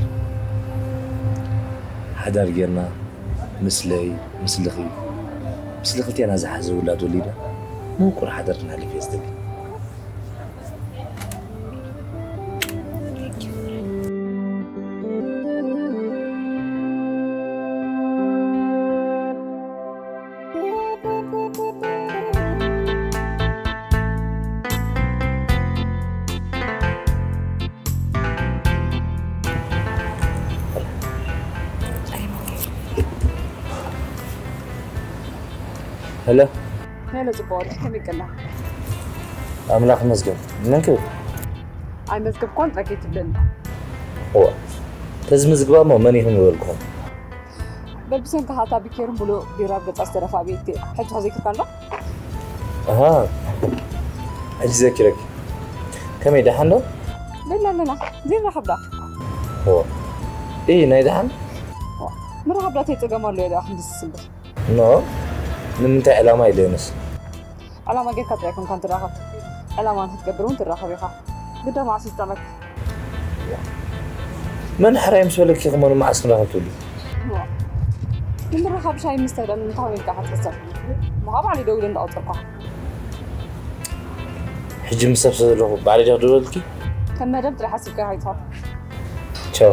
ሓዳር ጌርና ምስለይ፣ ምስልኺ፣ ምስሊ ክልቴና ዝሓዘ ውላድ ወሊድና ምውቁር ሓዳር ክነሕልፍ እየ ዝደሊ። ሄሎ። ሄሎ፣ ጽቡቕ ወዲ፣ ከመይ ቀና? ኣምላኽ ይመስገን። መን ክብል? ኣይመዝገብኳን ጥራይ ከይትብለኒ። እዋ፣ ተዝምዝግባ እሞ መን ኢኹም ዝበልኩኹም? በብሰንኪ ሃታ ቢኬርን ብሎ ቢራ ኣብ ገጻ ዝተደፋ ቤት ሕጂ ከዘይክርካ ኣሎ? ኣሃ፣ ሕጂ ዘኪረኪ። ከመይ፣ ደሓን ዶ? በላ ኣለና፣ ዘይራኸብ ዳ? እዋ፣ እይ፣ ናይ ደሓን? ምራኸብ ዳ ተይጸገም ኣሎ እየ ዳ ክንድስስ እምበር። ኖ፣ ንምንታይ ዕላማ ኢለንስ? ዕላማ ጌርካ ጥራይ ኣይኮንካን ትራኸብ። ዕላማ ንክትገብር እውን ትራኸብ ኢኻ። ግዳ መዓስ ይስጠመክ? መን ሕራይ ምስ በለኪ ከመኑ መዓስ ክንራኸብ ትብሊ? ንምርኻብ ሻሂ ምስታይ ዶ ንምንታይ ኢልካ ክትሕሰብ? እሞ ካብ ባዕለይ ደዊለ እንዳቆጸርኳ። ሕጂ ምስ ሰብ ስለዘለኹ ባዕለይ ዲኻ ደወልኪ? ከም መደብ ጥራይ ሓሲብካ ኣይትኸን። ቻው።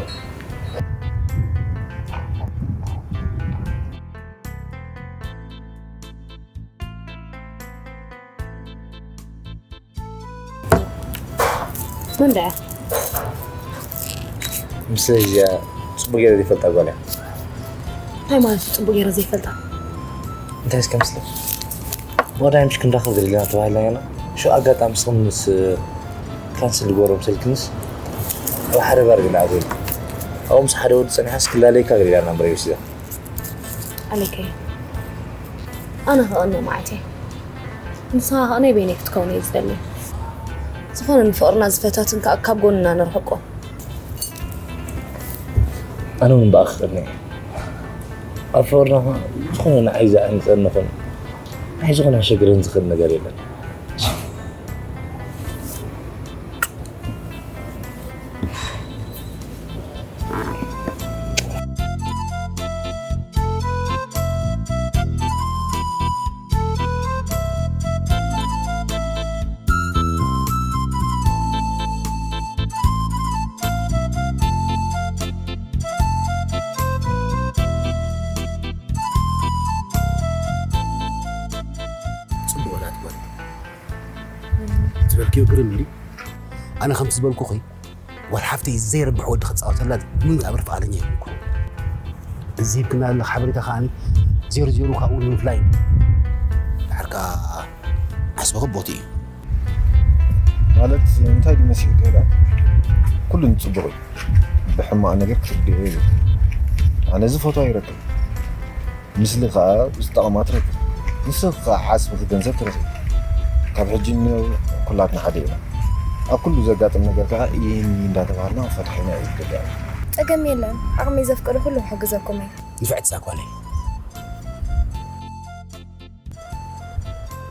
መን ደኣ? ምስ እዚኣ ጽቡቅ ገይረ ዘይፈልጣ ጓል እያ። እንታይ ማለት እዩ ጽቡቅ ገይረ ዘይፈልጣ? እንታይ እስከ ምስለ ወዳይ ምሽ ክንራኸብ ዘለና ተባሂልና ኢና። ሽዑ ኣጋጣሚ ስኹም ምስ ካንስል ዝገበሮም ስልክንስ ኣብ ሓደ ባር ግና ኣዘይ ኣብኡ ምስ ሓደ ወዲ ጸኒሓስ ክላለየካ ገሊላ ናምበረይ ወሲዳ። ኣለከይ ኣነ ከቐንእ መዓት እየ። ንስኻ ከኣ ናይ በይነይ ክትከውን እየ ዝደሊ። ዝኾነ ንፍቕርና ዝፈታትን ከኣ ካብ ጎንና ነርሕቆ። ኣነ እውን ብኣኺ ክቐንእ እየ። ኣብ ፍቕርና ከኣ ዝኾነ ንዓይ ዘዕንጸኒ ኹን ንዓይ ዝኾነ ከሸግረኒ ዝኽእል ነገር የለን። ጽቡቕ ናት ጓል። ዝበልክዮ ግርም እዩ። ኣነ ከምቲ ዝበልኩኺ ጓል ሓፍተይ ዘይረብሕ ወዲ ክጻወተላ ምንም ተኣምር ፍቓደኛ ኣይኮንኩ። እዚ ሂብክና ዘለኻ ሓበሬታ ከኣ ዜሮ ዜሮ ካብኡ ንምፍላይ እዩ። ድሓር ከኣ ዓስቢ ክቦቲ እዩ። ማለት እንታይ ድዩ መሲልካ ኢላት? ኩሉ ንጽቡቕ እዩ። ብሕማቕ ነገር ክትርድኦ የብልካ። ኣነ ዝፈትዋ ይረክብ። ምስሊ ከኣ ዝጠቕማ ትረክብ። ንስኺ ከኣ ዓስብኺ ገንዘብ ትረኽቢ። ካብ ሕጂ ንነው ኩላትና ሓደ ኢና። ኣብ ኩሉ ዘጋጥም ነገር ከኣ ኢኒ እንዳተባሃልና ክንፈትሖ ኢና እዩ ዝግባእ። ጸገም የለን። ዓቕመይ ዘፍቅዶ ኩሉ ክሕግዘኩም እየ። ንፍዕቲ እዛ ጓለይ።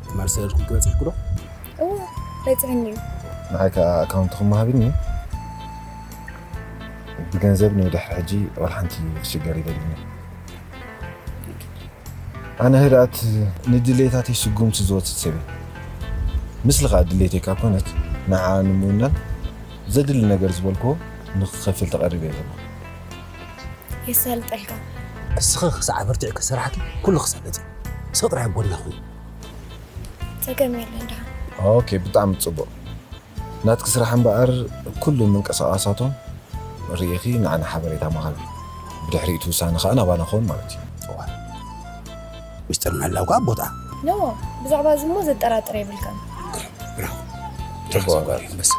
ትማል ሰለልኩም ክበጽሕኩ ዶ? እወ፣ በጺሕኒ እዩ። ንዓይ ከኣ ኣካውንትኹም ሃብኒ። ብገንዘብ ንድሕሪ ሕጂ ዋላ ሓንቲ ክሽገር ይደልኒ። ኣነ ህድኣት ንድሌታተይ ስጉምቲ ዝወስድ ሰብ እየ። ምስልኻ ድሌተይ ካብ ኮነት ንዓ ንምውናን ዘድሊ ነገር ዝበልክዎ ንክኸፍል ተቐሪበ እየ ዘለኹ። የሳልጠልካ። እስኺ ክሳዕ በርቲዕኪ ዝሰርሓኪ ኩሉ ክሳለጥ እዩ። ስቕ ጥራይ ኣብ ጎና ኩኒ። ጸገም የለን ደሓን። ኦኬ፣ ብጣዕሚ ጽቡቕ። ናትኪ ስራሕ እምበኣር ኩሉ ምንቅስቓሳቶም ርኢኺ ንዓና ሓበሬታ ምሃቢ። ብድሕሪኡ እቲ ውሳነ ከኣ ናባና ክኸውን ማለት እዩ። እዋ። ሚስጥር ምሕላው ከኣ ቦታ። ኖ፣ ብዛዕባ እዚ እሞ ዘጠራጥር የብልካን። ብራቮ። ብራቮ። ጽቡቕ። በስ።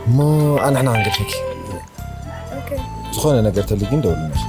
እሞ ኣንሕና ክንገድፈኪ። ኦኬ። ዝኾነ ነገር ተልዩ ግን ደውልልናሽ።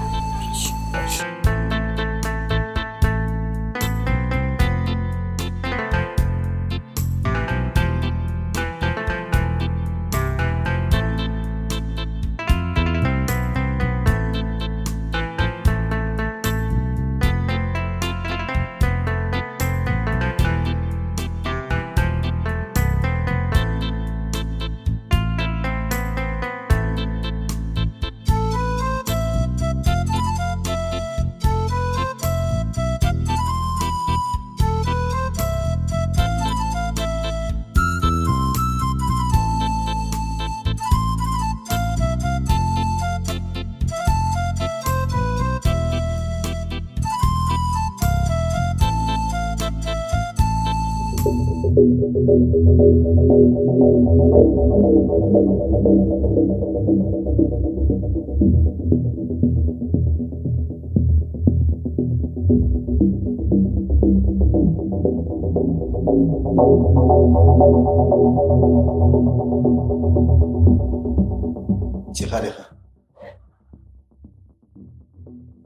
ዲኻ ዲኻ?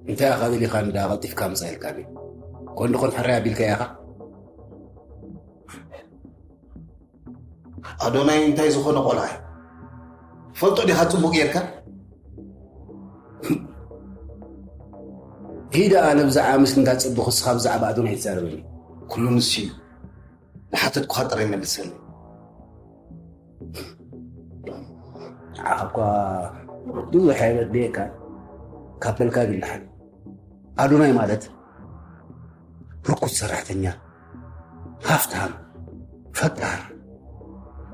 እንታይ ኢኻ ደሊኻ እንዳ ቀልጢፍካ ምጻእ ኢልካኒ? ኮን ድኾን ሕራይ ኣቢልካያ ኢኻ? ኣዶናይ እንታይ ዝኾነ ቆልዓ እዩ? ፈልጦ ዲኻ ጽቡቕ ጌርካ? ሂድ ደኣ ነብዛ ኣምስቲ እንዳ ጽቡኽ እስኻ ብዛዕባ ኣዶናይ ትዛረበኒ። ኩሉ ንሱ እዩ። ንሓተትኩኻ ጥራይ መልሰለይ። ንዓኻ እኳ ብዙሕ ኣይበድየካ ካብ በልካ ግን ደሓን። ኣዶናይ ማለት ርኩስ ሰራሕተኛ፣ ሃፍታም፣ ፈቃር፣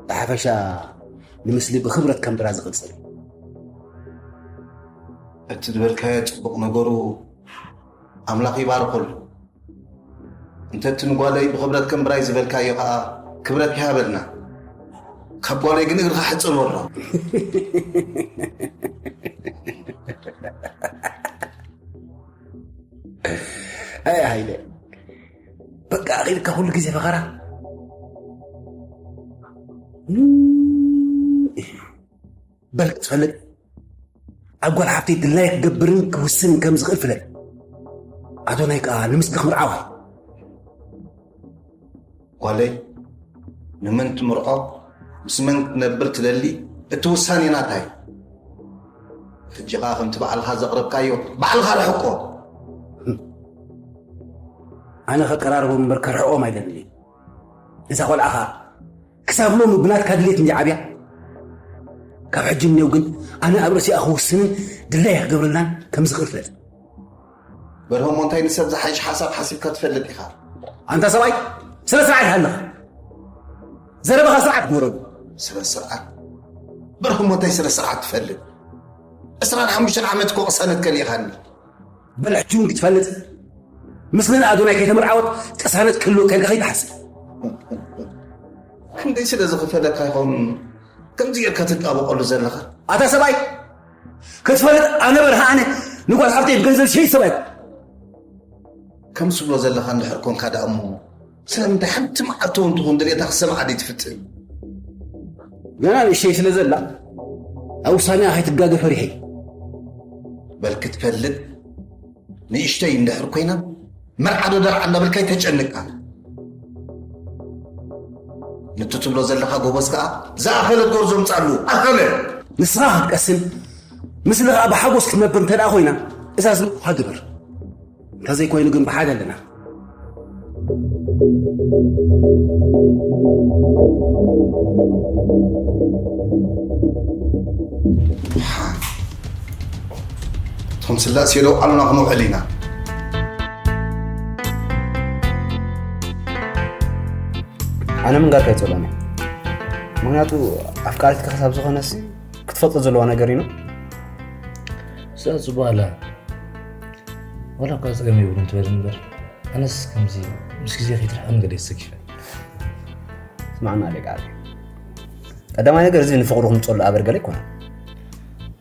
ብሓፈሻ ንምስሊ ብኽብረት ከም ብራ ዝቕጽል። እቲ ዝበልካዮ ጽቡቕ ነገሩ ኣምላኽ ይባርኸሉ። እንተ እቲ ንጓለይ ብኽብረት ከም ብራይ ዝበልካዮ ኸኣ ክብረት ይሃበልና። ካብ ጓለይ ግን እግርኻ ሕጽር በሎ። ኣይ ሃይለ፣ በቃ ኣኺልካ ኩሉ ግዜ ፈኸራ። በል ክትፈልጥ ኣብ ጓል ሓፍተይ ድላይ ክገብርን ክውስንን ከም ዝኽእል ፍለጥ። ኣዶናይ ከኣ ንምስሊ ክምርዓዋ። ጓለይ፣ ንመን ትምርዖ፣ ምስ መን ክትነብር ትደሊ፣ እቲ ውሳኔ ናታ እዩ። ሕጂ ኸኣ ከምቲ ባዕልኻ ዘቕረብካዮ፣ ባዕልኻ ርሕቆ። ኣነ ከቀራርቦም እምበር ከርሕቖም ኣይደልን እየ። እዛ ቖልዓ ኸኣ ክሳብ ሎሚ ብናትካ ድሌት እንድያ ዓብያ። ካብ ሕጂ እኔው ግን ኣነ ኣብ ርእሲኣ ክውስንን ድላያ ክገብረላን ከም ዝኽእል ፍለጥ። በርሆሞ እንታይ ንሰብ ዝሓይሽ ሓሳብ ሓሲብካ ትፈልጥ ኢኻ? ኣንታ ሰብኣይ፣ ስነ ስርዓት ይሃልኻ። ዘረባኻ ስርዓት ግበረሉ። ስነ ስርዓት? በርሆሞ እንታይ ስነ ስርዓት ትፈልጥ? ዕስራን ሓሙሽተን ዓመት እኮ ቅሳነት ከሊእኻኒ። በል ሕጂ እውን ክትፈልጥ፣ ምስለን ኣዶናይ ከይተመርዓወት ቅሳነት ክህልወካ ኢልካ ከይትሓስብ። ክንደይ ስለ ዝኽፈለካ ይኸውን ከምዚ ጌርካ ትጣበቐሉ ዘለኻ? ኣታ ሰብኣይ፣ ክትፈልጥ ኣነ በርሃ ኣነ ንጓል ሓፍተይ ብገንዘብ ዝሸይጥ ሰብ ኣይኮን። ከምዚ ትብሎ ዘለኻ እንድሕር ኮንካ ደኣ እሞ ስለምንታይ ሓንቲ መዓልቲ እውን ትኹን ድሌታ ክሰምዓ ደይትፍትን? ገና ንእሽተይ ስለ ዘላ ኣብ ውሳኔኣ ከይትጋገ ፈሪሐ። በል ክትፈልጥ ንእሽተይ እንድሕር ኮይና መርዓ ዶ ደርዓ እንዳበልካ ኣይተጨንቃ። ንቱ ትብሎ ዘለኻ ጎበዝ ከኣ ዝኣኸለት ጎርዞ ምጻሉ ኣኸለ። ንስኻ ክትቀስን፣ ምስሊ ከኣ ብሓጎስ ክትነብር እንተ ደኣ ኮይና፣ እዛ ዝብልኩኻ ግበር። እንተዘይኮይኑ ግን ብሓደ ኣለና። እቶም ስላሴ ዶ ኣሉና ክንውዕል ኢና። ኣነ ምንጋር ከይጸሎኒ። ምኽንያቱ ኣፍቃሪትካ ክሳብ ዝኾነሲ ክትፈልጦ ዘለዋ ነገር እዩ። እሳ ጽቡቕ ኣላ። ዋላ እኳ ጸገም የብሉን ትበል እምበር፣ ኣነስ ከምዚ ምስ ግዜ ከይትርሕቐኒ ገለ ይሰኪፈ። ስማዕና ኣሌቃ ዓርከይ። ቀዳማይ ነገር እዚ ንፍቕሩ ክምጸሉ ኣበር ገለ ኣይኮነን።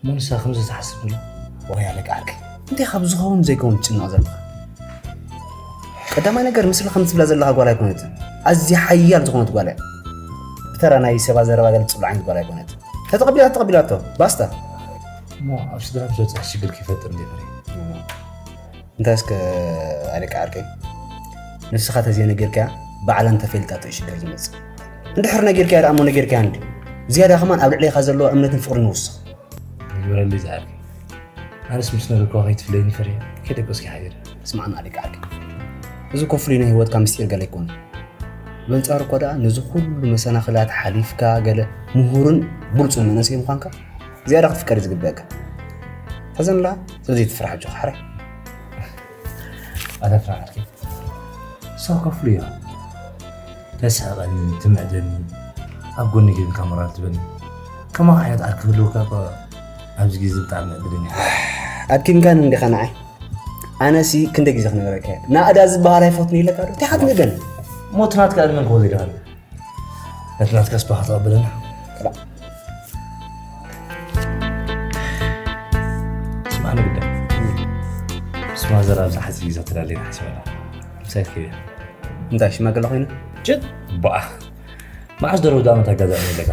እሞ ንሳ ከምዚ ትሓስብ ትብሎ? ዋይ ኣሌቃ ዓርከይ፣ እንታይ ካብ ዝኸውን ዘይከውን ትጭነቕ ዘለኻ? ቀዳማይ ነገር ምስላ ከም ትብላ ዘለኻ ጓል ኣይኮነትን። ኣዝያ ሓያል ዝኾነት ጓል እያ። ብተራ ናይ ሰባ ዘረባ ገለ ትጽሎ ዓይነት ጓል ኣይኮነትን። ተተቐቢላ ተቐቢላቶ። ባስታ። እሞ ኣብ ስድራ ብዝበጽሕ ሽግር ከይፈጥር እንዴ ፈሪህ? እንታይ እስከ ኣሌቃ ዓርከይ? ንስኻ ተዘይነጊርካያ ባዕላ እንተፈሊጣቶ እዩ ሽግር ዝመጽእ። እንድሕር ነጊርካያ ደኣ እሞ ነጊርካያ እንዲ። ዝያዳ ከማን ኣብ ልዕሌኻ ዘለዋ እምነትን ፍቕርን ይውስኽ። ይግበረለይ ዝዓርከይ። ኣነስ ምስ ነገርኳ ከይትፍለየኒ ፈሪሐ። ከይደቀስኪ ሓይር። ስማዕና ኣሌቃ ዓርከይ። እዚ ኮፍሊ ናይ ህይወትካ ምስጢር ገለ ኣይኮነን። በንጻሩ እኮ ደኣ ነዚ ኩሉ መሰናኽላት ሓሊፍካ ገለ ምሁርን ብሉጽን መንእሰይ ምዃንካ ዝያዳ ክትፍቀር እዩ ዝግበአካ። ተዘንላ ስለዚ ትፍራሕ ኣጆኻ ሓራይ። ኣታ ፍራሕ ዓርከይ። እሳ ኮፍሊ እያ። ተስሕቐኒ፣ ትምዕደኒ፣ ኣብ ጎኒ ጌርካ ሞራል ትበኒ። ከማኻ ዓይነት ዓርኪ ክህልወካ እኮ ኣብዚ ግዜ ብጣዕሚ ዕድለኛ ኢኻ። ኣድኪምካኒ እንዲኻ ንዓይ። ኣነሲ ክንደይ ግዜ ክነግረካ እየ። ናእዳ ዝበሃል ኣይፈትኖ ኢለካ ዶ? እንታይ ኢኻ ትንእደኒ? እሞ እቲ ናትካ ዕድመ እንከ ዘይደኸኒ። ነቲ ናትካስ ባኻ ተቐበለና። ክላእ። ስማዕ ንግዳ። ምስ ማዘር ኣብዚ ሓፂር ግዜ ተላለና ሓሲበና። ምሳይ ትከይድ እያ። እንታይ ሽማግለ ኮይኑ? ጭጥ! ባእ! መዓስ ደረው ዝኣመት ኣጋጣሚ ኣለካ?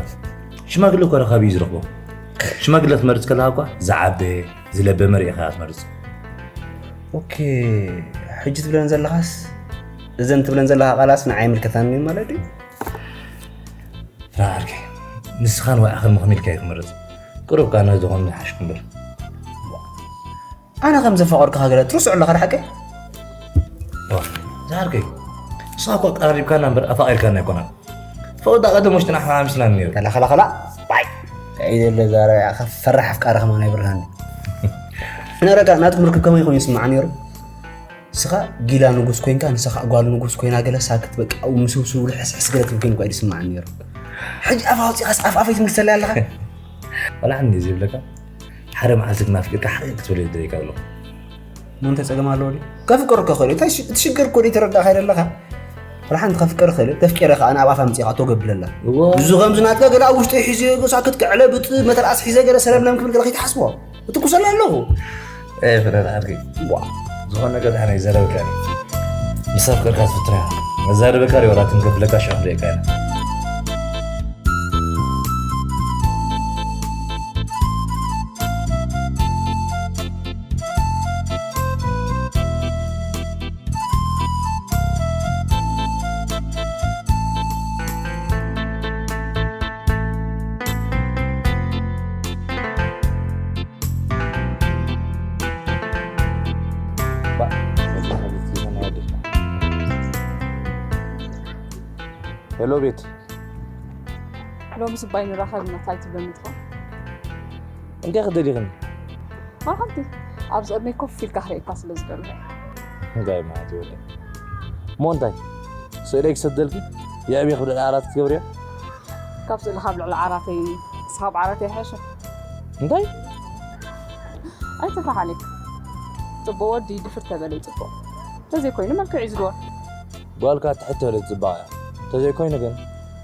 ሽማግለ እኮ ካበይ እዩ ዝረኽቦ? ሽማግለ ክትመርጽ ከለኻ እኳ ዝዓበየ፣ ዝለበመ ርኢኻ እያ ትመርጽ። ኦኬ፣ ሕጂ ትብለን ዘለኻስ፣ እዘን ትብለን ዘለኻ ቃላስ ንዓይ ኣይምልከታን እዩ ማለት ድዩ? ፍርሃ ዓርከይ፣ ንስኻን ወይ ዓኽን መኽሚልካ እዩ ክመርጽ። ቅሩብ ቃና ዝኾን ዝሓሽኩ እምበር። ኣነ ከም ዘፋቐርኩኻ ገለ ትርስዑ ኣለኻ፣ ሓቀይ? ዋ፣ ዝዓርከይ፣ ንስኻ እኮ ኣቀራሪብካና እምበር ኣፋቒርካና ኣይኮናን። ፈወዳ ቀደም ውሽጥና ሓሓምስና ነይሩ። ከላ፣ ከላ፣ ከላ። ባይ። እንታይ ደለ ዛረባ ኢኻ? ፈራሕ ኣፍቃሪ ከማን ኣይብርሃኒ። ነረጋ ናትኩም ርክብ ከመይ ኮይኑ ይስማዕ ነይሩ? ንስኻ ጊላ ንጉስ ኮይንካ፣ ንስኻ ጓል ንጉስ ኮይና ገለ ሳክት በቃ፣ ኣብ ምስብስቡ ልሕስሕስ ገለ ትብል ኮይኑ እኳ እዩ ዝስማዓኒ ነይሩ። ሕጂ ኣፍ ኣውጺኻስ ኣፍ ኣፈይ ትምልሰለይ ኣለኻ? ቆልዓ እንድዩ ዝብለካ፣ ሓደ መዓልቲ ግን ኣፍቂርካ ሓቂ ክትብል ይደልየካ ኣለኹ። ምን ተጸገም ኣለዎ ድዩ? ከፍቅር እኮ ክእል እዩ። እንታይ ሽ-፣ እቲ ሽግር እኮ ድዩ ተረዳእካ ይደለኻ? ወላ ሓንቲ ከፍቅር ክእል፣ ተፍቂረ ከኣ ንኣብ ኣፋ ኣምጺኻ እቶ ገብለላ። እዎ። እዚ ከምዚ ናትካ ገለ ኣብ ውሽጢ ሒዘ ሳክት ክዕለብጥ መተርኣስ ሒዘ ገለ ሰለምለም ክብል ገለ ከይትሓስቦ። እትኩሰላ ኣለኹ። ኤ፣ ፍረ ተዓርኪ። ዋ። ዝኾነ ነገር ኣነ ይዘረብካ። ምስ ኣፍቀርካ ትፍትና። መዛረበካ ሪወራትን ከፍለካ ሻፍ ደቂቃ ኢና። ሄሎ ቤት። ሎሚ ስባይ ንራኸብ ኢና፣ እንታይ ትብለኒ ትኾን? እንታይ ክደሊኽኒ? ማለትቲ፣ ኣብዚ ቅድመይ ኮፍ ኢልካ ክርእየካ ስለ ዝደለኹ። እንታይ ማለት እዩ ወደይ? እሞ እንታይ? ስእለይ ክሰደልኪ? የዕብየ ክብደል ዓራት ክትገብርዮ? ካብ ስእልኻ ኣብ ልዕሊ ዓራተይ፣ ንስኻ ኣብ ዓራተይ ይሕሸ። እንታይ? ኣይትፍራሕ ኣሌክ። ጽቡቕ ወዲ ድፍር ተበለ እዩ ጽቡቕ። ተዘይኮይኑ መልክዕ እዩ ዝድወል። ጓልካ ትሕት ዝበለት ጽባቐ እያ። ተዘይኮይኑ ግን፣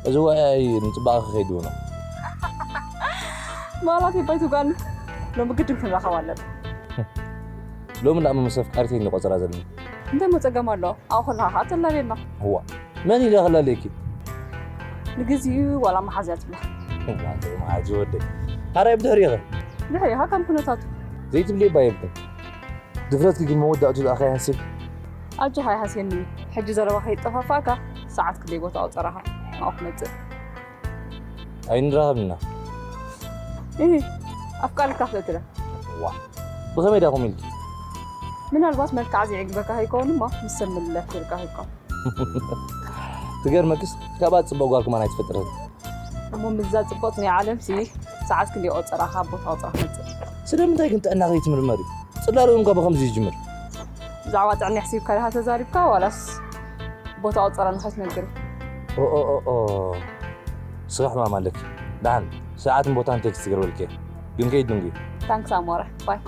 እዚ ወያይ ንጽባቐ ክኸይድ ይብሎ። ማላት ይባይ ትጓል። ሎሚ ግድን ክንራኸብ ኣለና። ሎሚ እንዳእሞ ምስ ኣፍቃሪተይ እንደ ቆጸራ ዘለኒ። እንታይ እሞ ጸገም ኣሎ? ኣብኡ ከለኻ ከዓ ተላልየና። እዋ፣ መን ኢለ ክላለየኪ? ንግዚኡ ዋላ መሓዝያ ትብላ። እዋ፣ ጥዑም ዓዲ ወደይ። ሓራይ ብድሕሪኸ? ድሕሪኻ ከም ኩነታቱ። ዘይትብልዮ እባ የብልክን። ድፍረትኪ ግን መወዳእቱ ደኣ ከይሃስየኪ። ኣጆኻ ኣይሃስየኒ። ሕጂ ዘረባ ከይጠፋፋእካ ሰዓት ክንደይ ቦታ ኣውጸራኻ? ናብኡ ክመጽእ። ኣይንራኸብና። እህ፣ ኣፍቃሪካ ፍለጥለ። ዋ፣ ብኸመይ ዳኹም ኢልኪ? ምናልባት መልክዓ ዘይዕግበካ ከይከውን እሞ ምስ ሰብ ምልለፍ ክብልካ ከይከውን። ትገርመክስ፣ ካብኣ ጽቡቕ ጓል ከማን ኣይትፈጥርን። እሞ ምስዛ ጽቡቕቲ ናይ ዓለምሲ ሰዓት ክንደይ ቆጸራኻ ቦታ ቆጸራ ክመጽእ? ስለምንታይ ግን ጥዕና ከይትምርመሪ? ጽላለ እውን እኳ ብኸምዚ ይጅምር። ብዛዕባ ጥዕና ኣሕሲብካ ዲኻ ተዛሪብካ ዋላስ ቦታ ቆጸራ ንኸይትነግር? ኦ፣ ኦ፣ ኦ፣ ኦ። ስራሕ ሕማም ኣለኪ። ደሓን ሰዓትን ቦታን ቴክስት ይገርበልኪ እየ። ግን ከይትድንጉ። ታንክስ ኣሞረ። ባይ።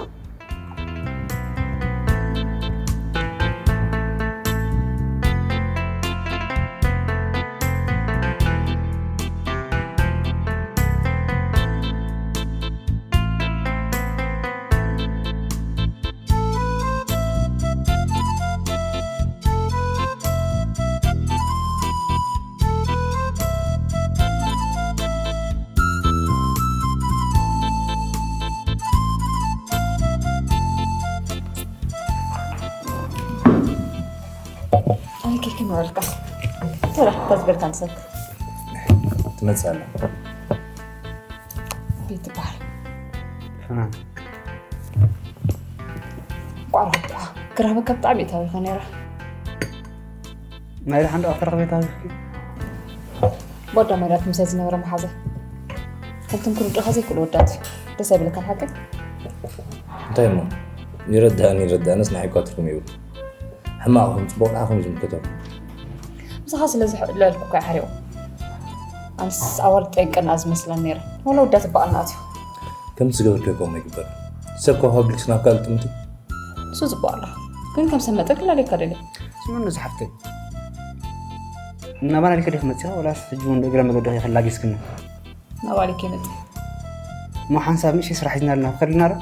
ኣይ፣ ኬክ ይኖረልካ። ተራ፣ ታዝበልካ ንሰብ። ትመጽእ ኣላ። ቤት ትበሃል። ፍናን። ቋራቋ። ክረኽበካ ብጣዕሚ እታዊ ኢኻ ነይራ። ናይ ደሓን ደኣ ክረኽበ እታዊ ኢኺ? ወዳ ማይላት ምሳይ ዝነበረ መሓዘ። ከምቶም ክንድኻ ዘይክእሉ ወዳት። ደስ ኣይብለካን ሓቀይ? እንታይ እሞ? ይረዳእን ይረዳእንስ ንዓይ እኳ ትርጉም የብሉ። ሕማቕኹም ጽቡቕ ንዓኹም እዩ ዝምልከተኩም። ምሳኻ ስለ ዝሕለልኩ እኮ እዩ ሓሪቑ። ኣነስ ኣዋልድ ጠንቀና ዝመስለን ነይረ። ዋላ ወዳ ትበኣልና ኣትዩ። ከምቲ ዝገበርክዮ ከምኡ ይግበር። ሰብ ካብ ሃብልክስ ናብ ካልእ ጥምቲ? ንሱ ጽቡቕ ኣሎ። ግን ከም ሰብ መጠን ክላለየካ ደልየ። ስምኑ ዝሓፍተይ። እናባና ልከ ዲኽ መጺኻ ወላስ ሕጂ እውን እግረ መገዲ ከይከላጊስክና? ናባሊክ ይመጽእ። እሞ ሓንሳብ ምሽ ስራሕ ሒዝና ኣለና፣ ከድልና ዶ?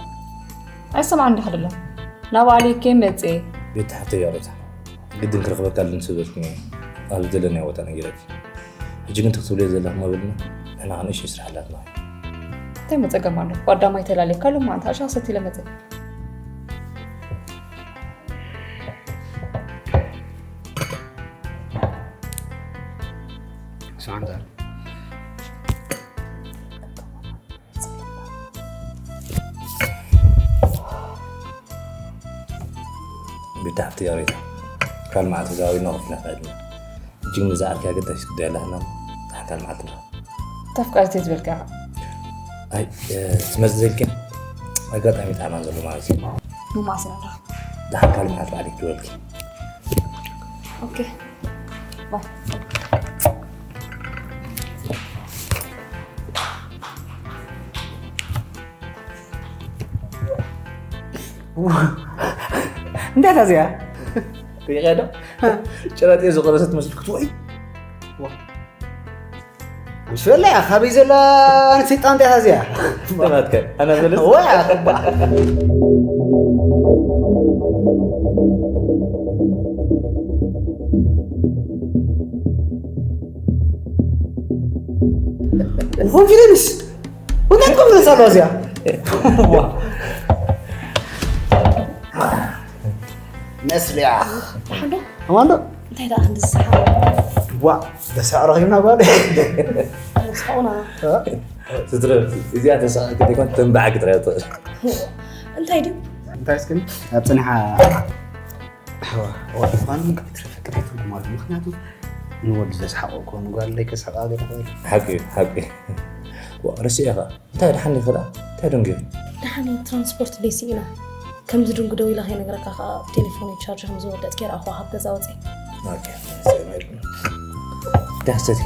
ኣይሰማዕን ዲኻ ደሎ? ናባሊክ ይመጽእ። ቤት ሓፍተይ ይቕሬታ። ግድን ክረኽበካ ኣለኒ ስለ ዝበልኩኝ እየ ኣብ ዝደለናዮ ቦታ ነጊረኪ። ሕጂ ግን ትኽትብልዮ ዘለኹ መበልና ንሕና ክንእሽተይ ስራሕ ኣላትና። እንታይ መጸገም ኣሎ? ጓዳማይ ተላለየካ ሎማዓንቲ ኣሻ ሰቲለ መጸ። ስማዕ እንተ። ብዳሕቲ ያሬታ ካልማዕት ዛዊ ነው ፍና ፈድና እጅግ ምዛዕር ያገዳሽ ግዳይ ላህና ታሕካል ማዕትና ተፍቃር ቴት በልካ ኣይ ትመዝልኪ ኣጋጣሚ ታማን ዘሎ ማለት እዩ። ሙማስና ዳ ዳሕካል ማዕት ባዕልክ ትበልኪ ኦኬ ባይ እንታይ ታዚያ ሪቀዶ ጭራጤ ዝቆረሰት መስል ክትወይ ምስ በላ እያ ካበይ ዘላ ኣንስቲ ጣንጣ እያ ታዚያ ተማትከ ኣና በለስ ዋ ክባ ኮንፊደንስ እንታይ ኮንፊደንስ ኣለዋ እዚኣ መስልያ ሓዶ ኣማንዶ እንታይ ደኣ ክንዲ ዝሰሓቕ ዋ ደሳዕ ረኺብና ጓል ስሓቑና ስትረ እዚኣ ተሳቂ ደይኮን ተንባዓቂ ጥራይ ትኽእል እንታይ ድዩ እንታይ እስክን ኣብ ፅንሓ ኣሕዋ ወድኳን ክትረፈ ቅድሕት ትርጉም ኣሎ ምክንያቱ ንወዲ ዘስሓቆ እኮ ንጓል ለይ ከስሕቃ ገለ ክእል ሓቂ ሓቂ ርስዒ ኢኻ እንታይ ድሓን ይኽእላ እንታይ ደንጊሩ ድሓን ትራንስፖርት ደይሲ ኢና ከምዚ ድንጉ ደው ኢላ ከይነግረካ ከዓ ቴሌፎን ቻርጅ ከም ዝወደጥ ገይረ ኣኹ ካብ ገዛ ወፅእ ዳሰቲ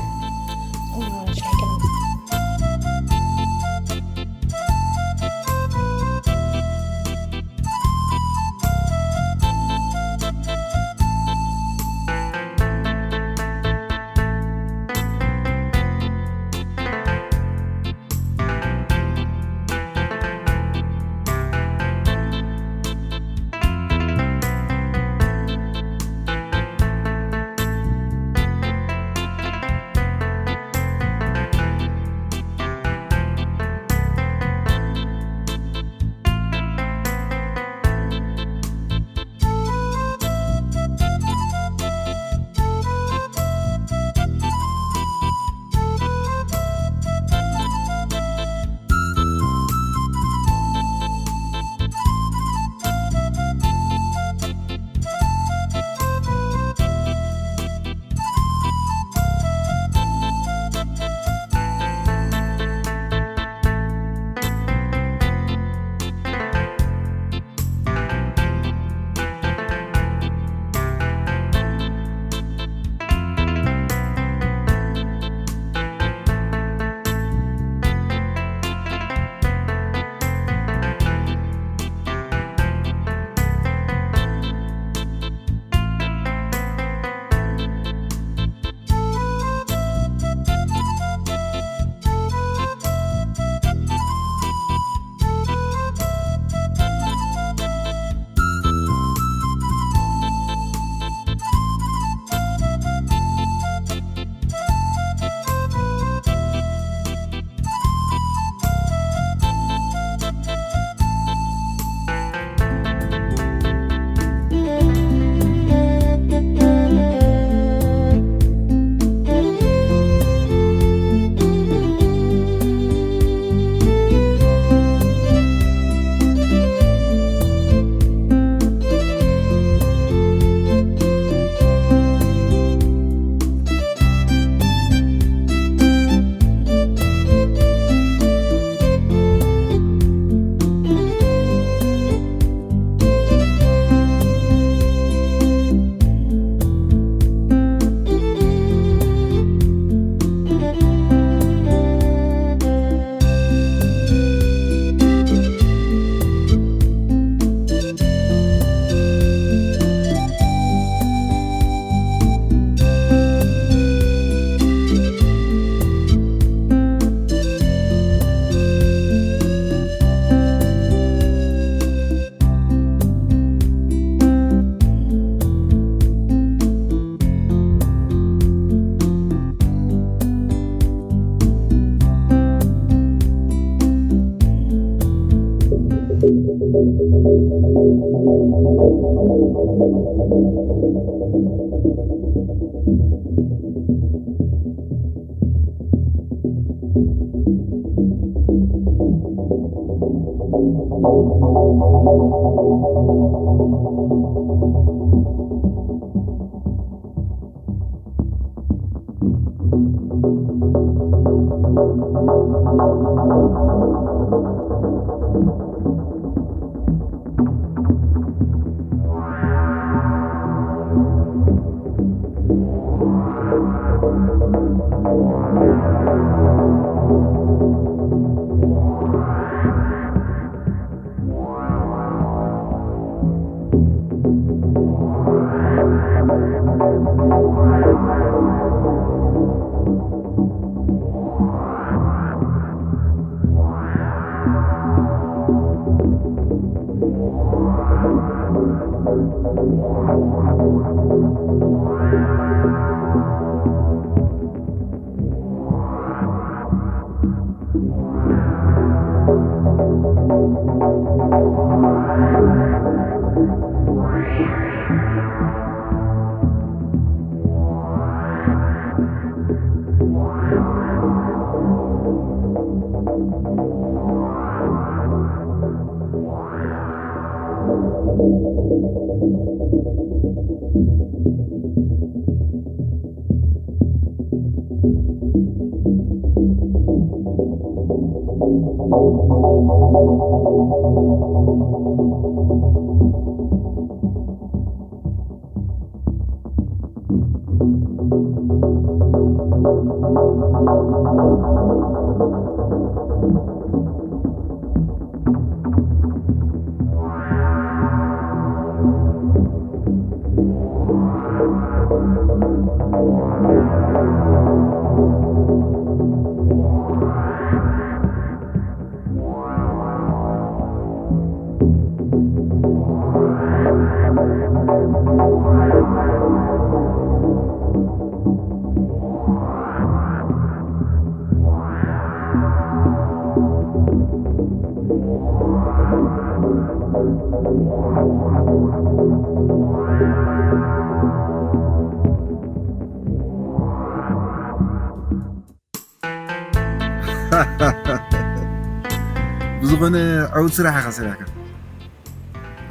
ብዝኾነ ዕዉት ስራሕ ኢኻ ሰሪሕካ።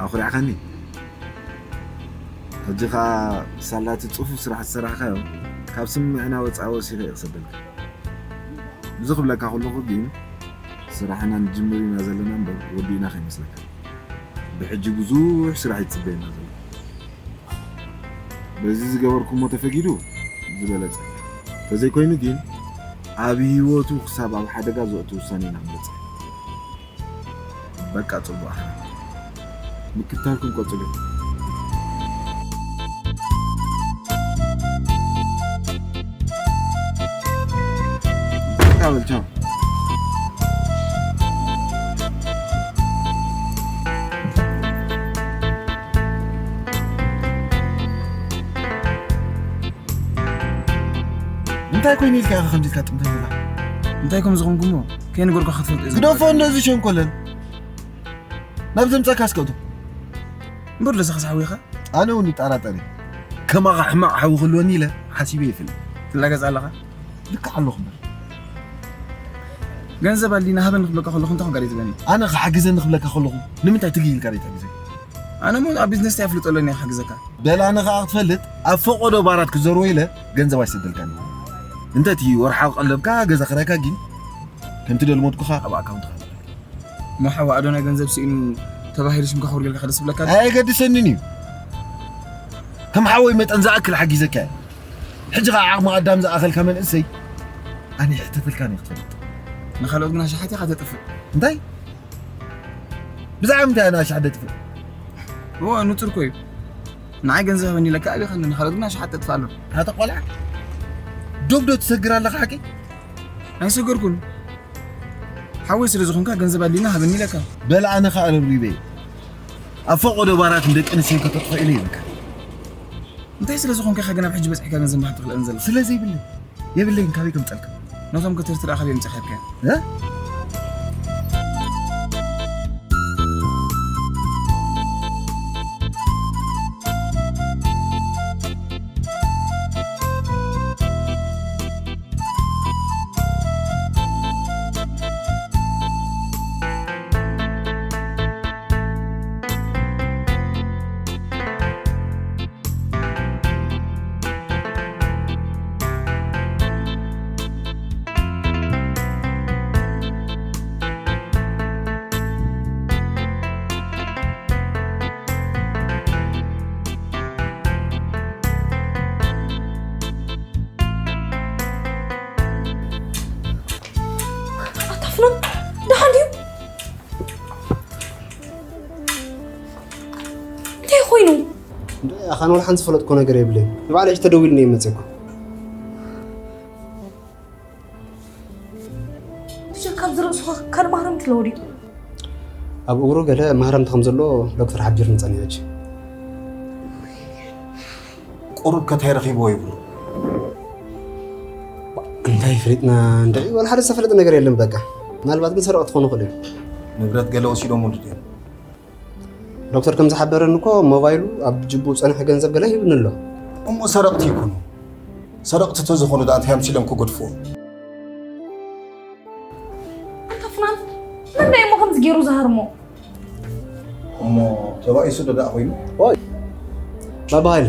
ኣኹሪዕካኒ። ሕጂ ኸኣ ሳላ እቲ ጽፉፍ ስራሕ ዝሰራሕካዮ ካብ ስምዕና ወጻኢ ወሲኸ እየ ክሰደልካ። እዚ ክብለካ ከለኹ ግን ስራሕና ንጅምር ኢና ዘለና እምበር ወዲእና ከይመስለካ። ብሕጂ ብዙሕ ስራሕ እዩ ዝጽበየና ዘሎ። በዚ ዝገበርኩሞ ተፈጊዱ ዝበለጸ። ተዘይኮይኑ ግን ኣብ ህይወቱ ክሳብ ኣብ ሓደጋ ዘእቱ ውሳኔ ኢና ክንበጽሕ። በቃ ጽቡቕ ኣሕዋት። ምክትታልኩም ቀጽሉ። በቃ በል ቻው። እንታይ ኮይኑ ኢልካ ኢኻ ከምዚ ኢልካ ጥምተኒ ኢኻ? እንታይ ከም ዝኾንኩ እሞ ከይነገርኩኻ ክትፈልጦ እየ ግደፎ ዝግባእ። እንደዚ ሸንኮለል። ናብ ዘምጻካ ኣስቀዱ። እምበር ደሰ ክሳብ ኢኻ? ኣነ እውን ይጠራጠር እየ። ከማኻ ሕማቕ ሓዊ ክህልወኒ ኢለ ሓሲበ ይፈልጥ። ትላገጽ ኣለኻ? ልክዕ ኣለኹ እምበር። ገንዘብ ኣሊና ሃበን ክብለካ ከለኹ እንታይ ኮንካ ደይ ትብለኒ? ኣነ ክሓግዘኒ ክብለካ ከለኹ ንምንታይ ትግይ ኢልካ ደይ ትሕግዘኒ? ኣነ እሞ ኣብ ቢዝነስ እንታይ ኣፍልጦ ኣለኒ ክሕግዘካ? በል ኣነ ኸኣ ክትፈልጥ ኣብ ፈቐዶ ባራት ክዘርዎ ኢለ ገንዘብ ኣይሰደልካን። እንተ እቲ ወርሓዊ ቀለብካ ገዛ ክራይካ ግን ከምቲ ደልሞትኩኻ ኣብ ኣካውንትኻ እሞ ሓው ኣዶናይ ገንዘብ ስኢኑ ተባሂሉ ሽምካ ክውርገልካ ደስ ይብለካ? ኣየገድሰንን እዩ። ከም ሓወይ መጠን ዝኣክል ሓጊዘካ እየ። ሕጂ ኸዓ ዓቕሚ ኣዳም ዝኣኸልካ መንእሰይ ኣነ ይሕተተልካ እየ ክትፈልጥ። ንኻልኦት ግን ኣሽሓት ኢኻ ተጥፍእ። እንታይ? ብዛዕባ ምንታይ ኣነ ኣሽሓት ደጥፍእ? እወ፣ ንጹር እኮ እዩ። ንዓይ ገንዘብ ሃበኒ ኢለካ ኣቢኻኒ፣ ንኻልኦት ግን ኣሽሓት ተጥፍእ ኣሎ። ኣታ ቆልዓ፣ ዶብ ዶ ትሰግር ኣለኻ ሓቂ? ኣይሰገርኩን። ሓወይ ስለ ዝኾንካ ገንዘብ ኣድልዩና ሃበኒ ኢለካ። በል ኣነ ኸኣ ረብሪበ እየ። ኣብ ፈቐዶ ባራት ንደቂ ኣንስትዮ ከተጥፍእ ኢለ ይብለካ። እንታይ ስለ ዝኾንካ ኢኻ ግን ኣብ ሕጂ በጺሕካ ገንዘብ ምሃብ ትኽእለን ዘለኻ? ስለ ዘይብለይ። የብለይን፣ ካበይ ከምጸልካ? ነቶም ክትርትር ኣኻል የምጽእ ኸድካ። እ? እንደ ኣኻን ወላ ሓንቲ ዝፈለጥኮ ነገር የብለይ። ንባዕለይ ተደዊልኒ ይመጽእ እኮ። ብጀካ ኣብዚ ርእሱ ካልእ ማህረምቲ ኣለዎ ድዩ? ኣብ እግሩ ገለ ማህረምቲ ከም ዘሎ ዶክተር ሓቢርኒ ጸኒሑ። ቁሩብ ከ እንታይ ረኺብዎ ይብሉ? እንታይ ፈሊጥና እንድዒ፣ ወላ ሓደ ዝተፈለጠ ነገር የለን በቃ። ምናልባት ግን ሰረቕቲ ክኾኑ ይኽእሉ እዮም። ንብረት ገለ ወሲዶምሉ ድዮም? ዶክተር ከም ዝሓበረኒ እኮ ሞባይሉ ኣብ ጅቡ ዝጸንሐ ገንዘብ ገለ ሂብኒ ኣሎ። እሞ ሰረቕቲ ይኩኑ። ሰረቕቲ ተዝኾኑ ደኣ እንታይ ኣምሲሎም ክገድፍዎ? ኣንታ ፍናን፣ መን ደኣ እሞ ከምዚ ገይሩ ዝሃርሞ? እሞ ተባኢሱ ዶ ደኣ ኮይኑ? ኦይ፣ ባባ ሃይለ፣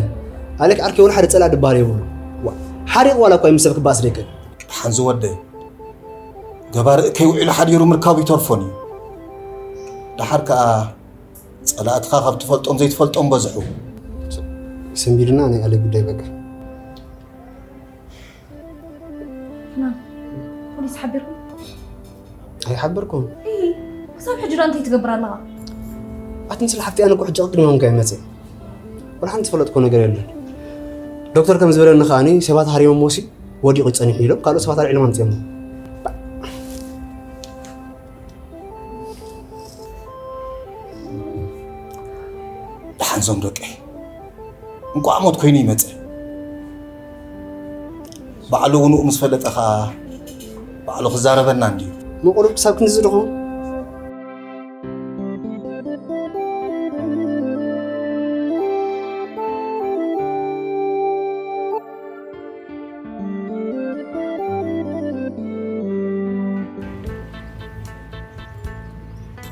ኣሌክ ዓርከይ ወላ ሓደ ጸላእ ድበሃል የብሉ። ዋ፣ ሓሪቕ ዋላ እኳ ምስ ሰብ ክባኣስ ደይክእል። ደሓን ዝወደይ፣ ገባር እከይ ውዒሉ ሓዲሩ ምርካቡ ይተርፎን እዩ። ደሓር ከኣ ጸላእትኻ ካብ ትፈልጦም ዘይትፈልጦም በዝሑ። ሰንቢድና ናይ ኣሌክ ጉዳይ በቃ። ፍናን፣ ፖሊስ ሓቢርኩም? ኣይሓበርኩን። እይ፣ ክሳብ ሕጂ ዶ እንታይ ትገብር ኣለኻ? ኣቲ ንስለ ሓፍቲ ኣነ እኮ ሕጂ ቅድሚ ሆንካ ይመጽእ። ወላ ሓንቲ ዝፈለጥኮ ነገር የለን። ዶክተር ከም ዝበለኒ ከኣኒ ሰባት ሃሪሞሞ ሲ ወዲቑ ጸኒሑ ኢሎም ካልኦት ሰባት ኣልዒሎም ኣምጺኦሞ። ደሓንዞም ደቀይ እንቋዕ ሞት ኮይኑ ይመጽእ። ባዕሉ ውኑኡ ምስ ፈለጠ ኸኣ ባዕሉ ክዛረበና እንድዩ። ምቑሩብ ክሳብ ክንድዚ ድኹም?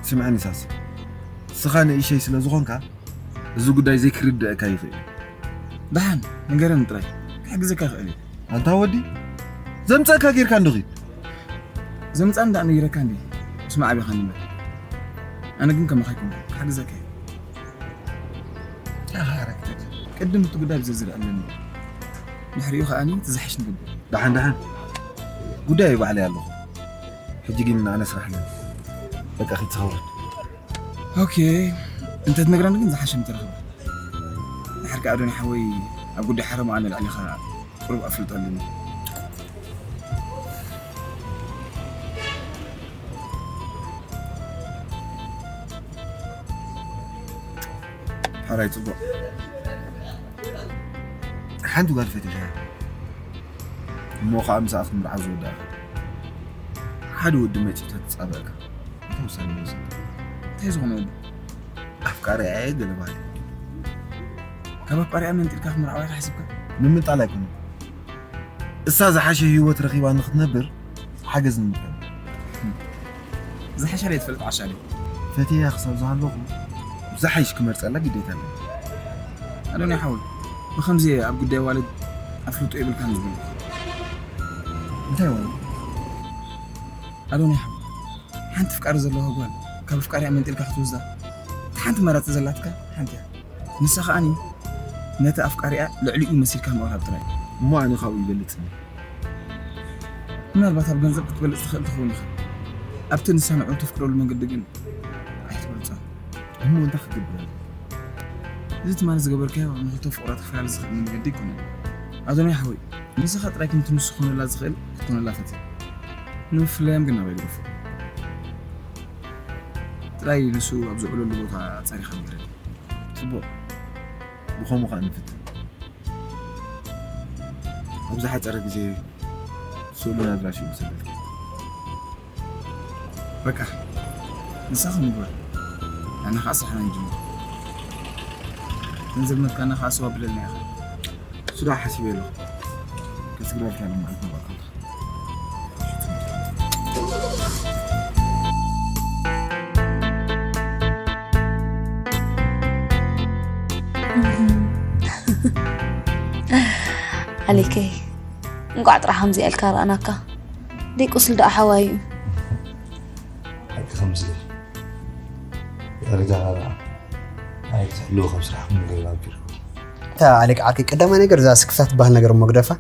ስምዐኒ ሳስ፣ ንስኻ ንእሸይ ስለ ዝኾንካ እዚ ጉዳይ ዘይክርድአካ ይኽእል። ደሓን ንገረኒ ጥራይ፣ ክሕግዘካ ይኽእል እየ። ኣንታ ወዲ፣ ዘምጸእካ ጌርካ እንዶ ኺድ። ዘምጻእኒ ደኣ ነጊረካ እንዲ፣ ስማዕ ኣቢኻ ንበር። ኣነ ግን ከማኻ ኣይኮንኩን፣ ክሕግዘካ እየ። ኣኻ ሓረግተካ። ቅድም እቲ ጉዳይ ብዝርዝር ኣለኒ። ድሕሪኡ ከኣኒ እቲ ዝሓሽ ንገብር። ደሓን፣ ደሓን። ጉዳይ ባዕለይ ኣለኹ። ሕጂ ግን ኣነ ስራሕ ኣለኒ። በቃ፣ ኺድ ተኸውረድ። ኦኬ፣ እንተ ትነግረኒ ግን ዝሓሸ ምተረኽበ። ድሓር ከኣ ኣዶኒ ሓወይ ኣብ ጉዳይ ሓረምኣ ንልዕሊኻ ቁሩብ ኣፍልጦ ኣለኒ። ሓራይ ጽቡቕ። ሓንቲ ጓል ፈቲኻ እሞ ኸዓ ምሳኣ ክትምርዓ ዝወዳእካ ሓደ ወዲ መጺኡ ተትጻበእካ እንታይ ውሳኔ ምወሰድካ? እንታይ ዝኾነ ወዲ? ኣፍቃሪኣ እየ ገለ በሃሊ። ካብ ኣፍቃሪኣ መንጢልካ ክትምርዓዋ ኢኻ ሓሲብካ? ንምንጣል ኣይኮነን። እሳ ዝሓሸ ህይወት ረኺባ ንኽትነብር ሓገዝ ንምግባር። ዝሓሻ ደይ ትፈልጥ ዓሻ ደይ? ፈትየያ ክሳብ ዝሃለኹ ዝሓይሽ ክመርጸላ ግዴታ ኣለኒ። ኣዶንያ ሓወይ፣ ብኸምዚ ኣብ ጉዳይ ዋልድ ኣፍልጦ የብልካን ዝብል። እንታይ ዋልድ? ኣዶንያ ሓወይ፣ ሓንቲ ፍቃሪ ዘለዋ ጓል ካብ ፍቃሪኣ መንጢልካ ክትወስዳ፣ እታ ሓንቲ መራጺ ዘላትካ ሓንቲ እያ። ንሳ ከኣኒ ነቲ ኣፍቃሪኣ ልዕሊኡ መሲልካ ምቕራብ ጥራይ። እሞ ኣነ ካብኡ ይበልጽ እንዴ? ምናልባት ኣብ ገንዘብ ክትበልጽ ትኽእል ትኸውን ኢኻ። ኣብቲ ንሳ ንዕኡ ተፍቅረሉ መንገዲ ግን ኣይትበልጾን። እሞ እንታይ ክገብር ኣለኒ? እዚ ትማሊ ዝገበርካዮ ንኽልተ ፍቑራት ክፈላለ ዝኽእል መንገዲ ኣይኮነን። ኣዶንያ ሓወይ፣ ንስኻ ጥራይ ከምቲ ንሱ ክኾነላ ዝኽእል ክትኮነላ ፈትያ። ንምፍላዮም ግን ናባይ ግደፎ። ጥራይ ንሱ ኣብ ዝውዕለሉ ቦታ ኣጻሪኻ ንገረኒ። ጽቡቕ። ብኸምኡ ኸኣ ንፍትን። ኣብ ዝሓጸረ ግዜ ስእሉን ኣድራሽኡን ክሰደልካ። በቃ፣ ንሳ ኸም ንግበር። ኣነ ኸኣ ስራሕና ንጅምር። ገንዘብ መትካና ኸኣ ስዋ ብለልና ኢኻ። እሱ ደኣ ሓሲበ ኣለኹ። ከስግረልካ ኢለ ማለት ነው፣ በቃ። ኣሌከይ፣ እንቋዕ ጥራሕ ከምዚኣ ኢልካ ረኣናካ። ደይ ቁስሊ ደኣ ሓዋዩ እዩ። ሓቂ ከምዚ ደረጃ ናብራ ኣይትሕልው ከም ስራሕኩም ገይርና ኣቢልኩም። እታ ኣሌክ ዓርከይ፣ ቀዳማይ ነገር እዛ ስክፍታ ትበሃል ነገር እሞ ግደፋ።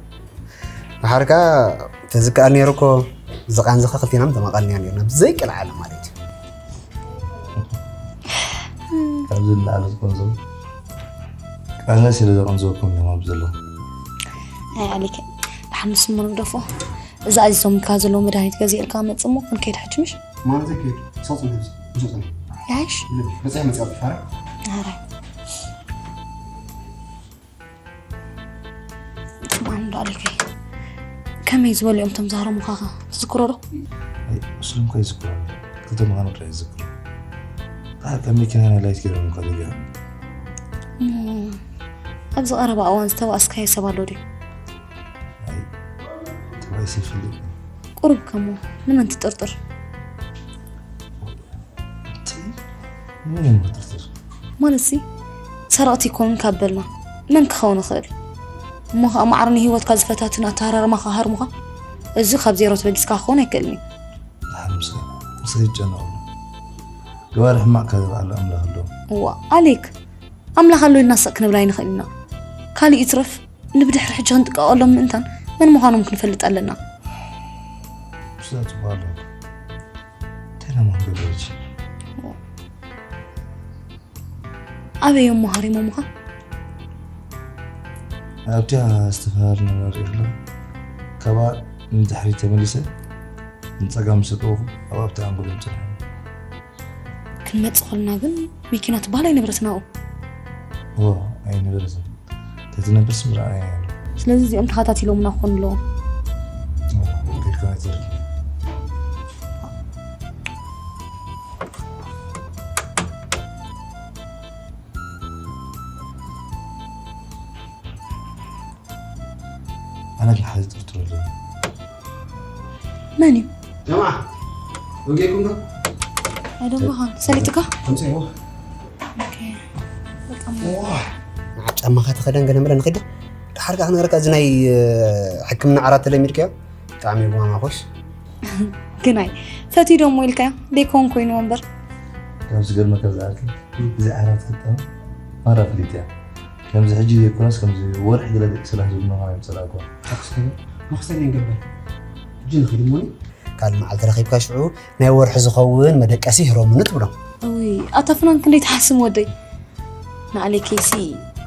ድሓር ከኣ ተዝከኣል ነይሩ እኮ፣ እዚ ቃንዛኻ ክልቴና ምተማቓልናዮ ነይርና፣ ብዘይ ቅልዓለም ማለት እዩ። ካብዚ ንላዕሊ ዝኮን ዘሎ ቃልሲ ስለ ዘቐንዘወኩም እዮም ኣብዚ ዘለኹ። ኣይ ኣሊክ፣ ብሓሙስ እሞ ንግደፎ። እዛ ኣዚዞምካ ዘለዉ መድሃኒት ገዚእልካ መጽእ እሞ ክንከይድ ሕጂ ምሽ? ማለት ዘይከይድ፣ ሳጹን ሕዚ፣ ሳጹን። ያይሽ? በጽሕ መጽኣ ትፋራ? ኣረ። ጽማም ዶ ኣሊክ? ከመይ ዝበሉ እዮም እቶም ዝሃረሙኻ ኸ? ትዝክሮ ዶ? ኣይ፣ ምስሎም ከ ይዝክሮ። ክልተ ምዃኑ ጥራይ ይዝክሮ። ታ ከም መኪና ናይ ላይት ገይሮም እኳ ገሊኦም። እሞ፣ ኣብዚ ቀረባ እዋን ዝተባእስካዮ ሰብ ኣሎ ድዩ? ኣይ፣ ተባኢሰ ይፈልጥ። ቁሩብ ከሞ ንመን ትጥርጥር? እቲ መን እዮም ክትርጥር? ማለትሲ፣ ሰረቕቲ ይኮኑን ካብ በልና፣ መን ክኸውን ይኽእል? እሞ ኸኣ ማዕረ ንህይወትካ ዝፈታትን ኣተሃራርማኻ ሃርሙኻ? እዚ ካብ ዜሮ ተበጊስካ ክኸውን ኣይክእልን እዩ። ድሓር ምስጋና፣ ምስጋና ይጨነቑ። ገባሪ ሕማቕ ካብ ዝበዓሉ ኣምላኽ ኣለዎ። እዋ፣ ኣሌክ፣ ኣምላኽ ኣሎ ኢልና ስቕ ክንብል ኣይንኽእል ኢና። ካልእ ይትረፍ፣ ንብድሕሪ ሕጂ ክንጥቀቐሎም ምእንታን መን ምዃኖም ክንፈልጥ ኣለና። ምስላ ጽቡቕ ኣለዎ። እንታይ ደሞ ክንገብር? ኣበይ እዮም መሃሪሞምኻ? ኣብቲኣ ዝተፈላለዩ ነገር ይኽእል። ካብኣ ንድሕሪት ተመሊሰ ንጸጋም ምስ ኣተወኹ ኣብ ኣብቲ ኣንጎሎም ጸኒሖም። ክንመጽእ ከለና ግን መኪና ትበሃል ኣይነበረትን ኣብኡ። እወ፣ ኣይነበረትን። ተትነብርስ ምርኣያ ነይሩ። ስለዚ እዚኦም ተኸታቲሎምና ክኾኑ ኣለዎም። እወ፣ ከይድካ ኣይትዘርጊ። ኣነ ግን ሓደ ጥርጥር ኣለኒ። መን እዩ? ጀምዓ፣ ደንጊዕኩም ዶ? ኣይደንጎኻን። ሰሊጥካ? ከምፅእዎ። ኦኬ። በጣም ዋህ! ንዓብ ጫማኻ ተኸደን ገለ መለ ንኺድ ዶ? ደሓር ከኣ ክነግረካ፣ እዚ ናይ፣ እ፣ ሕክምና ዓራት ተለሚድካዮ? ብጣዕሚ እዩ ማማኾሽ። ግናይ፣ ፈትዩ ዶ እሞ ኢልካዮ? ደይኮን ኮይንዎ እምበር። ካብ ዝገርመካ ዝኣክል፣ እዚ ዓራት ክጠም ማራ ፍሊጥ እያ። ከምዚ ሕጂ ዘይኮነስ፣ ከምዚ ወርሒ ገለ ደቂ ስራሕ ዝብሉ ምዃኖም ይጸላእኩ። ኣክስተዮ፣ መኽሰብ ይንገበር። ሕጂ ንኺድ እሞኒ። ካልእ መዓልቲ ረኺብካ ሽዑ ናይ ወርሒ ዝኸውን መደቀሲ ህረሙኒ ትብሎ። እውይ፣ ኣታ ፍናን ክንደይ ትሓስም ወደይ። ንኣሌከይሲ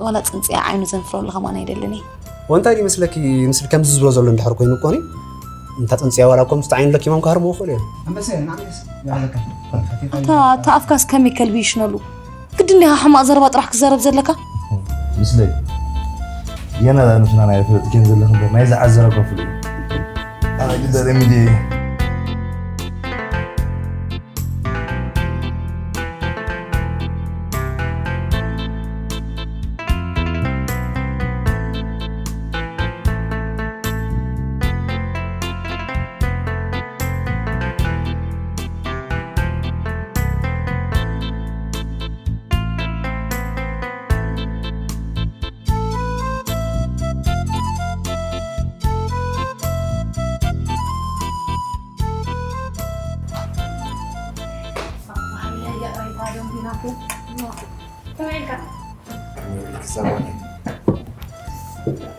ዋላ ጽንጽያ ዓይኑ ዘንፍረሉ ከማን ኣይደልን እየ። ወንታይ ድዩ መስለኪ፣ ምስል ከምዚ ዝብሎ ዘሎ እንድሕር ኮይኑ እኮ፣ እንታ ጽንጽያ ዋላ እኮ ምስቲ ዓይኑ ለኪሞም ክሃርምዎ ይኽእሉ እዮም። ኣንበሳ፣ ንዓመስ፣ ይባለካ። ኣታ፣ ኣታ ኣፍካስ ከመይ ከልቢ ይሽነሉ? ግድን ዲኻ ሕማቕ ዘረባ ጥራሕ ክዛረብ ዘለካ? ምስለይ፣ የና ዛ ንፍና ናይ ፍለጥ ኬን ዘለኽ እምበር፣ ናይ ዝዓዘረ ከፍሉ እዩ። ኣነ ግደረ ሚድየ።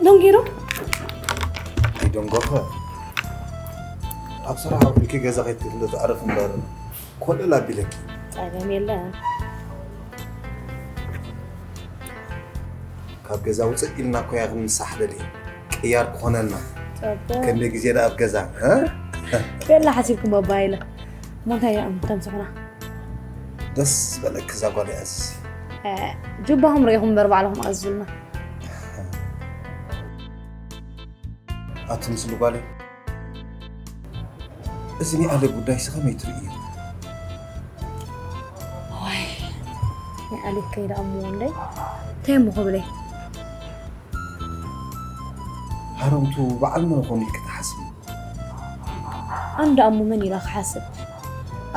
ደንጊሩ? ኣይደንጎኸ። ኣብ ስራሕ ኣውዒልኪ ገዛ ከይትእትዊ ተዕርፊ እምበር፣ ኮለል ኣቢለኪ። ጸገም የለን። ካብ ገዛ ውፅእ ኢልና እኮ ኢና ክንሳሓደድ እዩ። ቅያር ክኾነልና። ፅቡቕ። ክንደይ ግዜ ደኣ ኣብ ገዛ፣ እ? ቤላ ሓሲብኩም ባባ ኢለ። እሞ እንታይ እዮም ተምስሑና? ደስ ዝበለኪ እዛ ጓል እያ እዚሲ። እ፣ ጁባኹም ርኢኹም እምበር ባዕልኹም ኣዝዙልና። ኣቲ ምስሉ ጓለይ፣ እዚ ናይ ኣሌክ ጉዳይሲ ከመይ ትርእዮ? ዋይ፣ ናይ ኣሌክ ከይዳ እሞ ወንደይ፣ እንታይ እሞ ክብለይ? ሃረምቱ በዓል መን ይኾኑ ኢልኪ ትሓስቢ? ኣነ ደኣ እሞ መን ኢለ ክሓስብ?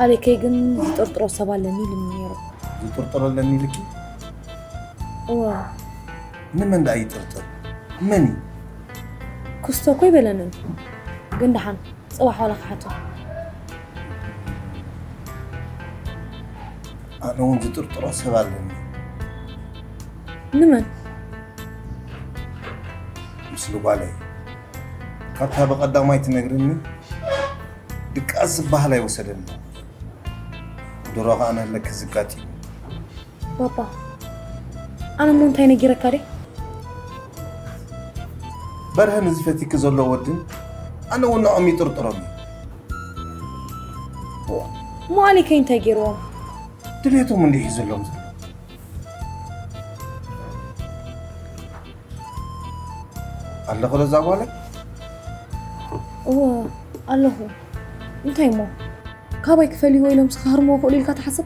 ኣሌከይ ግን ዝጥርጥሮ ሰብ ኣለኒ ኢሉኒ ነይሩ። ዝጥርጥሮ ኣለኒ ኢልኪ? እወ። ንመን ደኣ ይጥርጥር? መን እዩ? ክስቶ እኮ ኣይበለንን። ግን ደሓን፣ ጽባሕ ዋላ ክሓቶ። ኣነ እውን ዝጥርጥሮ ሰብ ኣለኒ። ንመን? ምስሉ ጓለይ። ካብታ ብቐዳማይ ትነግርኒ ድቃስ ዝበሃል ኣይወሰደኒ። ድሮ ኸኣ ነለኪ ዝጋጢሙ። ባባ፣ ኣነ እሞ እንታይ ነጊረካ ደይ? በርሀ ንዚ ፈቲኪ ዘሎ ወድን ኣነ እውን ንዖም ይጥርጥሮም እዩ። እሞ ኣሊከይ እንታይ ገይርዎም? ድሌቶም እንዲህ ይዘሎም ዘሎ ኣለኹ ለዛ ጓለይ። እወ ኣለኹ። እንታይ እሞ? ካባይ ክፈልይዎ ኢሎም ስኻህርሞ ክእሉ ኢልካ ትሓስብ?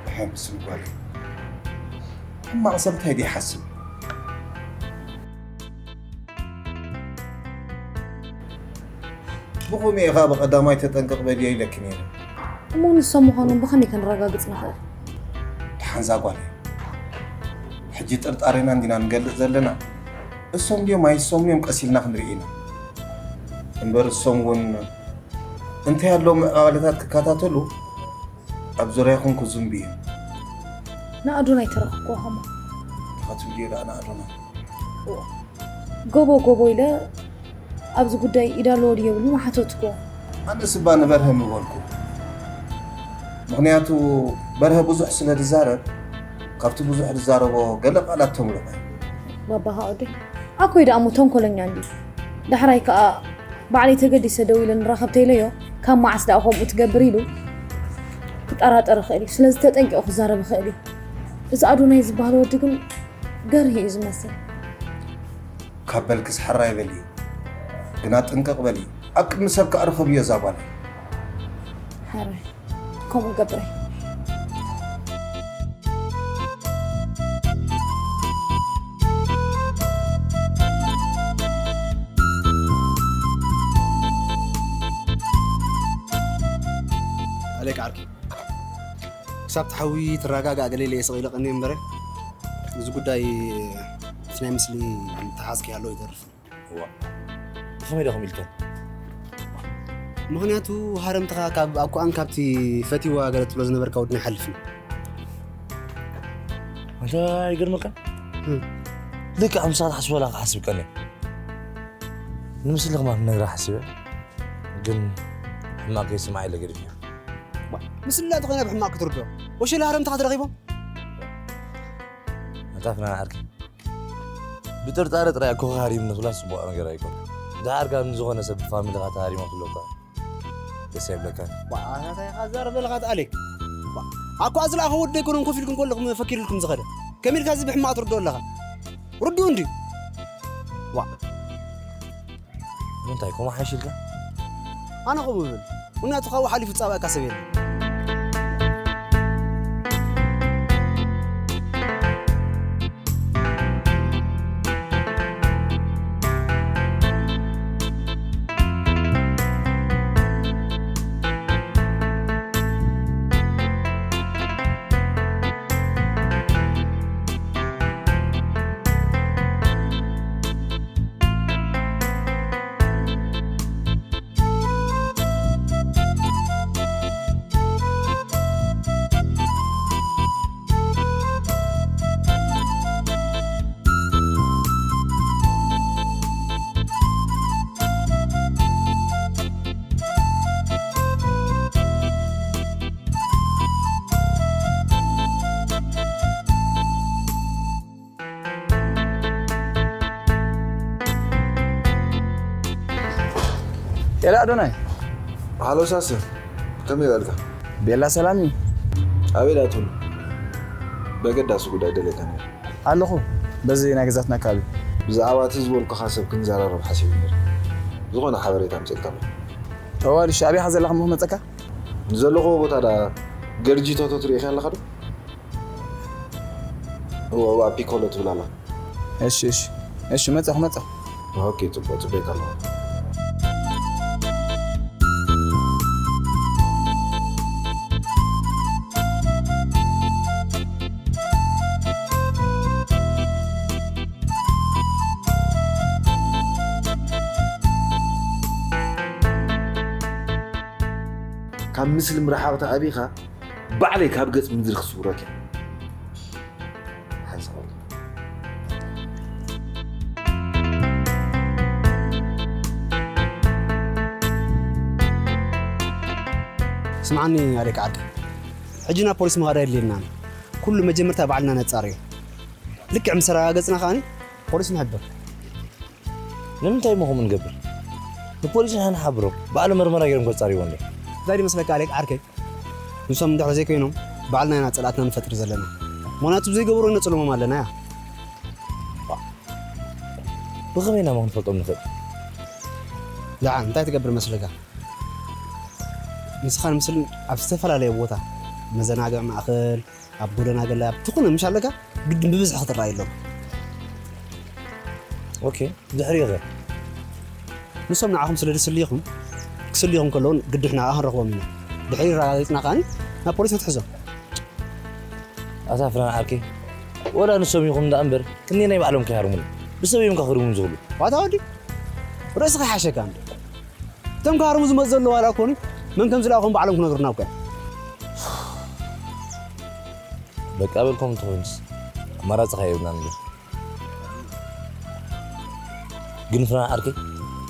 ብሓምስም ጓለይ፣ ሕማቕ ሰብ እንታይ ደይሓስብ? ብኸምኡ ኢኻ ብቐዳማይ ተጠንቀቕ በልዮ ኢለኪ ነይረ። እሞ ንሶም ምዃኖም ብኸመይ ከነረጋግጽ ንኽእል? ደሓንዛ ጓለይ፣ ሕጂ ጥርጣሬና እንዲና ንገልጽ ዘለና። እሶም ድዮም ኣይሶም እዮም ቀስ ኢልና ክንርኢ ኢና። እምበር እሶም እውን እንታይ ኣለዎም ምዕባለታት ክከታተሉ ኣብ ዙርያኹም ክዝንቡ እዮም። ንኣዶናይ ተረኽብክዎ ኸሞ? እንታይ ክትብልዮ ደኣ ንኣዶናይ? እዎ። ጎቦ ጎቦ ኢለ ኣብዚ ጉዳይ ኢድ ኣለዎ ድዩ የብሉን ምሓተትክዎ። ኣነስ እባ ንበርሀ ምበልኩ። ምኽንያቱ በርሀ ብዙሕ ስለ ዝዛረብ፣ ካብቲ ብዙሕ ዝዛረቦ ገለ ቃላት ተምልኾ። ባባኻ ወደይ፣ ኣኮይ ደኣ እሞ ተንኮለኛ እንድዩ። ዳሕራይ ከኣ ባዕለይ ተገዲሰ ደው ኢለ ንራኸብተይ ኢለዮ፣ ካብ መዓስ ደኣ ከምኡ ትገብር ኢሉ ክጠራጠር ይኽእል እዩ። ስለዚ ተጠንቂቑ ክዛረብ ይኽእል እዩ። እዚ ኣዶናይ ዝበሃል ወዲ ግን ገርሂ እዩ ዝመስል። ካብ በልክስ ሕራይ በሊ፣ ግና ጥንቅቕ በሊ፣ ኣብ ቅድሚ ሰብ ከኣ ርኸብዮ እዛ ጓለይ። ሕራይ፣ ከምኡ ገብረ። ኣሌክ ዓርኪ፣ ክሳብ ትሓዊ ትረጋጋእ ገለ ኢለ እየ ስቕ ኢለ ቀንየ እምበረ፣ እዚ ጉዳይ እቲ ናይ ምስሊ ምትሓዝ ከይሃለዎ ይተርፍ። እዋ፣ ብኸመይ ዶ ከምኡ ኢልካ? ምኽንያቱ ሃረምትኻ ካብ ኣኳኣን ካብቲ ፈትዋ ገለ ትብሎ ዝነበርካ ወድና ይሓልፍ እዩ። ኣንታ ይገርመካ? እም። ልክዕ ከምሳ ትሓስቦ ላ ክሓስብ ቀንየ። ንምስሊ ከማን ክነግራ ሓሲበ፣ ግን ሕማቕ ከይስማዕ ኢለ ገዲፈዮ። ዋ፣ ምስላ እንተኾይና ብሕማቕ ክትርድኦ። ወሸላ ሃረምትኻ ተረኺቦም? ኣንታ ፍናን ዓርኪ፣ ብጥርጣረ ጥራይ ኣኮኻ ሃሪሙኒ ክብላ ጽቡቕ ነገር ኣይኮነን። ደሓር ካብ ንዝኾነ ሰብ ብፋሚሊኻ ተሃሪሙ ክብለካ ደስ ኣይብለካን። ዋ፣ ኣታ ኢኻ ዘረባ ዘለኻ ኣሌክ። ዋ፣ ኣኳ ዝለኣኸ ወዲ ኣይኮነን ኮፍ ኢልኩም ከለኹም ፈኪርልኩም ዝኸደ። ከመይ ኢልካ እዚ ብሕማቕ ትርድኦ ኣለኻ? ርድኡ እንድዩ። ዋ። ንምንታይ ከምኡ ሓይሽ ኢልካ? ኣነ ከምኡ እብል። ምኽንያቱ ካብኡ ሓሊፉ ዝጻባእካ ሰብ የለን። ኤላ ኣዶናይ። ሃሎ ሳሰ፣ ከመይ በልካ? ቤላ ሰላም እዩ። ኣበይ ደኣ ትህሉ? በገዳሲ ጉዳይ ደልየካ ነይረ። ኣለኹ፣ በዚ ናይ ገዛትና ኣከባቢ። ብዛዕባ እቲ ዝበልኩኻ ሰብ ክንዘራረብ ሓሲበ ነይረ። ዝኾነ ሓበሬታ ኣምጽእልካ ኣለኹ። እዋል፣ እሺ፣ ኣበይ ኢኻ ዘለኻ እሞ ክመጸካ? ንዘለኹዎ ቦታ ደኣ ገርጂ ቶቶት ርኢኻ ኣለኻ ዶ? እወ፣ እወ፣ ፒኮሎ ትብል ኣላ። እሺ፣ እሺ፣ እሺ፣ መጻኹ፣ መጻኹ። ኦኬ፣ ጽቡቕ፣ ጽቡቕ ኣለኹ። ካብ ምስሊ ምርሓቕ ተኣቢኻ ባዕለይ ካብ ገጽ ምድሪ ክስውረኪ እየ። ሓንሳብ። ስምዓኒ ኣሌክ ዓርከይ፣ ሕጂ ናብ ፖሊስ ምኻድ ኣየድልየናን። ኩሉ መጀመርታ ባዕልና ነጻርዮ። ልክዕ ምስ ኣረጋገጽና ከኣኒ ፖሊስ ንሕብር። ንምንታይ እሞ ከምኡ ንገብር? ንፖሊስ ኢና ንሓብሮ። ባዕሉ መርመራ ገይሮም ከጻርይዎ እንዶ። እንታይ ድመስለካ ኣሌክ ዓርከይ? ንሶም እንድሕር ዘይኮይኖም ባዕልና ኢና ጸላእትና ንፈጥር ዘለና። ምኽንያቱ ብዘይገብሮ ነጽልሞም ኣለና እያ። ብኸመይ ኢና እሞ ክንፈልጦም ንኽእል? ደሓን እንታይ ትገብር መስለካ? ንስኻን ምስልን ኣብ ዝተፈላለየ ቦታ፣ መዘናግዒ ማእኸል፣ ኣብ ጎደና ገለ፣ ኣብ ዝኾነ ምሽ ኣለካ፣ ግድን ብብዝሒ ክትረኣዩ ኣለኩም። ኦኬ፣ ድሕሪኡ ኸ? ንሶም ንዓኹም ስለ ዝስልዩኹም፣ ክስልዩኹም ከለዉ ግድን ንዓኻ ክንረኽቦም ኢና። ድሕሪኡ ኣረጋጊጽና ከኣ ናብ ፖሊስ ንትሕዞም። ኣታ ፍናን ዓርከይ፣ ወላ ንሶም ይኹን ደኣ እምበር፣ ክንደየናይ ባዕሎም ከይሃርሙኒ፣ ብሰብ እዮም ከኽርሙኒ ዝኽእሉ። ዋታ ወዲ፣ ርእስኻ ይሓሸካ እንዶ። እቶም ክሃርሙ ዝመጽኡ ዘለዉ ዋላ ኮኑ፣ መን ከም ዝለኣኾም ባዕሎም ክነግሩና እኮ እዮም። በቃ በልኩም እንተኾይኑስ፣ ኣማራጺ ከ የብልናን እንዶ። ግን ፍናን ዓርከይ፣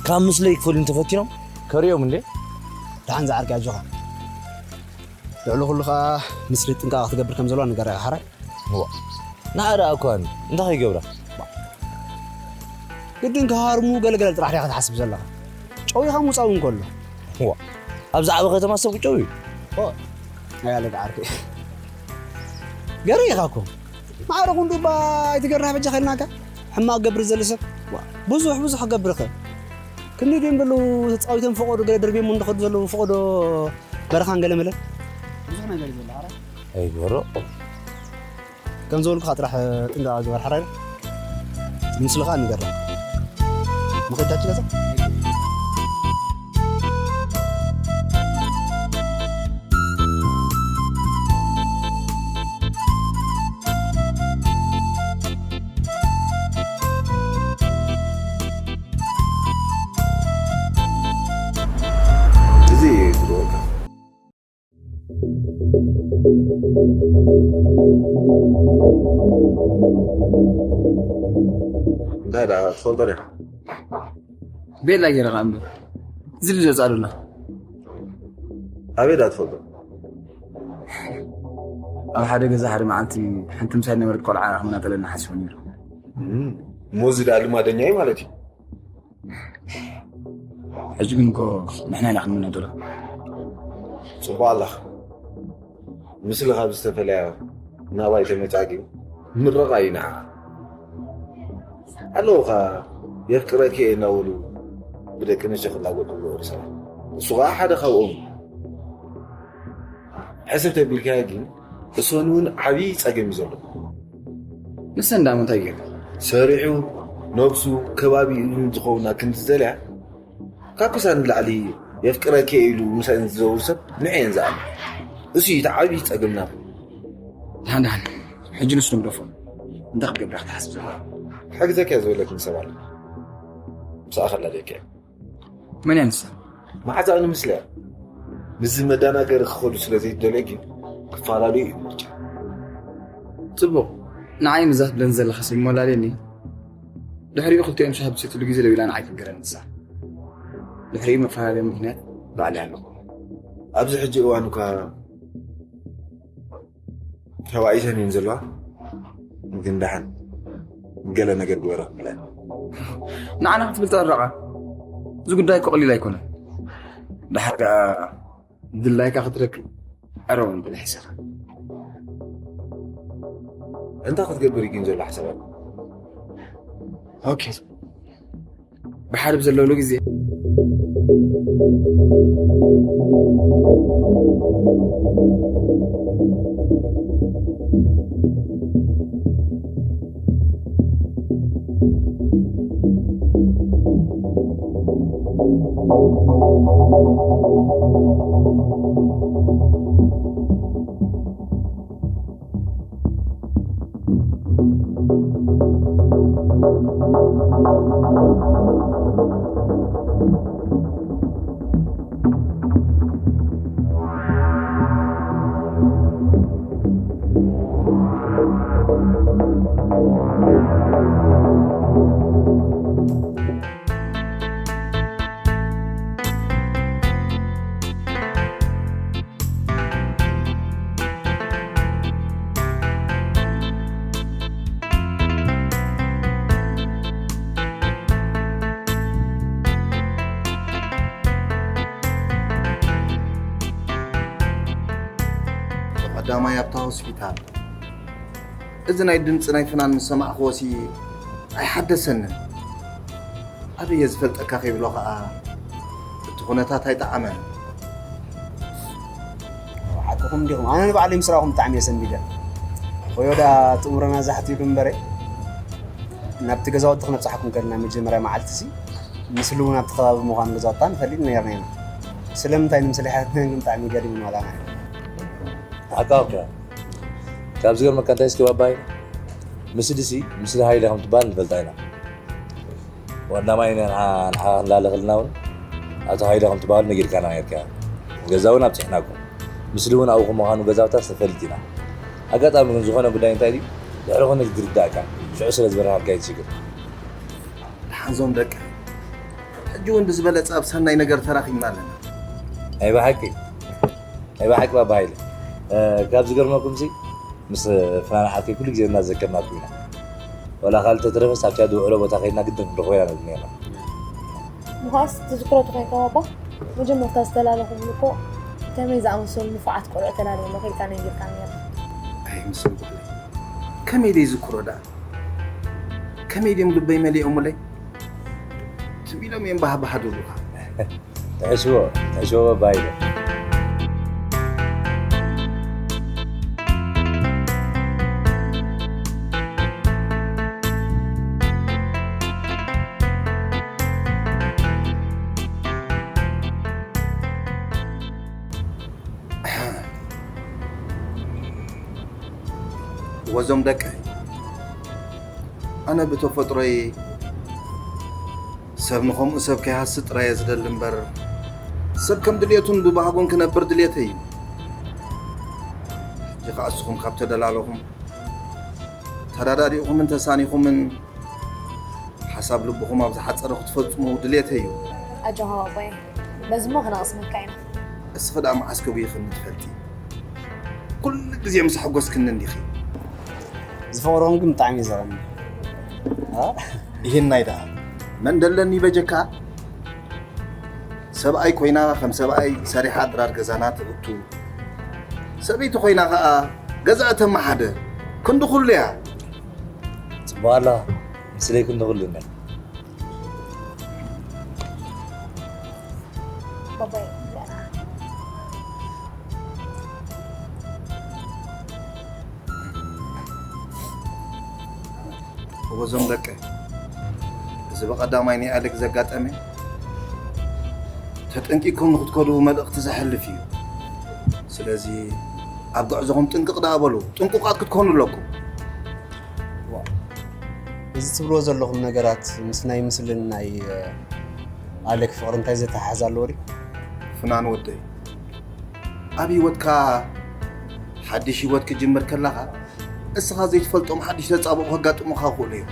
ካብ ምስለይ ክፈልዩ እንተፈቲኖም፣ ከርእዮም እንዴ? ደሓን ዝዓርከይ ኣጆኻ። ልዕሊ ኩሉ ኸኣ፣ ምስሊ ጥንቃቐ ክትገብር ከም ዘለዋ ንገራ ኢኻ ሓራይ። እዋ። ንዓ ደኣ እኳ እንታይ ይገብራ? ግድን ክሃርሙ ገለገለ ጥራሕ ዲኻ ክትሓስብ ዘለኻ? ጨዊኻ ምውጻእ እውን ከሎ። እዋ። ኣብ ዝዓበ ከተማ ሰብ ክጨው እዩ። ኦ፣ ኣይ ኣለ ዓርከይ። ገረ ኢኻ እኮ። ማዕረ ክንዱ እባ ኣይትገርህ በጃኻ ኢልናካ። ሕማቕ ገብር ዘለ ሰብ። ዋ፣ ብዙሕ፣ ብዙሕ ክገብር ይኽእል። ክንዲ ድዮም ዘለዉ ተጻዊቶም ፈቐዶ ገለ ደርብዮም እንደኸዱ ዘለዉ ፈቐዶ በረኻን ገለ መለ። ብዙሕ ነገር እዩ ዘሎ፣ ሓራ። ኣይገርም። ከም ዝበልኩኻ ጥራሕ ጥንቃቐ ግበር፣ ሓራይ። ንምስልኻ ንገራ። መኸዳች ገዛ? እዚ እዩ ዝገበርካ። እንታይ ደኣ ትፈልጦ ዲኻ? ቤላ ገይረ ኸኣ እምበር። እዚ ልጅ ወጻእ ዶ ኣለኻ? ኣበይ ደኣ ትፈልጦ? ኣብ ሓደ ገዛ ሓደ መዓልቲ ሓንቲ ምሳይ ነበረት ቆልዓ ክመናጠለና ሓሲቡ ነይሩ። እም፣ እሞ እዚ ደኣ ልማደኛ እዩ ማለት እዩ። ሕጂ ግን እኮ ንሕና ኢና ክንምነጠሎ። ጽቡቕ ኣለኻ። ምስሊ ካብ ዝተፈለያ ናባይ ተመጻጊ ምረቓ እዩ ንዓኻ። ኣለዉ ኸኣ የፍቅረኪ እየ እናበሉ ብደቂ ኣንስትዮ ክላገጹ ዝነበሩ ሰባት። እሱ ኸኣ ሓደ ካብኦም እዩ። ሕስብ ተቢልካዮ ግን እሶን እውን ዓብዪ ጸገም እዩ ዘሎ። ንሰን ደኣ እንታይ ገይሩ? ሰሪሑ፣ ነብሱ፣ ከባቢኡ ዝኸውን ክንዲ ዝደልያ፣ ካብ ክሳድ ንላዕሊ የፍቅረኪ እየ ኢሉ ምሳኤን ዝዘውር ሰብ ንዐ እየን ዝኣምን። እሱ እዩ እቲ ዓብዪ ጸገምና። ደሓን ደሓን፣ ሕጂ ንሱ ንግደፎ። እንታይ ክትገብር ክትሓስብ ዘለኻ? ክሕግዘኪ እየ ዝበለክኒ ሰብ ኣሎ። ምሳኣ ከላልየኪ እየ። መን እያ ንሳ? መዓዛኣ ንምስለ እያ። ምስዚ መደናገሪ ክኸዱ ስለ ዘይደልየ ግን ክፈላለዩ እዩ ምርጫ። ጽቡቕ። ንዓይ ምዛ ትብለኒ ዘለኻ ሰብ ሞላልየኒ። ድሕሪኡ ክልቲኦም ሻሂ ኣብ ዝሰትሉ ግዜ ደዊላ ንዓይ ትንገረኒ ንሳ። ድሕሪኡ መፈላለዪ ምኽንያት ባዕለይ ኣለኹ። ኣብዚ ሕጂ እዋን እኳ ተባኢሰን እየን ዘለዋ። ግን ደሓን ገለ ነገር ግበራ ክብለን። ንዓና ክትብል ተዕረቓ። እዚ ጉዳይ እኮ ቀሊል ኣይኮነን። ደሓር ከኣ ድላይካ ክትረክብ ዕረወን ብልሒ ስኻ። እንታይ ክትገብር እዩ ግን ዘሎ ሓሳባት? ኦኬ። ብሓደ ብዘለውሉ ግዜ ቀዳማይ ኣብታ ሆስፒታል እዚ ናይ ድምፂ ናይ ፍናን ምስ ሰማዕክዎሲ ኣይሓደሰንን። ኣበየ ዝፈልጠካ ከይብሎ ከዓ እቲ ኩነታት ኣይጠዓመን። ሓቅኹም ዲኹም? ኣነ ንባዕለይ ምስ ረኣኹም ብጣዕሚ እየ ሰንቢደ። ኮዮ ደኣ ጥሙረና ዛሕት ኢሉ እምበረ ናብቲ ገዛውቲ ክነብፅሓኩም ከለና መጀመርያ መዓልቲ ሲ ምስሉ እውን ኣብቲ ከባቢ ምዃኑ ገዛውታ ንፈልጥ ነርና ኢና። ስለምንታይ ንምስሊ ሓትነን ግን ብጣዕሚ ገሪሙና ዋላና እዩ። ሓቃውካ ካብ ዝገርመካ እንታይ እስኪ ባባይ ምስሊ ሲ ምስሊ ሃይለ ከም ትበሃል ንፈልጣ ኢና። ዋና ማይ ንዓ ንዓ ክንላለኽልና እውን ኣቶ ሃይለ ከም ትበሃሉ ነጊርካና ነርካ። ገዛ እውን ኣብፅሕናኩም። ምስሊ እውን ኣብኡ ምዃኑ ገዛውታ ተፈልጥ ኢና። ኣጋጣሚ ግን ዝኾነ ጉዳይ እንታይ ድዩ ድሕሪ ኮነ ዝርዳእካ ሽዑ ስለ ዝበርሃልካ እዩ ትሽግር። ደሓንዞም ደቂ ሕጂ እውን ብዝበለፀ ኣብ ሰናይ ነገር ተራኺብና ኣለና። ናይ ብሓቂ ናይ ብሓቂ ባባ ሃይለ ካብ ዝገርመኩም ሲ ምስ ፍናን ሓቂ ኩሉ ግዜ እናዘከርናኩም ኢና። ወላ ካልተ ተረፈስ ኣብቲ ድውዕሎ ቦታ ከይድና ግድን ክንረኽቦ ኢና ንብል ነርና። ምዃስ ትዝክሮ ተኾይንካ ባባ መጀመርታ ዝተላለኹም እኮ ከመይ ዝኣመሰሉ ንፉዓት ቆልዑ ተላለለ ከይልካ ነጊርካ ነርካ። ኣይ ምስል ጓለይ ከመይ ደይ ዝክሮ ደኣ ከመይ ድዮም ልበይ መሊኦሙለይ ትም ኢሎም እዮም ባህባህ ድብሉኻ። ትሕሽዎ ትሕሽዎ ባባ ሃይለ። ወዞም ደቀይ ኣነ ብተፈጥሮይ ሰብ ንኸምኡ ሰብ ከይሃስእ ጥራይ እየ ዝደሊ እምበር ሰብ ከም ድልየቱን ብባህጉን ክነብር ድልየተይ እዩ። ሕጂ ኸዓ እስኹም ካብ ተደላለኹም ተረዳዲእኹምን ተሳኒኹምን ሓሳብ ልብኹም ኣብ ዝሓፀረ ክትፈፅሙ ድልየተይ እዩ። ኣጆኻ ኣቦይ፣ በዚ እሞ ከነቕስመካ ኢና። እስኺ ደኣ መዓስ ከጉይኽኒ ትፈልጢ? ኩሉ ግዜ ምስ ኣሐጎስክኒ እንዲኺ። ዝፈቕርኹም ግን ብጣዕሚ እዩ ዘቐኒ። ይህናይ ደኣ መን ደለኒ በጀካ? ሰብኣይ ኮይና ከም ሰብኣይ ሰሪሓ ድራር ገዛና ትእቱ፣ ሰበይቲ ኮይና ኸኣ ገዛ እተመሓደ ክንዲ ኩሉ እያ። ጽቡቕ ኣለኻ ምስለይ ክንዲ ኩሉ እነ ባባይ እወ ዞም ደቀ፣ እዚ ብቐዳማይ ናይ ኣሌክ ዘጋጠመ ተጠንቂቅኩም ንክትከዱ መልእኽቲ ዘሕልፍ እዩ። ስለዚ ኣብ ጉዕዞኹም ጥንቅቕ ደኣ በሉ፣ ጥንቁቓት ክትኮኑ ኣለኩም። እዚ ትብልዎ ዘለኹም ነገራት ምስ ናይ ምስልን ናይ ኣሌክ ፍቕሪ እንታይ ዘተሓሓዝ ኣለዎ ድዩ? ፍናን ወደይ፣ ኣብ ህይወትካ ሓድሽ ህይወት ክጅምር ከለኻ እስኻ ዘይትፈልጦም ሓድሽ ተጻብኦ ከጋጥሙኻ ይኽእሉ እዮም።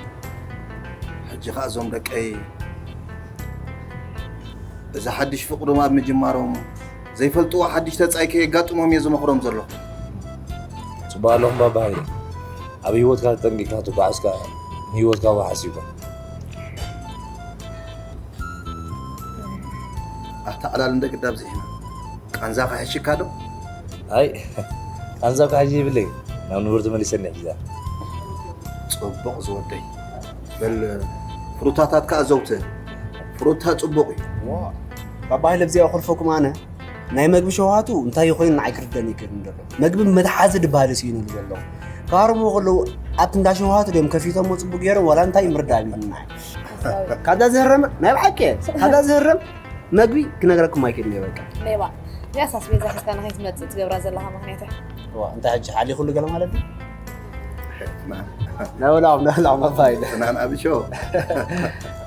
ሕጂ ኸኣ እዞም ደቀይ እዚ ሓድሽ ፍቕዶም ኣብ ምጅማሮም ዘይፈልጥዎ ሓድሽ ተጻይ ከየጋጥሞም እየ ዝመኽሮም ዘለኹ። ጽቡቕ ኣለኹም ባባ ሃይለ። ኣብ ህይወትካ ተጠንቂቕካ ትጓዓዝ ከኣ ንህይወትካ ዋሕስ ይኹን። ኣታ ዕላል እንደ ግዳ ኣብዚሕና ቃንዛ ክሕሽካ ዶ? ኣይ ቃንዛ ክሕሽ ይብለይ ናብ ንቡር ተመሊሰኒ ሒዛ። ጽቡቕ ዝወደይ በል ፍሩታታት ከኣ ዘውትር ፍሩታ ጽቡቕ እዩ። ባባይ ለብዚኣ ክልፈኩም ኣነ ናይ መግቢ ሸውሃቱ እንታይ ኮይኑ ንዓይ ክርደን ይክእል እንደሎ መግቢ መትሓዚ ድበሃል ስኢኑሉ ዘሎ ካርሞ ከለዉ ኣብቲ እንዳ ሸውሃቱ ድዮም ከፊቶሞ ጽቡቅ ገይሮም ዋላ እንታይ ምርዳእ ቢሉ ንዓይ ካብዛ ዝህረም ናይ ብሓቂ ካብዛ ዝህረም መግቢ ክነግረኩም ኣይክእል እየ በቃ ሌባ እዚኣስ ኣስቤዛ ሒዝካ ንኸይትመጽእ ትገብራ ዘለኻ ምኽንያት እያ እዋ እንታይ ሕጂ ሓሊኹሉ ገለ ማለት እዩ ናብላም ናብላም ኣባይ ትናን ኣብሾ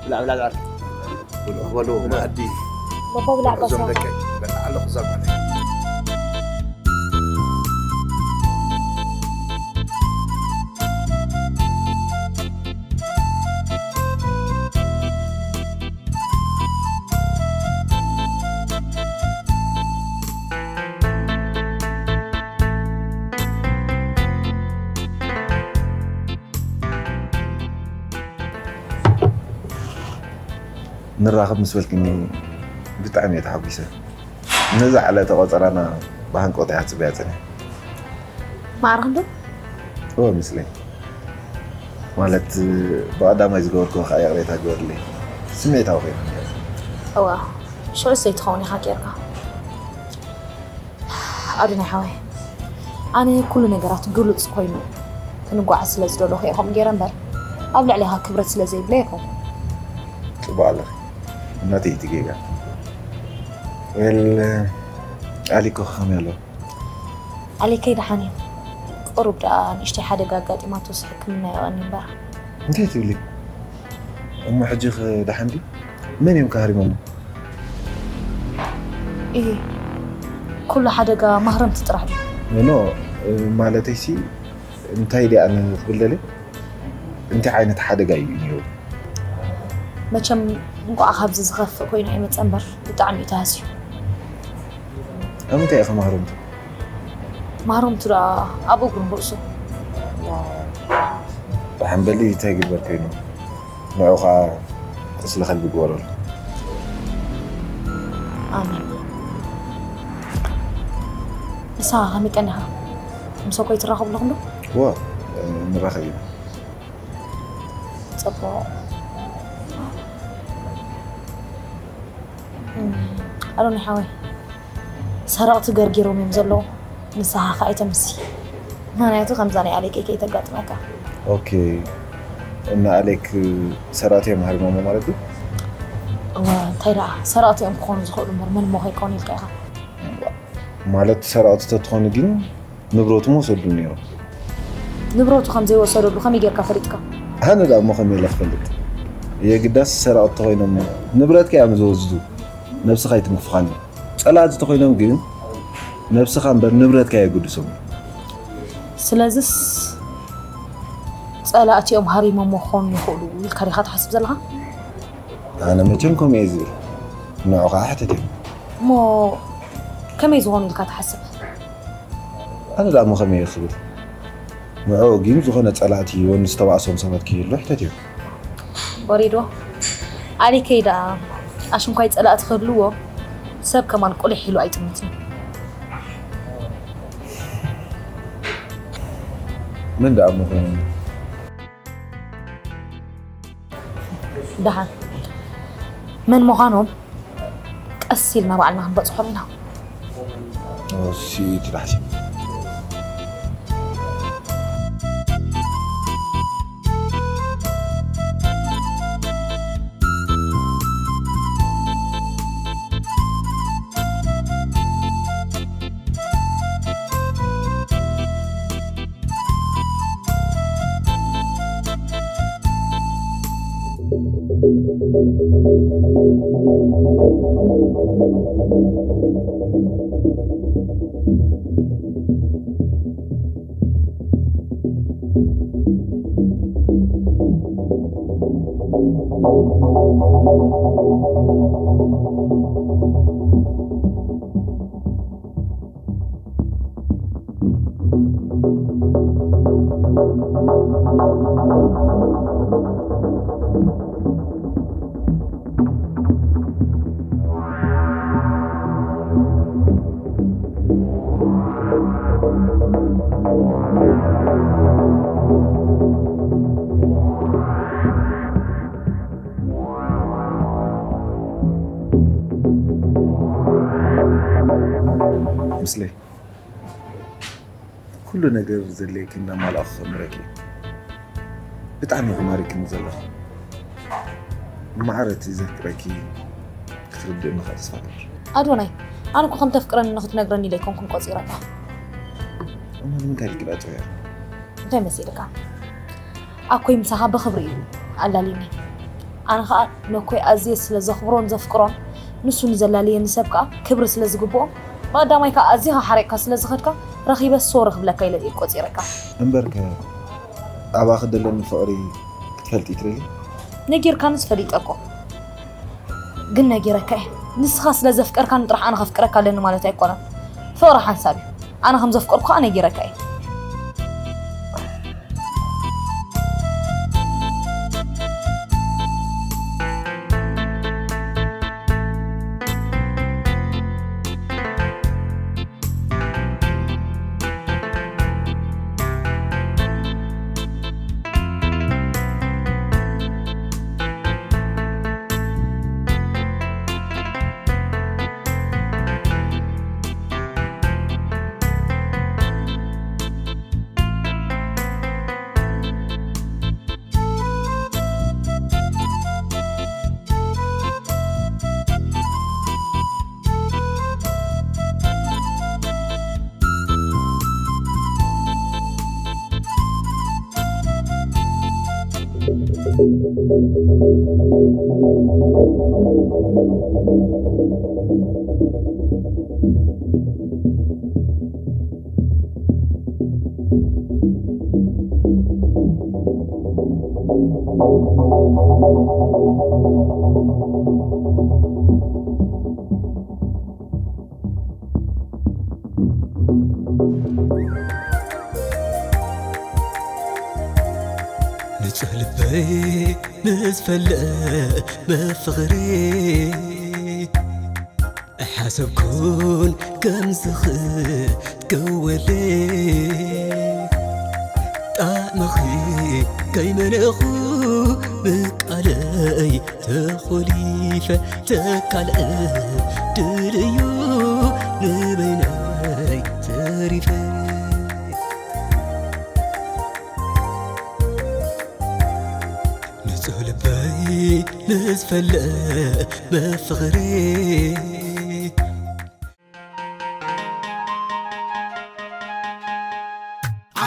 ብላዕ ብላዕ ብላዕ ብልዑ በሉ መኣዲ በቦ ብላዕ እዞም በሳ ደቀይ በላ ኣለኹ እዛ ጓል ንራኸብ ምስ በልክኒ ብጣዕሚ እየ ተሓጒሰ። ነዛ ዕለተ ቆጸራና ብሃንቀውታ እያ ክጽበያ ጸኒሐ። ማዕረ ክንዱ? እወ ምስለይ። ማለት ብቐዳማይ ዝገበርክዎ ከዓ ይቕሬታ ግበርለይ። ስሜታዊ ኮይነ ነይረ። እዋ፣ ሽዑ ዘይትኸውን ኢኻ ጌርካ። ኣዶናይ ሓወይ፣ ኣነ ኩሉ ነገራት ግሉጽ ኮይኑ ክንጓዓዝ ስለ ዝደለኹ እየ ከምኡ ገይረ እምበር፣ ኣብ ልዕሌኻ ክብረት ስለ ዘይብለይ ኣይኮንኩን። ጽቡቕ ኣለኺ። እናተይ እቲ ጌጋ። ወል፣ ኣሊኮ ከመይ ኣሎ? ኣሊከይ ደሓን እዩ። ቅሩብ ደኣ ንእሽተይ ሓደጋ ኣጋጢማቶስ ሕክምና የቐኒ እምበር። እንታይ ትብሊ? እሞ ሕጂ ኸ ደሓን ድዩ? መን እዮም ከሃሪሞሞ? እሂ፣ ኩሉ ሓደጋ ማህረምቲ ጥራሕ ድዩ? ኖ፣ ማለተይሲ እንታይ ድኣ ንክብለለይ? እንታይ ዓይነት ሓደጋ እዩ ነይሩ? መቸም እንቋዕ ካብዚ ዝኸፍእ ኮይኑ ኣይመጸ እምበር ብጣዕሚ እዩ ተሃስዩ። ኣብ ምንታይ ኢኸ ማህረምቱ? ማህረምቱ ደኣ ኣብ እግሩን ርእሱ። ደሓን በሊ እንታይ ይግበር ኮይኑ? ንዑ ኸዓ ቁስሊ ከልቢ ግበረሉ። ኣሜን። ንስኻ ከመይ ቀኒኻ? ምስ ኣቦይ ትራኸቡ ኣለኹም ዶ? እወ፣ ንራኸብ ኢና። ጽቡቕ። ኣሎኒ ሓወይ፣ ሰረቕቲ ገርጊሮም እዮም ዘለዉ። ንስኻ ኸኣ ኣይተምሲ። ምኽንያቱ ከምዛ ናይ ኣሌክ ከይተጋጥመካ። ኦኬ፣ እና ኣሌክ ሰራእቲ እዮም ሃሪሞሞ ማለት እዩ? እወ፣ እንታይ ደኣ ሰራእቲ እዮም ክኾኑ ዝኽእሉ እምበር መን እሞ ከይኮኑ ኢልካ ኢኻ። ማለት ሰራእቲ ተትኾኑ ግን ንብረቱ ምወሰዱ ነይሮም። ንብረቱ ከም ዘይወሰደሉ ከመይ ጌርካ ፈሊጥካ? ኣነ ደኣ እሞ ከመይ ኢለ ክፈልጥ? የግዳስ ሰራቕቲ ተኾይኖም ንብረትካ እዮም ዝወስዱ። ነብስኻ ኣይትንክፍኻን እዮም። ጸላእቲ ተኾይኖም ግን ነብስኻ እምበር ንብረትካ የገድሶም። ስለዝስ ጸላእቲ እዮም ሃሪሞሞ ክኾኑ ይኽእሉ ኢልካ ዲኻ ትሓስብ ዘለኻ? ኣነ መቸም ከምኡ እየ ዝብል። ንዑ ኸዓ ሕተት እዮም። እሞ ከመይ ዝኾኑ ኢልካ ትሓስብ? ኣነ ደኣ እሞ ከመይ እየ ክብል? ንዑ ግን ዝኾነ ጸላእቲ ወን ዝተባእሶም ሰባት ክህሉ ሕተት እዮም። ወሪዶ ኣሊከይ ደኣ ኣሽንኳይ ጸላእቲ ክህልዎ ሰብ ከማን ቁልሕ ኢሉ ኣይጥምትን። ምን ደኣ ምኾኑ? ደሓን መን ምዃኖም ቀስ ኢልና ባዕልና ክንበጽሖም ኢና። ሲኢት ዳሕሲ ምስለይ ኩሉ ነገር ዘድልየኪ እናማልኣኹ ክቕምረኪ እየ። ብጣዕሚ ኢኺ ማሪክኒ ዘለኺ። ማዕረ እቲ ዘፍቅረኪ ክትርድእኒ ከዓ ተስፋ እገብር። ኣዶናይ፣ ኣነ እኮ ከም ተፍቅረኒ ንኽትነግረኒ ኢለ ኣይኮንኩን ቆጺረካ። እሞ ንምንታይ ኢልኪ ደኣ ጽውያ? እንታይ መሲልካ? ኣኮይ ምሳኻ ብኽብሪ እዩ ኣላልዩኒ። ኣነ ኸኣ ነኮይ ኣዝየ ስለ ዘኽብሮን ዘፍቅሮን ንሱ ንዘላለየኒ ሰብ ከኣ ክብሪ ስለ ዝግብኦ ብቐዳማይ ከኣ ኣዚኻ ሓሪቕካ ስለ ዝኸድካ ረኺበ ሶሪ ክብለካ ኢለ እየ ቆጺረካ። እምበርከ ኣባኺ ደለኒ ፍቕሪ ክትፈልጢ ትደልዪ? ነጊርካንስ ፈሊጠ እኮ። ግን ነጊረካ እየ። ንስኻ ስለ ዘፍቀርካኒ ጥራሕ ኣነ ከፍቅረካ ኣለኒ ማለት ኣይኮነን። ፍቕሪ ሓንሳብ እዩ። ኣነ ከም ዘፍቀርኩ ከኣ ነጊረካ እየ። ንጹህ ልበይ ንዝፈልእ ብፍቕሪ ኣይሓሰብኩን ከም ዝኽትከወለ ጣዕምኺ ከይመነኹ ብቃለይ ተኾሊፈ ተካልእ ድልዩ ንበይነይ ተሪፈ ንጹህ ልበይ ንዝፈልእ ብፍቕሪ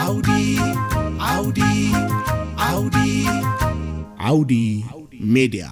ዓውዲ ዓውዲ ዓውዲ ዓውዲ ሜድያ